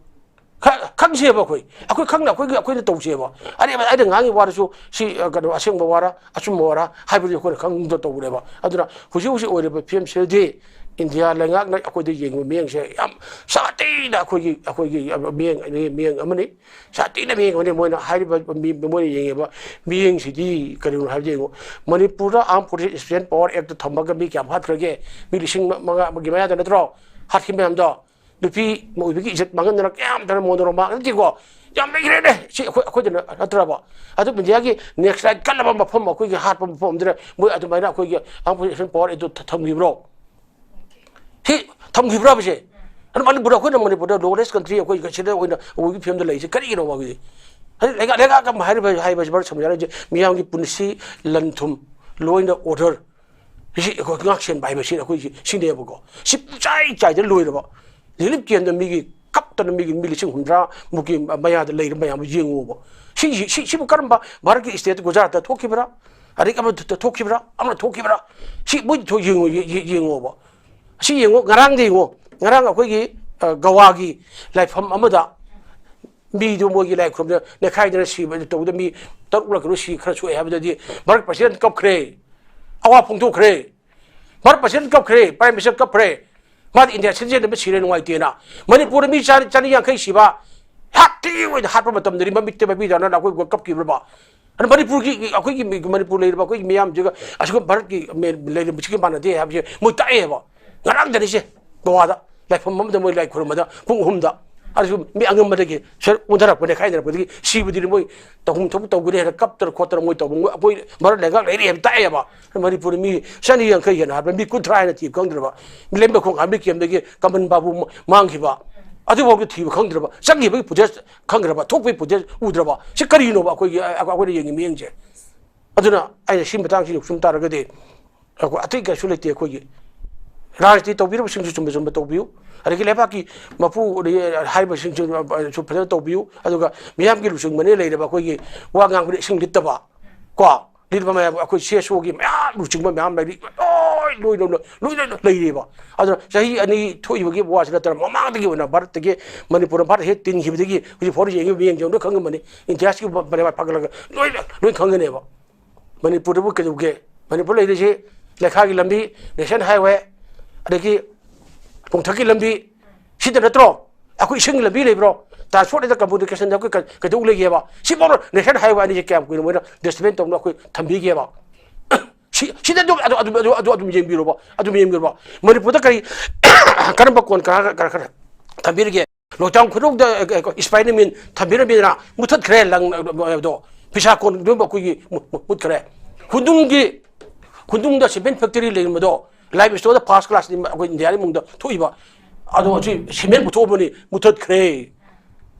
ꯈ- ꯈꯪꯁꯦꯕ ꯑꯩꯈꯣꯏ꯫ ꯑꯩꯈꯣꯏ ꯈꯪꯅ ꯑꯩꯈꯣꯏꯒꯤ ꯑꯩꯈꯣꯏꯅ ꯇꯧꯁꯦꯕ꯫ ꯑꯔꯦꯝꯕ ꯑꯩꯅ ꯉꯥꯡꯉꯤ ꯋꯥꯔꯁꯨ ꯁꯤ, ꯑ, ꯀꯩꯅꯣ, ꯑꯁꯦꯡꯕ ꯋꯥꯔ ꯑꯆꯨꯝꯕ ꯋꯥꯔ ꯍꯥꯏꯕꯗꯤ ꯑꯩꯈꯣꯏꯅ ꯈꯪꯗ ꯇꯧꯕꯅꯦꯕ꯫ ꯑꯗꯨꯅ ꯍꯧꯖꯤꯛ ꯍꯧꯖꯤꯛ ꯑꯣꯏꯔꯤꯕ ꯐꯤꯕꯝꯁꯤꯗꯗꯤ ꯏꯟꯗꯤꯌꯥ ꯂꯩꯉꯥꯛꯅ ꯑꯩꯈꯣꯏꯗ ꯌꯦꯡꯕ ꯃꯤꯠꯌꯦꯡꯁꯦ ꯌꯥꯝ ꯁꯥꯊꯤꯅ ꯑꯩꯈꯣꯏꯒꯤ, ꯑꯩꯈꯣꯏꯒꯤ ꯃꯤꯠꯌꯦꯡ, ꯃꯤꯠꯌꯦꯡ ꯑꯃꯅꯤ꯫ ꯁꯥꯊꯤꯅ ꯃꯤꯠꯌꯦꯡ ꯑꯃꯅꯤ꯫ ꯃꯣꯏꯅ ꯍꯥꯏꯔꯤꯕ ꯃꯤ-, ꯃꯣꯏꯅ ꯌꯦꯡꯉꯤꯕ ꯃꯤꯠꯌꯦꯡꯁꯤꯗꯤ ꯀꯔꯤꯅꯣ ꯍꯥꯏꯕꯗ ꯌꯦꯡꯉꯣ, ꯃꯅꯤꯄꯨꯔꯗ Armed Forces Special Power Act ꯊꯝꯃꯒ ꯃꯤ ꯀꯌꯥꯝ ꯍꯥꯠꯈ꯭ꯔꯒꯦ? ꯃꯤ ꯂꯤꯁꯤꯡ ꯃꯉꯥꯒꯤ ꯃꯌꯥꯗ ꯅꯠꯇ꯭ꯔꯣ ꯍꯥꯠꯈꯤꯕ ꯃꯌꯥꯝꯗꯣ? ꯅꯨꯄꯤ ꯑꯣꯏꯕꯒꯤ ꯏꯖꯠ ꯃꯥꯡꯍꯟꯗꯅ ꯀꯌꯥꯝ ꯇꯧꯅ ꯃꯣꯅꯣꯔꯃꯥ ꯅꯠꯇꯦꯀꯣ? ꯌꯥꯝ ꯂꯩꯈ꯭ꯔꯦꯅꯦ꯫ ꯁꯤ ꯑꯩꯈꯣꯏ, ꯑꯩꯈꯣꯏꯗꯅ ꯅꯠꯇ꯭ꯔꯕ? ꯑꯗꯨ ꯏꯟꯗꯤꯌꯥꯒꯤ ꯅꯦꯁꯅꯦꯜ ꯀꯜꯂꯕ ꯃꯐꯝ, ꯑꯩꯈꯣꯏꯒꯤ ꯍꯥꯠꯄ ꯃꯐꯝ ꯑꯃꯗꯨꯗ ꯃꯣꯏ ꯑꯗꯨꯃꯥꯏꯅ ꯑꯩꯈꯣꯏꯒꯤ Armed Forces Power Act ꯊꯝꯈꯤꯕ꯭ꯔꯣ? ꯁꯤ ꯊꯝꯈꯤꯕ꯭ꯔꯕ ꯁꯦ? ꯑꯗꯨ ꯃꯅꯤꯄꯨꯔꯗ, ꯑꯩꯈꯣꯏꯅ ꯃꯅꯤꯄꯨꯔꯗ lawless country ꯑꯩꯈꯣꯏ ꯁꯤꯗ ꯑꯣꯏꯅ ꯑꯣꯏꯕꯒꯤ ꯐꯤꯕꯝꯗ ꯂꯩꯔꯤꯁꯦ ꯀꯔꯤꯒꯤꯅꯣ ꯃꯥꯒꯤꯁꯦ? ꯍꯥꯏꯗꯤ ꯂꯩꯉꯥꯛ, ꯂꯩꯉꯥꯛ ꯑꯃ ꯍꯥꯏꯔꯤꯕ, ꯍꯥꯏꯕꯁꯤ ꯃꯔꯛ ꯁꯝꯅ ꯍꯥꯏꯔꯤꯁꯦ ꯃꯤꯌꯥꯝꯒꯤ ꯄꯨꯟꯁꯤ, ꯂꯟ ꯊꯨꯝ, law and order, ꯁꯤ ꯑꯩꯈꯣꯏ ꯉꯥꯛ ꯁꯦꯟꯕ ꯍꯥꯏꯕꯁꯤ ꯑꯩꯈꯣꯏꯁꯤ ꯁꯤꯅꯦꯕꯀꯣ꯫ ꯁꯤ ꯄꯨꯡꯆꯥꯏ ꯆꯥꯏꯗꯅ ꯂꯣꯏꯔꯕ꯫ ꯔꯤꯂꯤꯐ ꯀꯦꯝꯗ ꯃꯤꯒꯤ ꯀꯞꯇꯅ ꯃꯤꯒꯤ ꯃꯤ ꯂꯤꯁꯤꯡ ꯍꯨꯝꯗ꯭ꯔꯥ ꯃꯨꯛꯀꯤ ꯃꯌꯥꯗ ꯂꯩꯔꯤꯕ ꯃꯌꯥꯝꯗꯨ ꯌꯦꯡꯉꯨꯕ꯫ ꯁꯤ, ꯁꯤ, ꯁꯤꯕꯨ ꯀꯔꯝꯕ ꯚꯥꯔꯠꯀꯤ state ꯒꯨꯖꯔꯥꯠꯇ ꯊꯣꯛꯈꯤꯕ꯭ꯔꯥ? ꯑꯗꯩ ꯑꯃꯗ ꯊꯣꯛꯈꯤꯕ꯭ꯔꯥ? ꯑꯃꯅ ꯊꯣꯛꯈꯤꯕ꯭ꯔꯥ? ꯁꯤ ꯃꯣꯏꯗꯤ ꯊꯣꯛ-, ꯌꯦꯡꯉꯨ-, ꯌꯦ-, ꯌꯦ-, ꯌꯦꯡꯉꯣꯕ꯫ ꯁꯤ ꯌꯦꯡꯉꯣ, ꯉꯔꯥꯡꯗ ꯌꯦꯡꯉꯣ꯫ ꯉꯔꯥꯡ ꯑꯩꯈꯣꯏꯒꯤ, ꯑ, ꯒꯋꯥꯒꯤ ꯂꯥꯏꯐꯝ ꯑꯃꯗ ꯃꯤꯗꯨ ꯃꯣꯏꯒꯤ ꯂꯥꯏ ꯈꯨꯔꯨꯝꯗ ꯅꯦꯈꯥꯏꯗꯅ ꯁꯤꯕ ꯇꯧꯕꯗ ꯃꯤ ꯇꯔꯨꯛꯂ ꯀꯩꯅꯣ ꯁꯤ ꯈꯔ ꯁꯣꯛꯑꯦ ꯍꯥꯏꯕꯗꯗꯤ ꯚꯥꯔꯠ president ꯀꯞꯈ꯭ꯔꯦ, ꯑꯋꯥ ꯐꯣꯡꯗꯣꯛꯈ꯭ꯔꯦ꯫ Bharat president ꯀꯞꯈ꯭ꯔꯦ, prime minister ꯀꯞꯈ꯭ꯔꯦ꯫ ꯃꯥꯗꯤ ꯏꯟꯗꯤꯌꯥ citizen ꯑꯃ ꯁꯤꯔꯦ ꯅꯨꯡꯉꯥꯏꯇꯦꯅ꯫ ꯃꯅꯤꯄꯨꯔꯗ ꯃꯤ ꯆꯥꯅꯤ, ꯆꯥꯅꯤ ꯌꯥꯡꯈꯩ ꯁꯤꯕ, ꯍꯥꯠꯇꯤ ꯑꯣꯏꯅ ꯍꯥꯠꯄ ꯃꯇꯝꯗꯗꯤ ꯃꯃꯤꯠꯇ ꯃꯃꯤꯠ ꯌꯥꯅꯅ ꯑꯩꯈꯣꯏ ꯀꯞꯈꯤꯕ꯭ꯔꯕ? ꯑꯗꯨ ꯃꯅꯤꯄꯨꯔꯒꯤ, ꯑꯩꯈꯣꯏꯒꯤ ꯃꯤ-, ꯃꯅꯤꯄꯨꯔ ꯂꯩꯔꯤꯕ ꯑꯩꯈꯣꯏꯒꯤ ꯃꯤꯌꯥꯝꯁꯤꯒ ꯑꯁꯤꯒꯨꯝꯕ ꯚꯥꯔꯠꯀꯤ ꯃꯦ-, ꯂꯩꯔꯤꯕꯁꯤꯒ ꯃꯥꯟꯅꯗꯦ ꯍꯥꯏꯕꯁꯦ ꯃꯣꯏ ꯇꯥꯛꯑꯦꯕ꯫ ꯉꯔꯥꯡꯗꯅꯤꯁꯦ ꯒꯣꯋꯥꯗ ꯂꯥꯏꯐꯝ ꯑꯃꯗ ꯃꯣꯏ ꯂꯥꯏ ꯈꯨꯔꯨꯝꯕꯗ ꯄꯨꯡ ꯑꯍꯨꯝꯗ꯫ ꯑꯗꯨꯁꯨ ꯃꯤ ꯑꯉꯝꯕꯗꯒꯤ ꯁꯔ ꯑꯣꯟꯊꯔꯛꯄ, ꯅꯦꯈꯥꯏꯅꯔꯛꯄꯗꯒꯤ ꯁꯤꯕꯗꯨꯗꯤ ꯃꯣꯏ ꯇꯧꯐꯝ ꯊꯣꯛꯄ ꯇꯧꯒꯅꯤ ꯍꯥꯏꯅ ꯀꯞꯇꯅ ꯈꯣꯠꯇꯅ ꯃꯣꯏ ꯇꯧꯕ꯫ ꯃꯣꯏ, ꯑꯩꯈꯣꯏ ꯚꯥꯔꯠ ꯂꯩꯉꯥꯛ ꯂꯩꯔꯤ ꯍꯥꯏꯕ ꯇꯥꯛꯑꯦꯕ꯫ ꯃꯅꯤꯄꯨꯔꯗ ꯃꯤ ꯆꯅꯤ ꯌꯥꯡꯈꯩ ꯍꯦꯟꯅ ꯍꯥꯠꯄ, ꯃꯤ ꯀꯨꯟꯊ꯭ꯔꯥ ꯍꯦꯟꯅ ꯊꯤꯕ ꯈꯪꯗ꯭ꯔꯕ, ꯃꯤ ꯂꯩꯃꯈꯣꯡ ꯍꯥꯟꯕ ꯀꯦꯝꯗꯒꯤ ꯀꯃꯟ ꯕꯥꯕꯨ ꯃꯥ-, ꯃꯥꯡꯈꯤꯕ, ꯑꯗꯨꯐꯥꯎꯗ ꯊꯤꯕ ꯈꯪꯗ꯭ꯔꯕ, ꯆꯪꯈꯤꯕꯒꯤ footage ꯈꯪꯗ꯭ꯔꯕ, ꯊꯣꯛꯄꯒꯤ footage ꯎꯗ꯭ꯔꯕ, ꯁꯤ ꯀꯔꯤꯅꯣꯕ ꯑꯩꯈꯣꯏꯒꯤ, ꯑꯩꯈꯣꯏꯅ ꯌꯦꯡꯉꯤ ꯃꯤꯠꯌꯦꯡꯁꯦ? ꯑꯗꯨꯅ ꯑꯩꯅ ꯁꯤ ꯃꯇꯥꯡꯁꯤ ꯌꯧꯁꯤꯟ ꯇꯥꯔꯒꯗꯤ ꯑꯩꯈꯣꯏ ꯑꯇꯩ ꯀꯩꯁꯨ ꯂꯩꯇꯦ꯫ ꯑꯩꯈꯣꯏꯒꯤ ꯔꯥꯖꯅꯤꯇꯤ ꯇꯧꯕꯤꯔꯤꯕꯁꯤꯡꯁꯨ ꯆꯨꯝꯅ ꯆꯨꯝꯅ ꯇꯧꯕꯤꯌꯨ꯫ ꯑꯗꯒꯤ ꯂꯩꯕꯥꯛꯀꯤ ꯃꯄꯨ ꯍꯥꯏꯔꯤꯕꯁꯤꯡꯁꯨ ꯐꯖꯅ ꯇꯧꯕꯤꯌꯨ꯫ ꯑꯗꯨꯒ ꯃꯤꯌꯥꯝꯒꯤ ꯂꯨꯆꯤꯡꯕꯅꯦ ꯂꯩꯔꯕ ꯑꯩꯈꯣꯏꯒꯤ ꯋꯥ ꯉꯥꯡꯕꯗ ꯏꯁꯤꯡ ꯂꯤꯠꯇꯕ, ꯀꯣ, ꯂꯤꯠꯄ ꯃꯌꯥꯝ, ꯑꯩꯈꯣꯏ ꯁꯤ ꯑꯦꯁ ꯑꯣꯒꯤ ꯃꯌꯥꯝ ꯂꯨꯆꯤꯡꯕ ꯃꯌꯥꯝ ꯂꯩꯔꯤ, ꯂꯣꯏ ꯂꯣꯏ ꯂꯣꯏ ꯂꯣꯏ ꯂꯩꯔꯤꯕ꯫ ꯑꯗꯨꯅ ꯆꯍꯤ ꯑꯅꯤ ꯊꯣꯛꯏꯕꯒꯤ ꯋꯥꯁꯤ ꯅꯠꯇꯅ ꯃꯃꯥꯡꯗꯒꯤ ꯑꯣꯏꯅ ꯚꯥꯔꯠꯇꯒꯤ, ꯃꯅꯤꯄꯨꯔꯗ ꯚꯥꯔꯠ ꯍꯦꯛ ꯇꯤꯟꯈꯤꯕꯗꯒꯤ ꯍꯧꯖꯤꯛ ꯐꯥꯎ ꯌꯦꯡꯉꯤꯕ ꯃꯤꯌꯥꯝꯁꯦ ꯂꯣꯏ ꯈꯪꯉꯝꯃꯅꯤ꯫ ꯏꯟꯗꯤꯌꯥꯁꯤꯒꯤ ꯃꯔꯦꯕꯥꯛ ꯐꯥꯒꯠꯂꯒ ꯂꯣꯏ ꯂꯣꯏ ꯈꯪꯒꯅꯦꯕ꯫ ꯃꯅꯤꯄꯨꯔꯗꯕꯨ ꯀꯩꯗꯧꯒꯦ? ꯃꯅꯤꯄꯨꯔ ꯂꯩꯔꯤꯁꯤ ꯂꯩꯈꯥꯒꯤ ꯂꯝꯕꯤ, ꯅꯦꯁꯅꯦꯜ ꯍꯥꯏꯋꯦ, ꯑꯗꯒꯤ ꯅꯣꯡꯊꯛꯀꯤ ꯂꯝꯕꯤ, ꯁꯤꯗ ꯅꯠꯇ꯭ꯔꯣ? ꯑꯩꯈꯣꯏ ꯏꯁꯤꯡꯒꯤ ꯂꯝꯕꯤ ꯂꯩꯕ꯭ꯔꯣ? ꯇ꯭ꯔꯥꯟꯁꯄꯣꯔꯠ ꯂꯩꯇ, ꯀꯝꯃꯨꯅꯤꯀꯦꯁꯟꯗ ꯑꯩꯈꯣꯏ ꯀ-, ꯀꯩꯗꯧ ꯂꯩꯒꯦꯕ? ꯁꯤꯐꯥꯎ ꯅꯦꯁꯅꯦꯜ ꯍꯥꯏꯋꯦ ꯑꯅꯤꯁꯦ ꯀꯌꯥꯝ ꯀꯨꯏꯅ ꯃꯣꯏꯅ ꯗꯤꯁꯤꯄ꯭ꯂꯤꯟ ꯇꯧꯅ ꯑꯩꯈꯣꯏ ꯊꯝꯕꯤꯒꯦꯕ? ꯁꯤ, ꯁꯤꯗ ꯑꯗꯨꯝ, ꯑꯗꯨ, ꯑꯗꯨ, ꯑꯗꯨ, ꯑꯗꯨ, ꯑꯗꯨꯝ ꯌꯦꯡꯕꯤꯔꯣꯕ, ꯑꯗꯨꯝ ꯌꯦꯡꯕꯤꯔꯣꯕ꯫ ꯃꯅꯤꯄꯨꯔꯗ ꯀꯔꯤ, ꯀꯔꯝꯕ ꯀꯣꯟ ꯀꯔꯥ, ꯀꯔꯥ, ꯀꯔꯥ ꯊꯝꯕꯤꯔꯤꯒꯦ? ꯂꯣꯛꯇꯥꯎꯟ ꯈꯨꯗꯣꯡꯗ, ꯑ, ꯑ, ꯏꯁꯄꯥꯏꯗꯔꯃꯦꯟ ꯊꯝꯕꯤꯔꯝꯃꯤꯗꯅ ꯃꯨꯊꯠꯈ꯭ꯔꯦ, ꯂꯪ, ꯑ, ꯑ, ꯑꯗꯣ ꯄꯤꯁꯥ ꯀꯣꯟ ꯑꯗꯨꯝ ꯑꯩꯈꯣꯏꯒꯤ ꯃꯨ-, ꯃꯨ-, ꯃꯨꯠꯈ꯭ꯔꯦ꯫ ꯈꯨꯟꯗꯨꯡꯒꯤ, ꯈꯨꯟꯗꯨꯡꯗ ꯁꯤꯃꯦꯟ ꯐꯦꯛꯇꯔꯤ ꯂꯩꯔꯝꯕꯗꯣ, ꯂꯥꯏꯐ ꯁ꯭ꯇꯣꯔꯗ ꯐꯥꯔꯁ ꯀ꯭ꯂꯥꯁꯅꯤ ꯑꯩꯈꯣꯏ ꯏꯟꯗꯤꯌꯥꯒꯤ ꯃꯅꯨꯡꯗ ꯊꯣꯛꯏꯕ꯫ ꯑꯗꯣ ꯍꯧꯖꯤꯛ ꯁꯤꯃꯦꯟ ꯄꯨꯊꯣꯛꯑꯕꯅꯤ, ꯃꯨꯊꯠꯈ꯭ꯔꯦ꯫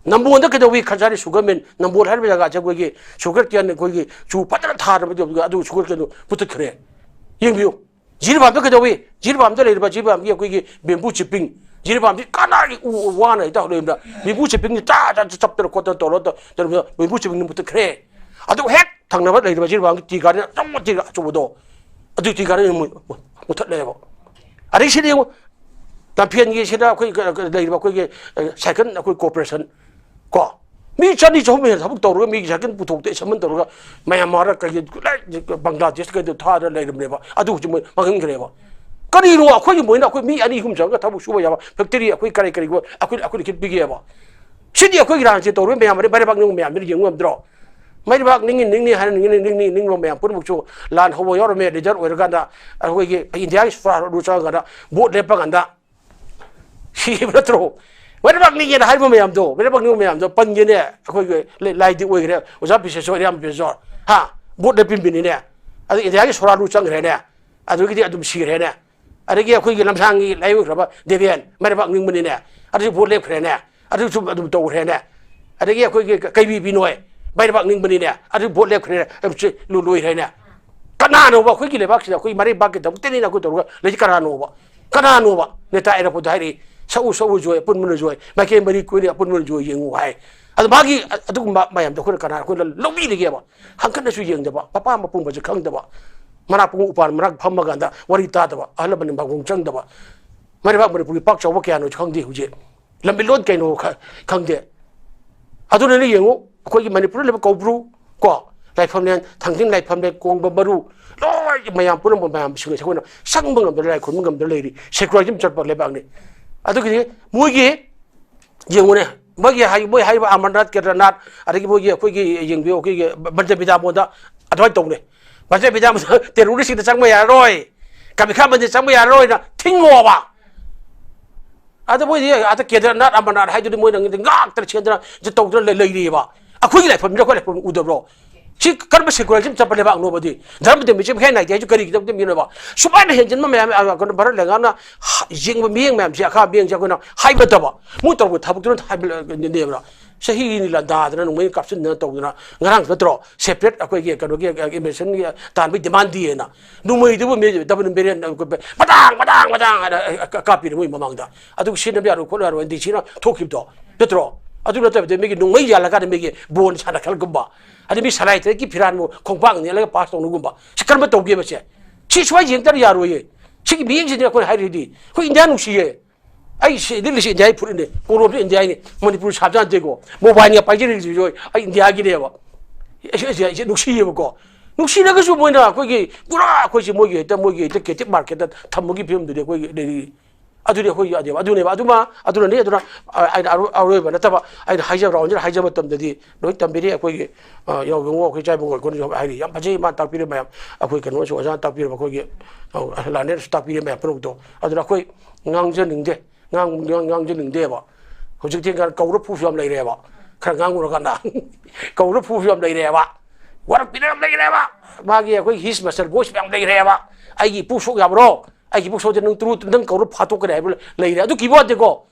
ꯅꯝꯕꯣꯜꯗ ꯀꯩꯗꯧꯏ? ꯈꯟꯖꯥꯔꯤ ꯁꯨꯒꯔ ꯃꯤꯜ, ꯅꯝꯕꯣꯜ ꯍꯥꯏꯔꯤꯕ ꯖꯒꯥꯁꯦ ꯑꯩꯈꯣꯏꯒꯤ ꯁꯨꯒꯔ ꯀꯦꯟ ꯑꯩꯈꯣꯏꯒꯤ ꯆꯨ ꯐꯖꯅ ꯊꯥꯔꯕ, ꯑꯗꯨ ꯁꯨꯒꯔ ꯀꯦꯟꯗꯨ ꯃꯨꯊꯠꯈ꯭ꯔꯦ꯫ ꯌꯦꯡꯕꯤꯌꯨ꯫ ꯖꯤꯔꯤꯕꯥꯝꯗ ꯀꯩꯗꯧꯏ? ꯖꯤꯔꯤꯕꯥꯝꯗ ꯂꯩꯔꯤꯕ ꯖꯤꯔꯤꯕꯥꯝꯒꯤ ꯑꯩꯈꯣꯏꯒꯤ ꯕꯦꯝꯕꯨ ꯆꯤꯞꯄꯤꯡ, ꯖꯤꯔꯤꯕꯥꯝꯗꯤ ꯀꯅꯥꯒꯤ ꯎ ꯋꯥꯅ ꯍꯦꯛꯇ ꯍꯧꯔꯛꯏꯕꯗ ꯕꯦꯝꯕꯨ ꯆꯤꯞꯄꯤꯡꯁꯤ ꯆꯥ ꯆꯥ ꯆꯞꯇꯅ ꯈꯣꯠꯇꯅ ꯇꯧꯔ ꯇꯧ-, ꯇꯧꯔꯤꯕ ꯕꯦꯝꯕꯨ ꯆꯤꯞꯄꯤꯡꯗꯨ ꯃꯨꯊꯠꯈ꯭ꯔꯦ꯫ ꯑꯗꯨ ꯍꯦꯛ ꯊꯪꯅꯕ ꯂꯩꯔꯤꯕ ꯖꯤꯔꯤꯕꯥꯝꯒꯤ ꯇꯤ ꯒꯥꯔꯗꯦꯟ ꯑꯆꯧꯕ, ꯇꯤ ꯒꯥꯔꯗꯦꯟ ꯑꯆꯧꯕꯗꯣ, ꯑꯗꯨ ꯇꯤ ꯒꯥꯔꯗꯦꯟ ꯃꯨ-, ꯃꯨ-, ꯃꯨꯊꯠꯂꯦꯕ꯫ ꯑꯗꯒꯤ ꯁꯤꯗ ꯌꯦꯡꯉꯨ, ꯂꯝꯐꯦꯟꯒꯤ ꯁꯤꯗ ꯑꯩꯈꯣꯏ ꯀ-, ꯀ-, ꯂꯩꯔꯤꯕ ꯑꯩꯈꯣꯏꯒꯤ, ꯑ, ꯁꯥꯏꯀꯜ ꯑꯩꯈꯣꯏ ꯀꯣꯔꯄꯣꯔꯦꯁꯟ ꯀꯣ, ꯃꯤ ꯆꯅꯤ ꯆꯍꯨꯝ ꯍꯦꯟꯅ ꯊꯕꯛ ꯇꯧꯔꯒ ꯃꯤꯒꯤ ꯁꯥꯏꯀꯜ ꯄꯨꯊꯣꯛꯇ ꯁꯃꯟ ꯇꯧꯔꯒ ꯃꯌꯥꯟꯃꯥꯔꯗ ꯀꯩ, ꯕꯪꯒ꯭ꯂꯥꯗꯦꯁ ꯀꯩꯗ ꯊꯥꯗꯅ ꯂꯩꯔꯝꯅꯦꯕ꯫ ꯑꯗꯨ ꯍꯧꯖꯤꯛ ꯃꯣꯏ ꯃꯥꯡꯍꯟꯈ꯭ꯔꯦꯕ꯫ ꯀꯔꯤꯅꯣ ꯑꯩꯈꯣꯏꯒꯤ ꯃꯣꯏꯅ ꯑꯩꯈꯣꯏ ꯃꯤ ꯑꯅꯤ ꯑꯍꯨꯝ ꯆꯪꯉꯒ ꯊꯕꯛ ꯁꯨꯕ ꯌꯥꯕ ꯐꯦꯛꯇꯔꯤ ꯑꯩꯈꯣꯏ ꯀꯔꯤ ꯀꯔꯤꯒꯨꯝꯕ ꯑꯩꯈꯣꯏ, ꯑꯩꯈꯣꯏ ꯂꯤꯈꯤꯠ ꯄꯤꯒꯦꯕ? ꯁꯤꯗꯤ ꯑꯩꯈꯣꯏꯒꯤ ꯔꯥꯖꯅꯤꯇꯤ ꯇꯧꯔꯤꯕ ꯃꯌꯥꯝ ꯑꯃꯗꯤ ꯃꯥꯏꯔꯩꯕꯥꯛ ꯅꯤꯡꯕ ꯃꯌꯥꯝꯗꯨꯅ ꯌꯦꯡꯕ ꯉꯝꯗ꯭ꯔꯣ? ꯃꯥꯏꯔꯩꯕꯥꯛ ꯅꯤꯡꯉꯤ, ꯅꯤꯡꯉꯤ ꯍꯥꯏꯅ ꯅꯤꯡꯉꯤ, ꯅꯤꯡꯉꯤ, ꯅꯤꯡꯕ ꯃꯌꯥꯝ ꯄꯨꯝꯅꯃꯛꯁꯨ ꯂꯥꯟ ꯍꯧꯕ ꯌꯥꯎꯔꯝꯃꯦ, ꯂꯤꯗꯔ ꯑꯣꯏꯔꯀꯥꯟꯗ ꯑꯩꯈꯣꯏꯒꯤ ꯏꯟꯗꯤꯌꯥꯒꯤ ꯁꯣꯔꯀꯥꯔ ꯑꯗꯨ ꯆꯪꯉꯀꯥꯟꯗ ꯚꯣꯠ ꯂꯦꯞꯄ ꯀꯥꯟꯗ ꯁꯤꯕ ꯅꯠꯇ꯭ꯔꯣ? ꯃꯥꯏꯔꯩꯕꯥꯛ ꯅꯤꯡꯉꯦꯅ ꯍꯥꯏꯕ ꯃꯌꯥꯝꯗꯣ, ꯃꯥꯏꯔꯩꯕꯥꯛ ꯅꯤꯡꯕ ꯃꯌꯥꯝꯗꯣ ꯄꯟꯒꯦꯅꯦ꯫ ꯑꯩꯈꯣꯏꯒꯤ ꯂꯩ-, ꯂꯥꯏꯗꯤ ꯑꯣꯏꯈ꯭ꯔꯦ, ꯑꯣꯖꯥ ꯕꯤꯁꯦꯁꯣꯔ, ꯏꯌꯥꯝꯕ ꯕꯤꯁꯦꯁꯣꯔ, ꯍꯥ? ꯚꯣꯠ ꯂꯦꯞꯄꯤꯕꯅꯤꯅꯦ꯫ ꯑꯗꯨ ꯏꯟꯗꯤꯌꯥꯒꯤ ꯁꯣꯔꯀꯥꯔ ꯑꯗꯨ ꯆꯪꯈ꯭ꯔꯦꯅꯦ꯫ ꯑꯗꯨꯒꯤꯗꯤ ꯑꯗꯨꯝ ꯁꯤꯈ꯭ꯔꯦꯅꯦ꯫ ꯑꯗꯒꯤ ꯑꯩꯈꯣꯏꯒꯤ ꯂꯝꯁꯥꯡꯒꯤ ꯂꯥꯏ ꯑꯣꯏꯈ꯭ꯔꯕ ꯗꯦꯕꯦꯟ, ꯃꯥꯏꯔꯩꯕꯥꯛ ꯅꯤꯡꯕꯅꯤꯅꯦ, ꯑꯗꯨꯁꯨ ꯚꯣꯠ ꯂꯦꯞꯈ꯭ꯔꯦꯅꯦ, ꯑꯗꯨꯁꯨ ꯑꯗꯨꯝ ꯇꯧꯈ꯭ꯔꯦꯅꯦ꯫ ꯑꯗꯒꯤ ꯑꯩꯈꯣꯏꯒꯤ ꯀꯩꯕꯤ ꯕꯤꯅꯣꯏ, ꯃꯥꯏꯔꯩꯕꯥꯛ ꯅꯤꯡꯕꯅꯤꯅꯦ, ꯑꯗꯨ ꯚꯣꯠ ꯂꯦꯞꯈ꯭ꯔꯦꯅꯦ, ꯑꯗꯨ ꯆꯦ-, ꯂꯣ-, ꯂꯣꯏꯈ꯭ꯔꯦꯅꯦ꯫ ꯀꯅꯥꯅꯣꯕ ꯑꯩꯈꯣꯏꯒꯤ ꯂꯩꯕꯥꯛꯁꯤꯗ ꯑꯩꯈꯣꯏ ꯃꯥꯏꯔꯩꯕꯥꯛꯀꯤꯗꯃꯛꯇꯅꯤꯅ ꯑꯩꯈꯣꯏ ꯇꯧꯔꯒ ꯂꯩꯁꯤ ꯀꯅꯥꯅꯣꯕ? ꯀꯅꯥꯅꯣꯕ ꯅꯦꯇꯥ ꯑꯦꯔꯥꯕꯣꯠꯇ ꯍꯥꯏꯔꯛꯏ? "ꯁꯛꯎ, ꯁꯛꯎ ꯖꯣꯏ, ꯑꯄꯨꯟꯕꯅ ꯖꯣꯏ, ꯃꯥꯏꯀꯩ ꯃꯔꯤ ꯀꯣꯏꯅ ꯑꯄꯨꯟꯕꯅ ꯖꯣꯏ ꯌꯦꯡꯉꯨ" ꯍꯥꯏ꯫ ꯑꯗꯣ ꯃꯥꯒꯤ ꯑꯗꯨꯒꯨꯝꯕ ꯃꯌꯥꯝꯗꯣ ꯑꯩꯈꯣꯏꯅ ꯀꯅꯥ, ꯑꯩꯈꯣꯏꯅ ꯂꯧꯕꯤꯔꯤꯒꯦꯕ? ꯍꯪꯀꯠꯅꯁꯨ ꯌꯦꯡꯗꯕ, ꯃꯄꯥ ꯃꯄꯨꯡꯕꯁꯨ ꯈꯪꯗꯕ, ꯃꯅꯥꯛ ꯄꯨꯡ ꯎꯄꯥꯟ ꯃꯅꯥꯛ ꯐꯝꯃꯀꯥꯟꯗ ꯋꯥꯔꯤ ꯇꯥꯗꯕ, ꯑꯍꯜ ꯂꯃꯟ ꯃꯥꯡꯒꯣꯟ ꯆꯪꯗꯕ, ꯃꯔꯩꯕꯥꯛ ꯃꯅꯤꯄꯨꯔꯒꯤ ꯄꯥꯛ ꯆꯥꯎꯕ ꯀꯌꯥꯅꯣꯁꯨ ꯈꯪꯗꯦ ꯍꯧꯖꯤꯛ꯫ ꯂꯝꯕꯤ ꯂꯣꯟ ꯀꯩꯅꯣ ꯈ-, ꯈꯪꯗꯦ꯫ ꯑꯗꯨꯅꯅꯦ ꯌꯦꯡꯉꯨ, ꯑꯩꯈꯣꯏꯒꯤ ꯃꯅꯤꯄꯨꯔꯗ ꯂꯩꯕ ꯀꯧꯕ꯭ꯔꯨ, ꯀꯣ, ꯂꯥꯏꯐꯝꯂꯦꯟ, ꯊꯥꯡꯖꯤꯡ ꯂꯥꯏꯐꯝꯂꯦꯟ, ꯀꯣꯡꯕ ꯃꯔꯨ, ꯂꯣꯏ ꯃꯌꯥꯝ ꯄꯨꯝꯅꯃꯛ ꯃꯌꯥꯝꯁꯤꯡ ꯑꯁꯦ ꯑꯩꯈꯣꯏꯅ ꯆꯪꯕ ꯉꯝꯗꯅ, ꯂꯥꯏ ꯈꯨꯔꯨꯝꯕ ꯉꯝꯗꯅ ꯂꯩꯔꯤ꯫ Secularism ꯆꯠꯄ ꯂꯩꯕꯥꯛꯅꯤ꯫ ꯑꯗꯨꯒꯤꯗꯤ ꯃꯣꯏꯒꯤ, ꯌꯦꯡꯉꯨꯅꯦ, ꯃꯣꯏꯒꯤ ꯍꯥꯏ-, ꯃꯣꯏ ꯍꯥꯏꯔꯤꯕ ꯑꯃꯔꯅꯥꯊ, ꯀꯦꯗꯔꯅꯥꯊ, ꯑꯗꯒꯤ ꯃꯣꯏꯒꯤ ꯑꯩꯈꯣꯏꯒꯤ ꯌꯦꯡꯕꯤꯌꯨ, ꯑꯩꯈꯣꯏꯒꯤ ꯕꯟꯗ꯭ꯔ ꯕꯤꯗ꯭ꯌꯥꯃꯣꯟꯗ ꯑꯗꯨꯃꯥꯏꯅ ꯇꯧꯅꯦ꯫ ꯕꯟꯗ꯭ꯔ ꯕꯤꯗ꯭ꯌꯥꯃꯣꯟꯗ terroristꯁꯤꯡꯗ ꯆꯪꯕ ꯌꯥꯔꯔꯣꯏ, ꯀꯥꯃꯥꯈ꯭ꯌꯥ ꯃꯟꯗꯤꯔ ꯆꯪꯕ ꯌꯥꯔꯔꯣꯏꯅ ꯊꯤꯡꯉꯣꯕ꯫ ꯑꯗ ꯃꯣꯏꯗꯤ ꯑꯗ ꯀꯦꯗꯔꯅꯥꯊ, ꯑꯃꯔꯅꯥꯊ ꯍꯥꯏꯗꯨꯗꯤ ꯃꯣꯏꯅ ꯉꯥꯛꯇꯅ ꯁꯦꯟꯗꯅ ꯇꯧꯗꯅ ꯂꯩ-, ꯂꯩꯔꯤꯑꯕ꯫ ꯑꯩꯈꯣꯏꯒꯤ ꯂꯥꯏꯐꯝꯁꯤꯗ ꯑꯩꯈꯣꯏ ꯂꯥꯏꯐꯝ ꯎꯗꯕ꯭ꯔꯣ? ꯁꯤ ꯀꯔꯝꯕ secularism ꯆꯠꯄ ꯂꯩꯕꯥꯛꯅꯣꯕꯗꯤ? ꯙꯔꯃ ꯙꯔꯃꯁꯤ ꯃꯈꯥ ꯅꯥꯏꯗꯦ ꯍꯥꯏꯁꯤ ꯀꯔꯤꯒꯤꯗꯃꯛꯇ ꯃꯤꯅꯣꯕ? ꯁꯨꯃꯥꯏꯅ ꯍꯦꯟꯖꯤꯟꯕ ꯃꯌꯥꯝ, ꯑ, ꯀꯩꯅꯣ, ꯚꯥꯔꯠ ꯂꯩꯉꯥꯛꯅ ꯍ-, ꯌꯦꯡꯕ ꯃꯤꯠꯌꯦꯡ ꯃꯌꯥꯝꯁꯦ, ꯑꯈꯥ ꯃꯤꯠꯌꯦꯡꯁꯦ ꯑꯩꯈꯣꯏꯅ ꯍꯥꯏꯕ ꯅꯠꯇꯕ, ꯃꯣꯏ ꯇꯧꯔꯛꯄ ꯊꯕꯛꯇꯨꯅ ꯍꯥꯏꯕ ꯅꯦꯕ꯭ꯔꯥ? ꯆꯍꯤ ꯅꯤꯂꯥ ꯅꯥꯗꯅ, ꯅꯣꯡꯃꯩ ꯀꯥꯞꯁꯤꯟꯗꯅ ꯇꯧꯗꯅ, ꯉꯔꯥꯡꯁꯨ ꯅꯠꯇ꯭ꯔꯣ, separate ꯑꯩꯈꯣꯏꯒꯤ ꯀꯩꯅꯣꯒꯤ, ꯑ, informationꯒꯤ ꯇꯥꯟꯕꯒꯤ demandꯗꯤꯅ? ꯅꯣꯡꯃꯩꯗꯨꯕꯨ ꯃꯤ ꯗꯕꯜ ꯕꯦꯔꯦꯟ, ꯃꯇꯥꯡ, ꯃꯇꯥꯡ, ꯃꯇꯥꯡ ꯍꯥꯏꯅ, ꯑ, ꯑ, ꯀꯥꯞꯄꯤꯔꯦ ꯃꯣꯏ ꯃꯃꯥꯡꯗ꯫ ꯑꯗꯨ ꯁꯤꯖꯤꯟꯅꯕ ꯌꯥꯔꯣꯏ ꯈꯣꯠꯂꯣꯏ ꯌꯥꯔꯣꯏ DCꯅ ꯊꯣꯛꯈꯤꯕꯗꯣ ꯅꯠꯇ꯭ꯔꯣ? ꯑꯗꯨ ꯅꯠꯇꯕꯗ ꯃꯤꯒꯤ ꯅꯣꯡꯃꯩ ꯌꯥꯜꯂꯀꯥꯟꯗ ꯃꯤꯒꯤ ꯕꯣꯟ ꯁꯥꯟꯅ ꯈꯜꯒꯨꯝꯕ, ꯑꯗꯩ ꯃꯤ ꯁꯂꯥꯏ ꯇꯔꯦꯠꯀꯤ ꯐꯤꯔꯥꯟꯕꯨ ꯈꯣꯡꯄꯥꯛ ꯅꯦꯠꯂꯒ pass ꯇꯧꯅꯒꯨꯝꯕ, ꯁꯤ ꯀꯔꯝꯕ ꯇꯧꯒꯦꯕ ꯁꯦ? ꯁꯤ ꯁꯨꯃꯥꯏꯅ ꯌꯦꯡ ꯇꯥꯔꯗꯤ ꯌꯥꯔꯣꯏꯌꯦ꯫ ꯁꯤꯒꯤ ꯃꯤꯠꯌꯦꯡꯁꯤꯅꯦ ꯑꯩꯈꯣꯏꯅ ꯍꯥꯏꯔꯤꯗꯤ꯫ ꯑꯩꯈꯣꯏ ꯏꯟꯗꯤꯌꯥ ꯅꯨꯡꯁꯤꯌꯦ꯫ ꯑꯩ ꯁꯤ ꯂꯤꯠꯂꯤꯁꯤ ꯏꯟꯗꯤꯌꯥꯒꯤ ꯐꯨꯔꯤꯠꯅꯦ, ꯄꯣꯂꯣꯁꯨ ꯏꯟꯗꯤꯌꯥꯒꯤꯅꯦ, ꯃꯅꯤꯄꯨꯔ ꯁꯥꯕ ꯌꯥꯗꯦꯀꯣ, mobileꯒ ꯄꯥꯏꯖꯔꯤꯁꯤꯁꯨ ꯑꯩ ꯏꯟꯗꯤꯌꯥꯒꯤꯅꯦꯕ꯫ ꯑꯩ, ꯑꯩ, ꯑꯩ, ꯑꯩ ꯅꯨꯡꯁꯤꯌꯦꯕꯀꯣ꯫ ꯅꯨꯡꯁꯤꯔꯒꯁꯨ ꯃꯣꯏꯅ ꯑꯩꯈꯣꯏꯒꯤ ꯄꯨꯔꯥ ꯑꯩꯈꯣꯏꯁꯦ ꯃꯣꯏꯒꯤ ꯍꯦꯛꯇ, ꯃꯣꯏꯒꯤ ꯍꯦꯛꯇ captive marketꯇ ꯊꯝꯕꯒꯤ ꯐꯤꯕꯝꯗꯨꯗꯤ ꯑꯩꯈꯣꯏꯒꯤ ꯂꯩꯔꯤ꯫ ꯑꯗꯨꯗꯤ ꯑꯩꯈꯣꯏ ꯌꯥꯗꯦꯕ꯫ ꯑꯗꯨꯅꯦꯕ, ꯑꯗꯨꯃ, ꯑꯗꯨꯅꯅꯤ, ꯑꯗꯨꯅ, ꯑ, ꯑꯩꯅ ꯑꯔꯣ-, ꯑꯔꯣꯏꯕ ꯅꯠꯇꯕ, ꯑꯩꯅ ꯍꯥꯏꯖꯕ, ꯔꯥꯎꯟꯁꯤꯗ ꯍꯥꯏꯖꯕ ꯃꯇꯝꯗꯗꯤ ꯂꯣꯏ ꯇꯝꯕꯤꯔꯤ꯫ ꯑꯩꯈꯣꯏꯒꯤ, ꯑ, ꯌꯥꯎ-, ꯌꯦꯡꯉꯣ, ꯑꯩꯈꯣꯏ ꯆꯥꯏꯕ ꯉꯣꯏ ꯀꯣꯟꯅꯁꯨ ꯍꯥꯏꯔꯤ꯫ ꯌꯥꯝ ꯐꯖꯩ ꯃꯥꯅ ꯇꯥꯛꯄꯤꯔꯤꯕ ꯃꯌꯥꯝ꯫ ꯑꯩꯈꯣꯏ ꯀꯩꯅꯣꯁꯨ, ꯑꯣꯖꯥꯅ ꯇꯥꯛꯄꯤꯔꯤꯕ ꯑꯩꯈꯣꯏꯒꯤ, ꯑ, ꯂꯥꯅꯦꯠꯁꯨ ꯇꯥꯛꯄꯤꯔꯤꯕ ꯃꯌꯥꯝ ꯄꯨꯝꯅꯃꯛꯇꯣ꯫ ꯑꯗꯨꯅ ꯑꯩꯈꯣꯏ ꯉꯥꯡꯖꯅꯤꯡꯗꯦ꯫ ꯉꯥꯡ-, ꯉꯥꯡ-, ꯉꯥꯡꯖꯅꯤꯡꯗꯦꯕ꯫ ꯍꯧꯖꯤꯛꯇꯤ ꯈꯔ ꯀꯧꯔ ꯐꯨꯕꯁꯨ ꯌꯥꯝ ꯂꯩꯔꯦꯕ꯫ ꯈꯔ ꯉꯥꯡꯉꯨꯔꯀꯥꯟꯗ ꯀꯧꯔ ꯐꯨꯕꯁꯨ ꯌꯥꯝ ꯂꯩꯔꯦꯕ꯫ ꯋꯥꯔꯛꯄꯤꯅ ꯌꯥꯝ ꯂꯩꯔꯦꯕ꯫ ꯃꯥꯒꯤ ꯑꯩꯈꯣꯏ his master voice ꯃꯌꯥꯝ ꯂꯩꯔꯦꯕ꯫ "ꯑꯩꯒꯤ ꯏꯄꯨ ꯁꯣꯛ ꯌꯥꯕ꯭ꯔꯣ? ꯑꯩꯒꯤ ꯏꯄꯨ ꯁꯣꯛꯇꯤ ꯅꯪ ꯇꯨꯔꯨ-, ꯅꯪ ꯀꯧꯔ ꯐꯥꯠꯇꯣꯛꯀꯅꯤ" ꯍꯥꯏꯕ ꯂꯩꯔꯦ꯫ ꯑꯗꯨ ꯀꯤꯕ ꯋꯥꯇꯦꯀꯣ꯫